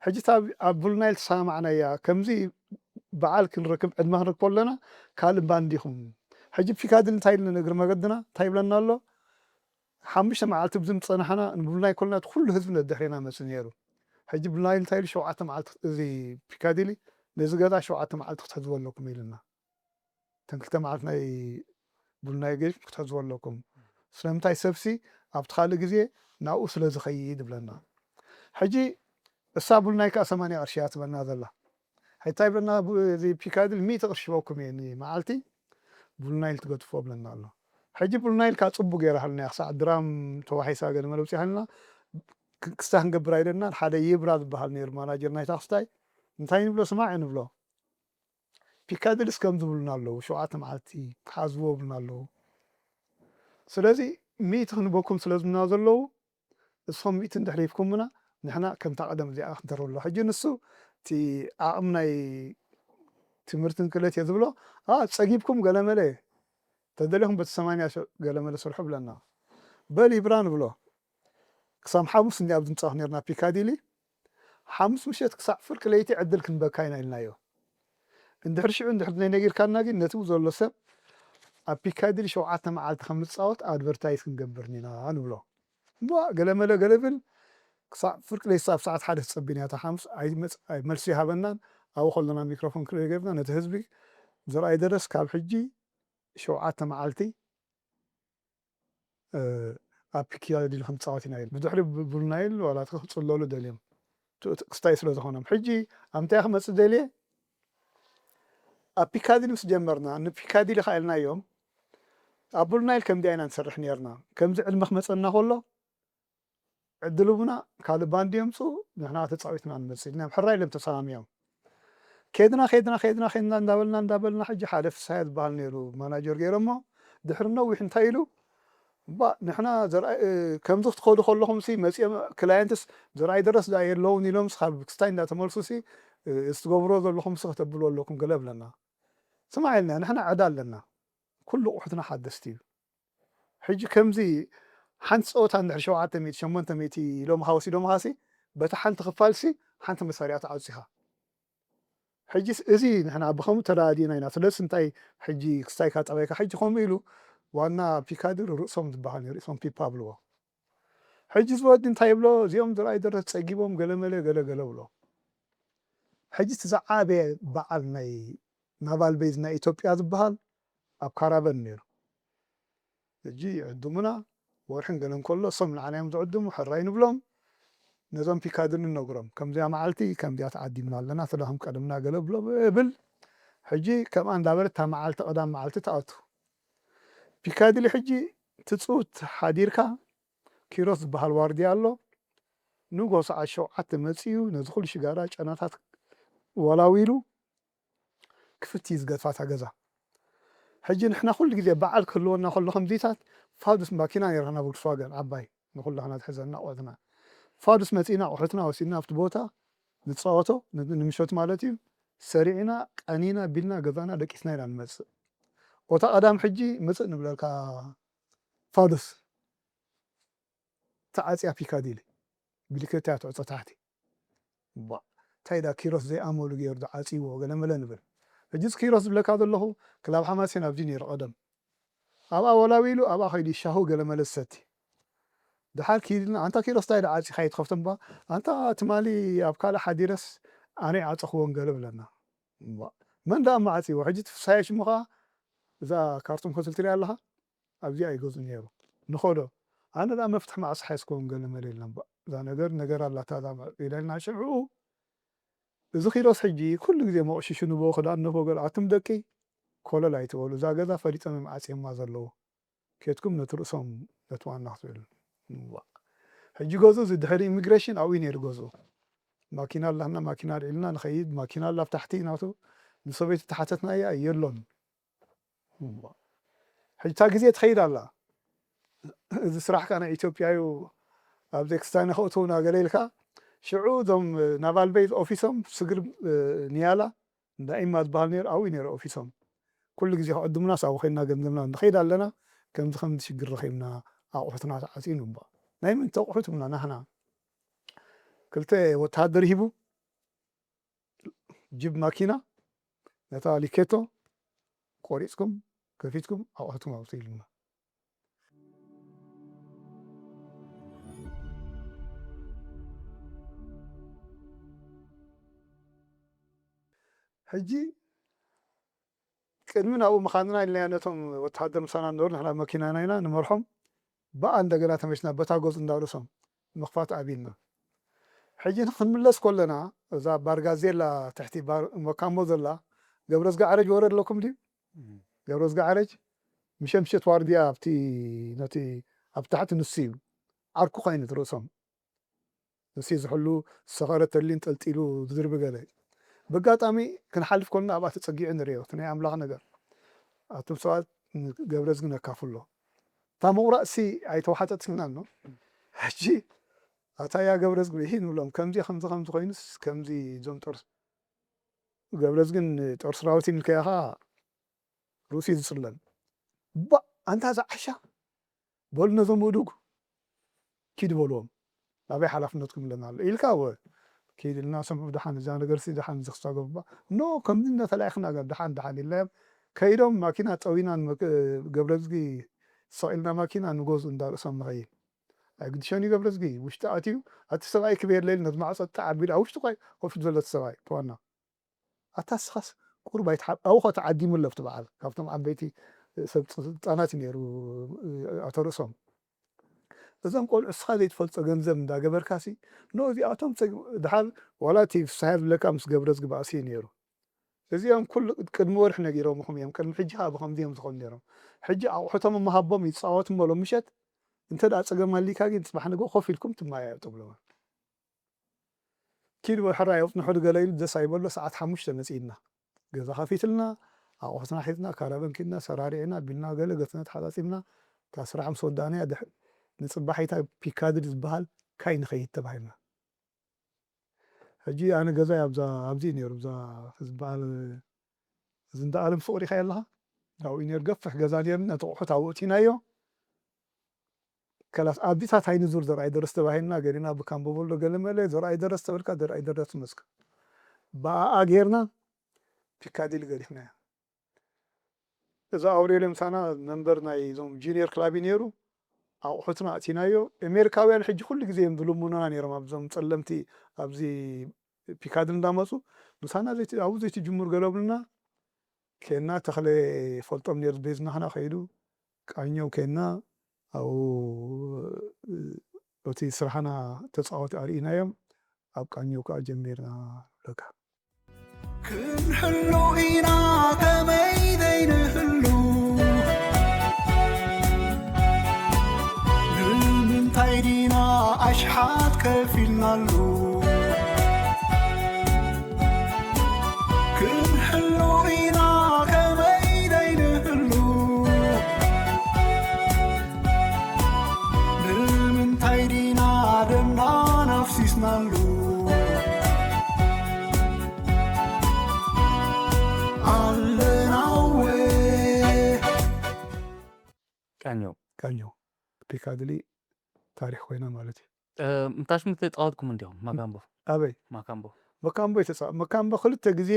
ሕጂ እታ ኣብ፣ ኣብ ብሉ ናይል ተሰማማዕናያ፣ ከምዚ በዓል ክንረክብ ዕድመ ክንረክቦ ኣለና፣ ካልእ ባንድ ኢኹም። ሕጂ ፒካድል እንታይ ኢሉ እግሪ መገድና እንታይ ይብለና ኣሎ? ሓሙሽተ መዓልቲ ብዝም ጸናሕና ንቡልናይ ኮልና እቲ ኩሉ ህዝቢ ነድሕሬና መጽእ ነይሩ። ሕጂ ቡልናይል እንታይ ኢሉ ሸውዓተ መዓልቲ እዚ ፒካዲሊ ነዚ ገዛ ሸውዓተ መዓልቲ ክትሕዝዎ ኣለኩም ኢልና። እተን ክልተ መዓልቲ ናይ ቡልናይ ገይርኩም ክትሕዝዎ ኣለኩም። ስለምንታይ ሰብሲ ኣብቲ ካልእ ግዜ ናብኡ ስለ ዝኸይድ ይብለና። ሕጂ እሳ ቡልናይ ከኣ ሰማንያ ቅርሺ እያ ትበና ዘላ። ሕጂ እንታይ ይብለና ቡ- እዚ ፒካዲል ሚእቲ ቅርሺ ሂበኩም እየ ንመዓልቲ ቡልናይል ትገድፎ ብለና ኣሎ። ሕጂ ቡልናይል ከኣ ጽቡቅ ገይራ ሃልና ክሳዕ ድራም ተዋሒሳ ገለ መለ ውጽእ ሃልና ክ- ክስታ ክንገብር ኣይደናን ሓደ ይብራ ዝበሃል ነይሩ ማናጀር ናይታ ክስታይ እንታይ ንብሎ ስማዕ ንብሎ ፒካድልስ ከም ዝብሉና ኣለዉ ሸውዓተ መዓልቲ ሓዝዎ ብሉና ኣለዉ። ስለዚ ሚእቲ ክንበኩም ስለ ዝብሉና ዘለዉ እስኹም ሚእቲ እንድሕር ሂብኩምና ንሕና ከምታ ቀደም እዚኣ ክንደርበሉ። ሕጂ ንሱ እቲ ዓቕሚ ናይ ትምህርትን ክእለት እየ ዝብሎ ኣ ጸጊብኩም ገለመለ ተደሊኹም በቲ ሰማንያ ሸ- ገለመለ ስርሑ ብለና። በል ይብራ ንብሎ። ክሳብ ሓሙስ እንዲ ኣብ ዝምጻኹ ነርና ፒካዲሊ ሓሙስ ምሸት ክሳዕ ፍርቂ ለይቲ ዕድል ክንበካ ኢና ኢልናዮ። እንድሕር ሽዑ እንድሕር ዘይነጊርካና ግን ነቲ ዘሎ ሰብ ኣብ ፒካዲሊ ሸውዓተ መዓልቲ ከም ዝጻወት ኣድቨርታይዝ ክንገብር ኢና ንብሎ። እሞ ገለ መለ ገለ ብል ክሳዕ ፍርቂ ለይቲ ኣብ ሰዓት ሓደ ትጸብን እያ እታ ሓሙስ ኣይመጽ- ኣይ- መልሲ ይሃበናን ኣብኡ ከለና ሚክሮፎን ክልእ ገርና ነቲ ህዝቢ ዘርኣይ ደረስ ካብ ሕጂ ሸውዓተ መዓልቲ ኣብ ፒካዲሊ ክንጻወት ኢና ኢሉ ብድሕሪ ቡልናይል ዋላ ክጽለሉ ደልዮም ክስታይ ስለ ዝኾኖም ሕጂ ኣብ ምንታይ ክመጽእ ደልየ ኣብ ፒካዲሊ ምስ ጀመርና ንፒካዲሊ ከ ኢልናዮም ኣብ ቡልናይል ከምዚ ኢና ንሰርሕ ነርና ከምዚ ዕድመ ክመጸና ከሎ ዕድል ቡና ካልእ ባንድ የምፁ ንሕና ተፃዊትና ንመፅእ ኢልና ሕራይ ኢሎም ተሰማሚዮም ከድና ከድና ከድና ከድና እንዳበልና እንዳበልና ሕጂ ሓደ ፍስሃ ዝበሃል ነይሩ ማናጀር ገይሮሞ ድሕሪ ነዊሕ እንታይ ኢሉ እባ ንሕና ዘርኣይ ከምዚ ክትኸዱ ከለኹም ሲ መፂኦም ክላየንትስ ዘርኣይ ደረስ ዳ የለውን ኢሎም ካብ ክስታይ እንዳተመልሱ ሲ እዚ ትገብሮ ዘለኹም ሲ ከተብልዎ ኣለኩም ገለ ብለና ስማዕ ኢልና ንሕና ዕዳ ኣለና ኩሉ ኣቑሑትና ሓደስቲ እዩ ሕጂ ከምዚ ሓንቲ ፀወታ እንድሕር ሸውዓተ ሚእቲ ሸሞንተ ሚእቲ ኢሎም ሃወሲ ኢሎም ሃሲ በቲ ሓንቲ ክፋል ሲ ሓንቲ መሳርያ ተዓፂኻ ሕጂ እዚ ንሕና ብኸምኡ ተረዳዲእና ኢና ስለዚ እንታይ ሕጂ ክስታይ ካጠባይካ ሕጂ ከምኡ ኢሉ ዋና ፒካድር ርእሶም ዝበሃል ርእሶም ፒፓ ብልዎ ሕጂ ዝወዲ እንታይ ይብሎ እዚኦም ዝረኣይ ደረስ ፀጊቦም ገለመለ ገለገለ ብሎ ሕጂ እቲ ዝዓበየ በዓል ናይ ናቫል ቤዝ ናይ ኢትዮጵያ ዝበሃል ኣብ ካራቨን ነይሩ ሕጂ ይዕድሙና ወርሕን ገለን ከሎ እሶም ንዓና እዮም ዝዕድሙ ሕራይ ንብሎም ነዞም ፒካድን ንነግሮም ከምዚያ መዓልቲ ከምዚያ ተዓዲምና ኣለና ስለ ከም ቀደምና ገለ ብሎ ብል ሕጂ ከምኣ እንዳበለት እታ መዓልቲ ቀዳም መዓልቲ ተኣቱ ፒካድሊ ሕጂ ትፅውት ሓዲርካ ኪሮስ ዝበሃል ዋርድያ ኣሎ ንጎ ሰዓት ሸውዓተ መፂኡ ነዚ ኩሉ ሽጋራ ጨናታት ወላዊሉ ክፍት እዩ ዝገድፋ እታ ገዛ። ሕጂ ንሕና ኩሉ ግዜ በዓል ክህልወና ከሎ ከምዚታት ፋዱስ ማኪና ነይራና ቮልክስዋገን ዓባይ ንኩላህና ትሕዘና ኣቑሑትና። ፋዱስ መጺእና ኣቑሑትና ወሲድና ኣብቲ ቦታ ንጻወቶ ን- ንምሸት ማለት እዩ ሰሪዕና ቀኒና ቢልና ገዛና ደቂስና ኢና ንመጽእ። ኦታ ቀዳም ሕጂ ምጽእ ንብለካ ፋዱስ ተዓጽያ ፒካዲሊ ብሊከት እያ ትዕጾ ታሕቲ። ባ እንታይ ዳ ኪሮስ ዘይኣመሉ ገይሩ ዶ ዓጽይዎ ገለ መለ ንብል። ሕጂስ ኪሮስ ዝብለካ ዘለኹ ክላብ ሓማሴን ኣብዚ ነይሩ ቀደም። ኣብኣ ወላዊ ኢሉ ኣብኣ ከይዱ ሻሁ ገለ መለ ዝሰቲ። ድሓር ኪድና ኣንታ ኪሮስ እንታይ ዳ ዓጺኻ ይትኸፍቶም ባ ኣንታ ትማሊ ኣብ ካልእ ሓዲረስ ኣነ ይዓጸኽዎን ገለ ብለና። ባ መን ዳ እማ ዓጽይዎ ሕጂ ትፍሳየ ሽሙ ኸዓ እዛ ካርቱም ሆቴል ትሪኣ ኣለኻ ኣብዚኣ እዩ ገዝኡ ነይሩ ንኸዶ ኣነ ዳ መፍትሕ ማዕስ ሓይስኮም ገለ መለ የለን እዛ ነገር ነገር ኣላታ ኢለና ሽዑ እዚ ኪሮስ ሕጂ ኩሉ ግዜ መቕሽሹ ንብኡ ክዳን ንብኡ ገለ ኣቱም ደቂ ኮለል ኣይትበሉ እዛ ገዛ ፈሊጦም እዮም ዓፅዮማ ዘለዉ ኬድኩም ነቲ ርእሶም ነቲ ዋና ክትብሉ ሕጂ ገዝኡ እዚ ድሕሪ ኢሚግሬሽን ኣብኡ ነይሩ ገዝኡ ማኪና ኣላና ማኪና ኣልዒልና ንኸይድ ማኪና ኣላ ኣብ ታሕቲ ናቱ ንሰበይቱ ተሓተትናያ የሎን ሕጂ እታ ግዜ ትኸይድ ኣላ እዚ ስራሕ ከ ናይ ኢትዮጵያ እዩ ኣብ ዜክስታይን ከእትውና ገለ ኢልካ ሽዑ እዞም ናቫል ቤዝ ኦፊሶም ስግር ኒያላ እንዳ ኢማ ዝበሃል ነይሩ ኣብኡ ነይሩ ኦፊሶም ኩሉ ግዜ ክዕድሙና ሳቡ ኮይንና ገንዘብና ንኸይድ ኣለና ከምዚ ከምዚ ሽግር ረኺብና ኣቑሑትና ተዓፂኑ እባ ናይ ምንተ ኣቑሑት ብና ናህና ክልተ ወተሃደር ሂቡ ጅብ ማኪና ነታ ሊኬቶ ቆሪፅኩም ከፊትኩም ኣቑሑትኩም ኣውፅኡ ኢሉና። ሕጂ ቅድሚ ናብኡ ምኻንና ኢልና ነቶም ወተሃደር ምሳና ነበሩ፣ ንሕና መኪናና ኢና ንመርሖም። ብኣ እንደገና ተመሽና በታ ጎዝ እንዳርእሶም ምኽፋት ኣቢልና። ሕጂ ክንምለስ ከለና እዛ ባርጋዜላ ትሕቲ ባር-፣ መካሞ ዘላ ገብረዝጊ ዓረጅ ወረድ ኣለኩም ድዩ? ገብረዝጊ ዓረጅ ምሸምሸት ዋርድያ ኣብቲ፣ ነቲ ኣብ ታሕቲ ንሱ እዩ ዓርኩ ኮይኑ ርእሶም። ንሱ ዝሕሉ ሰኸረ ተሊን ጠልጢሉ ዝድርቢ ገለ። ብኣጋጣሚ ክንሓልፍ ከለና ኣብኣ ተጸጊዑ ንርእዮ፣ እቲ ናይ ኣምላኽ ነገር። ኣቱም ሰባት ንገብረዝጊ ነካፍሎ። እታ ምቑራጽሲ ኣይተዋሓጠትልናን ነው። ሕጂ ኣታ ያ ገብረዝጊ ብሂ ንብሎም፣ ከምዚ፣ ከምዚ፣ ከምዚ ኮይኑስ፣ ከምዚ እዞም ጦር ገብረዝጊን ጦር ሰራዊትን ኢልካዮ ኸኣ ርእሱ እዩ ዝጽለል። ባእ፣ ኣንታ እዛ ዓሻ፣ በሉ ነዞም እዱግ ኪድ በልዎም። ናበይ ሓላፍነትኩም ኣለና ኣሎ ኢልካ፣ ወ፣ ኪድ ኢልና ሰምዑ። ደሓን እዛ ነገርሲ ደሓን ዝኽሳጎ እባ። ኖ፣ ከምዚ እንዳተላኢኽና ገ-፣ ደሓን ደሓን ኢልናዮም። ከይዶም ማኪና ጠዊና ንመክ-፣ ገብረዝጊ ሰቒልና ማኪና ንጎዝ እንዳርእሶም ንኸይድ። ኣይግድሾን እዩ ገብረዝጊ፣ ውሽጢ ኣትዩ፣ ኣቲ ሰብኣይ ክበየለይ ኢሉ ነቲ ማዕጾ ጣዕ ኣቢሉ ኣብ ውሽጢ ኮይ ኮፍ ኢሉ ዘሎ እቲ ሰብኣይ፣ እቲ ዋና። ኣታ እስኻስ ቁሩብ ኣይትሓ-፣ ኣብኡ ኸ ተዓዲሙ ኣሎ ኣብቲ በዓል። ካብቶም ዓበይቲ ሰብ ስልጣናት እዩ ነይሩ፣ ኣቶ ርእሶም። እዞም ቆልዑ እስኻ ዘይትፈልጦ ገንዘብ እንዳገበርካሲ፣ ኖ እዚኣቶም ጸግ-፣ ድሓር ዋላ እቲ ፍስሃ ዝብለካ ምስ ገብረዝጊ ባእሲ እዩ ነይሩ። እዚኦም ኩሉ ቅድሚ ወርሒ ነጊሮምኹም እዮም፣ ቅድሚ ሕጂ ኸኣ ብኸምዚ እዮም ዝኾኑ ነይሮም። ሕጂ ኣቑሑቶም እሞ ሃቦም ይጻወቱ እሞ ሎም ምሸት፣ እንተ ደኣ ጸገም ኣሊካ ግን ጽባሕ ንግሆ ኮፍ ኢልኩም ትመያየጡ ብሎም። ኪድ ሕራይ ኣጽንሑ ገለ ኢሉ ደስ ኣይበሎ። ሰዓት ሓሙሽተ መጺእና፣ ገዛ ከፊትልና፣ ኣቑሑትና ሒዝና፣ ካራቨን ኪድና፣ ሰራሪዕና፣ ቢልና፣ ገለ ገጽና ተሓጻጺብና፣ እታ ስራሕ ምስ ወዳእናያ፣ ድሕ-፣ ንጽባሒታ ፒካድሪ ዝበሃል ካይ ንኸይድ ተባሂልና። ሕጂ ኣነ ገዛይ ኣብዛ፣ ኣብዚ እዩ ነይሩ፣ እዛ ዝበሃል፣ እዚ እንዳ ኣለም ፍቕሪ ኢኻ ኣለኻ? ኣብኡ እዩ ነይሩ፣ ገፊሕ ገዛ ነይሩ፣ ነቲ ኣቑሑት ኣብኡ እቲናዮ። ከላስ ኣብዚታት ኣይንዙር ዘርኣይ ደረስ ተባሂልና፣ ገሊና ብካምቦ በሎ ገለ መለ፣ ዘርኣይ ደረስ ተበልካ፣ ዘርኣይ ደረስ መስክ። ብኣኣ ጌርና ፒካዲሊ ገዲፍናዮ። እዛ ኣውሬልዮ ምሳና መንበር ናይ እዞም ጁኒየር ክላብ እዩ ነይሩ። ኣቑሑትና ኣእቲናዮ። ኣሜሪካውያን ሕጂ ኩሉ ግዜ እዮም ዝልምኑና ነይሮም፣ ኣብዞም ጸለምቲ ኣብዚ ፒካዲሊ እንዳመጹ፣ ምሳና ዘይት-፣ ኣብኡ ዘይትጅምሩ ገለ ብሉና። ኬና ተኽለ ፈልጦም ነይሩ፣ ቤዝናኽና ከይዱ፣ ቃኘው ኬና ኣብኡ እቲ ስራሕና ተጻወቲ ኣርኢናዮም። ኣብ ቃኘው ከኣ ጀሚርና ብለካ። ክንሕሉ ኢና ከመይ ዘይንህሉ፣ ንምንታይ ዲና ኣሽሓት ከፊልናሉ? ክንሕሉ ኢና ከመይ ዘይንህሉ፣ ንምንታይ ዲና ደምና ኣፍሲስናሉ? ኣለናወ። ቃኘው። ቃኘው። ፒካድሊ ታሪኽ ኮይና ማለት እዩ። እ፣ ምታሽም ተጻወትኩም እንዲኹም፣ ማካምቦ። ኣበይ? ማካምቦ። መካምቦ የተጻ-፣ መካምቦ ክልተ ግዜ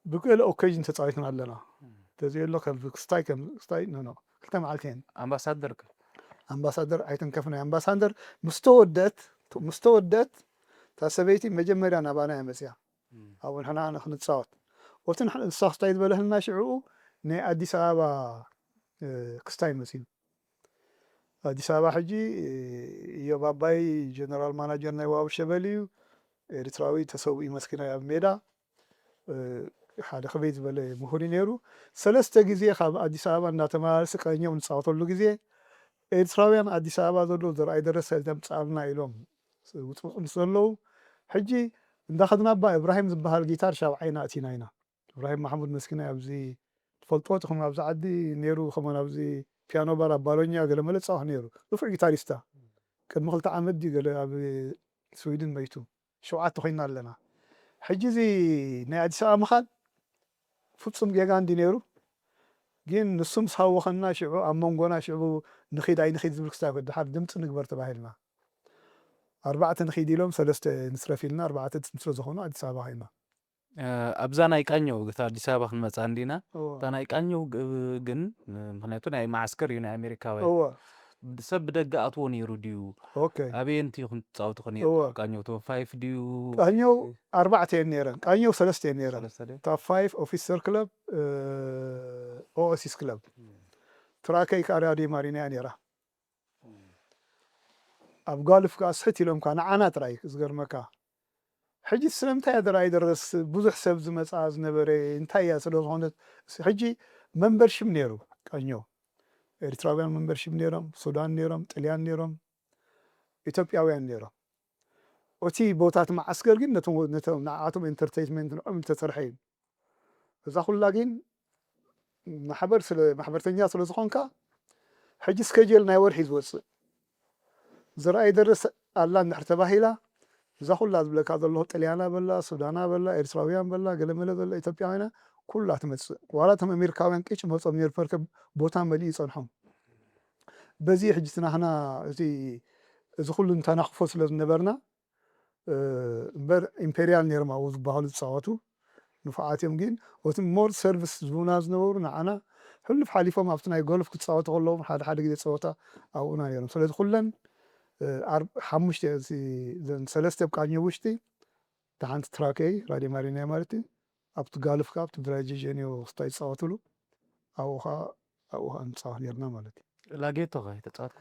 ብገለ ኦኬዥን ተጻዊትና ኣለና። እም። ተዘየሎ ከም ክስታይ፣ ከም ክስታይ፣ ኖ፣ ኖ። ክልተ መዓልቲ እየን። ኣምባሳደር ከ? ኣምባሳደር ኣይተንከፍናይ። ኣምባሳደር ምስ ተወደት፣ ምስ ተወደት፣ እታ ሰበይቲ መጀመርያ ናባና እያ መጽያ። እም። ኣብኡ ንሕና ንኽንጻወት። ወቲ ንሕ-፣ ንሳ ክስታይ ዝበለህልና ሽዕኡ ናይ ኣዲስ ኣበባ፣ እ፣ ክስታይ መጽዩ። ኣዲስ ኣበባ ሕጂ፣ እ፣ እዮብ ኣባይ ጀነራል ማናጀር ናይ ዋው ሸበል እዩ። ኤርትራዊ ተሰዊኡ መስኪናይ ኣብ ሜዳ፣ እ፣ ሓደ ክበይ ዝበለ ምሁር እዩ ነይሩ። ሰለስተ ግዜ ካብ ኣዲስ ኣበባ እናተመላለሱ ቀኘው ንጻወተሉ ግዜ፣ ኤርትራውያን ኣዲስ ኣበባ ዘለዉ ዘርኣይ ደረሰ ዘምጽኣልና ኢሎም ውጽውጽ ምስ ዘለዉ፣ ሕጂ እንዳኸድና እባ እብራሂም ዝበሃል ጊታር ሻብዓይና ኣቲና ኢና። እብራሂም ማሕሙድ መስኪናይ ኣብዚ ትፈልጥዎ ትኹም፣ ኣብዚ ዓዲ ነይሩ፣ ከማን ኣብዚ ፒያኖ ባር ኣብ ባሎኛ ገለ መለ ጻወት ነይሩ። ንፉዕ ጊታሪስታ። ቅድሚ ክልተ ዓመት ድዩ ገለ ኣብ ስዊድን መይቱ። ሸውዓተ ኮይና ኣለና። ሕጂ እዚ ናይ ኣዲስ ኣበባ ምኻድ ፍጹም ጌጋ እንዲ ነይሩ። ግን ንሱ ምስ ሃወኸና ሽዑ ኣብ መንጎና ሽዑ ንኺድ ኣይንኺድ ዝብል ክስታይ፣ ድሓር ድምጺ ንግበር ተባሂልና። ኣርባዕተ ንኺድ ኢሎም ሰለስተ ንትረፍ ኢልና፣ ኣርባዕተ ምስ ዝኾኑ ኣዲስ ኣበባ ኸይና። እ፣ ኣብዛ ናይ ቃኘው፣ እታ ኣዲስ ኣበባ ክንመጽኣ እንዲና። እወ። እታ ናይ ቃኘው ግ-፣ ግን፣ እ፣ ምኽንያቱ ናይ መዓስከር እዩ፣ ናይ ኣሜሪካውያን። እወ። ሰብ ብደገ ኣትዎ ነይሩ ድዩ? ኦኬ ኣበየንቲ ኢኹም ትጻወቱ ከ ነይሩ? እወ ቃኘው ቶፕ ፋይፍ ድዩ? ቃኘው ኣርባዕተ እየን ነይረን። ቃኘው ሰለስተ እየን ነይረን። ሰለስተ ድዩ? ቶፕ ፋይፍ፣ ኦፊሰር ክለብ፣ ኦኦሲስ ክለብ። ትራከይ ከዓ ራድዮ ማሪና እያ ነይራ። ኣብ ጋልፍ ከዓ ስሕት ኢሎም ከዓ ንዓና ጥራይ ዝገርመካ። ሕጂ ስለምንታይ እያ ደራይ ደረስ ብዙሕ ሰብ ዝመፅኣ ዝነበረ እንታይ እያ ስለ ዝኾነት፣ ሕጂ መንበርሽም ነይሩ ቃኘው። ኤርትራውያን መንበርሽም ነይሮም፣ ሱዳን ነይሮም፣ ጥልያን ነይሮም፣ ኢትዮጵያውያን ነይሮም። እቲ ቦታ እቲ መዓስከር ግን ነቶም ነቶም ንዓቶም ኢንተርቴይንመንት ንዕኦም ዝተሰርሐ እዩ። እዛ ኩላ ግን ማሕበር ስለ ማሕበርተኛ ስለ ዝኾንካ ሕጂ ስኬጅል ናይ ወርሒ ዝወፅእ ዝረኣይ ደረስ ኣላ እንድሕር ተባሂላ እዛ ኩላ ዝብለካ ዘለኹ ጥልያና በላ ሱዳና በላ ኤርትራውያን በላ ገለመለ ዘሎ ኢትዮጵያውያና ኩላ ትመፅእ። ዋላ እቶም ኣሜሪካውያን ቅጭ መፆም ነይሩ ፐርከ ቦታ መሊኡ ይፀንሖም። በዚ ሕጂ እቲ ናህና እቲ እዚ ኩሉ እንተናኽፎ ስለ ዝነበርና እምበር ኢምፔርያል ነይሮም ኣብኡ ዝበሃሉ ዝፃወቱ ንፉዓት እዮም። ግን እቲ ሞር ሰርቪስ ዝህቡና ዝነበሩ ንዓና ሕሉፍ ሓሊፎም ኣብቲ ናይ ጎልፍ ክፃወቱ ከለዎም ሓደ ሓደ ግዜ ፀወታ ኣብኡና ነይሮም። ስለዚ ኩለን ሓሙሽተ ሰለስተ ኣብ ቃኘው ውሽጢ እታ ሓንቲ ትራከይ ራድዮ ማሪናይ ማለት እዩ። ኣብቲ ጋልፍ ከዓ ኣብቲ ብራጀጀንዮ ክስታይ ዝፃወትሉ ኣብኡ ከዓ ኣብኡ ከዓ ንፃወት ነርና ማለት እዩ። ላጌቶ ከ ተፃወት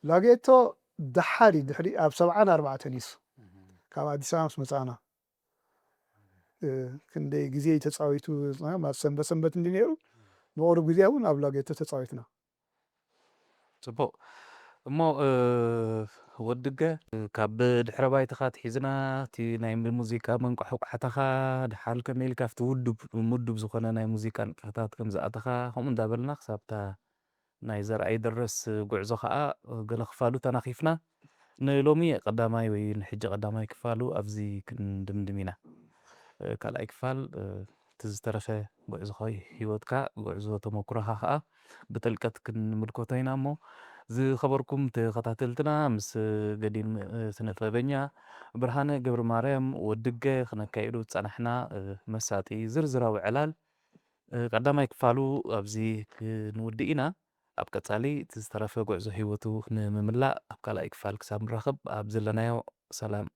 ላጌቶ ደሓሪ ድሕሪ ኣብ ሰብዓን ኣርባዕተን እዩ ካብ ኣዲስ ኣበባ ምስ መፃና ክንደይ ግዜ ተፃዊቱ ሰንበት ሰንበት እንዲ ነይሩ ብቁሩብ ግዜ እውን ኣብ ላጌቶ ተፃዊትና። ፅቡቅ እሞ ወድገ ካብ ድሕረ ባይትኻ ትሒዝና እቲ ናይ ሙዚቃ መንቋሕቋሕታኻ ድሓል ከመይ ኢልካ ኣብቲ ውዱብ ምዱብ ዝኾነ ናይ ሙዚቃ ንጥፈታት ከም ዝኣተኻ ከምኡ እንዳበልና ክሳብታ ናይ ዘርኣይ ደረስ ጉዕዞ ከዓ ገለ ክፋሉ ተናኺፍና ንሎሚ ቀዳማይ ወይ ንሕጂ ቀዳማይ ክፋሉ ኣብዚ ክንድምድም ኢና። ካልኣይ ክፋል እቲ ዝተረፈ ጉዕዞ ህይወትካ ጉዕዞ ተመኩሮኻ ከዓ ብጥልቀት ክንምልከቶ ኢና እሞ ዝኸበርኩም ተኸታተልትና ምስ ገዲም ስነጥበበኛ ብርሃነ ገብረ ማርያም ወድገ ክነካይዱ ዝፀናሕና መሳጢ ዝርዝራዊ ዕላል ቀዳማይ ክፋሉ ኣብዚ ክንውድእ ኢና። ኣብ ቀፃሊ እቲ ዝተረፈ ጉዕዞ ህይወቱ ንምምላእ ኣብ ካልኣይ ክፋል ክሳብ ንራኸብ ኣብ ዘለናዮ ሰላም።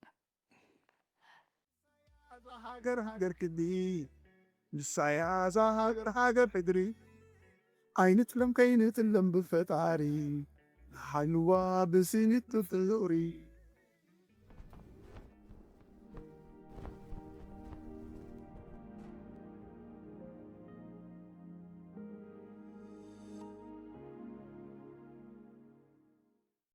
ሃገር ሃገር ክዲ ንሳያ እዛ ሃገር ሃገር ሕድሪ ኣይንጥለም ከይንጥለም ብፈጣሪ ንሓልዋ ብስኒት ትፍሪ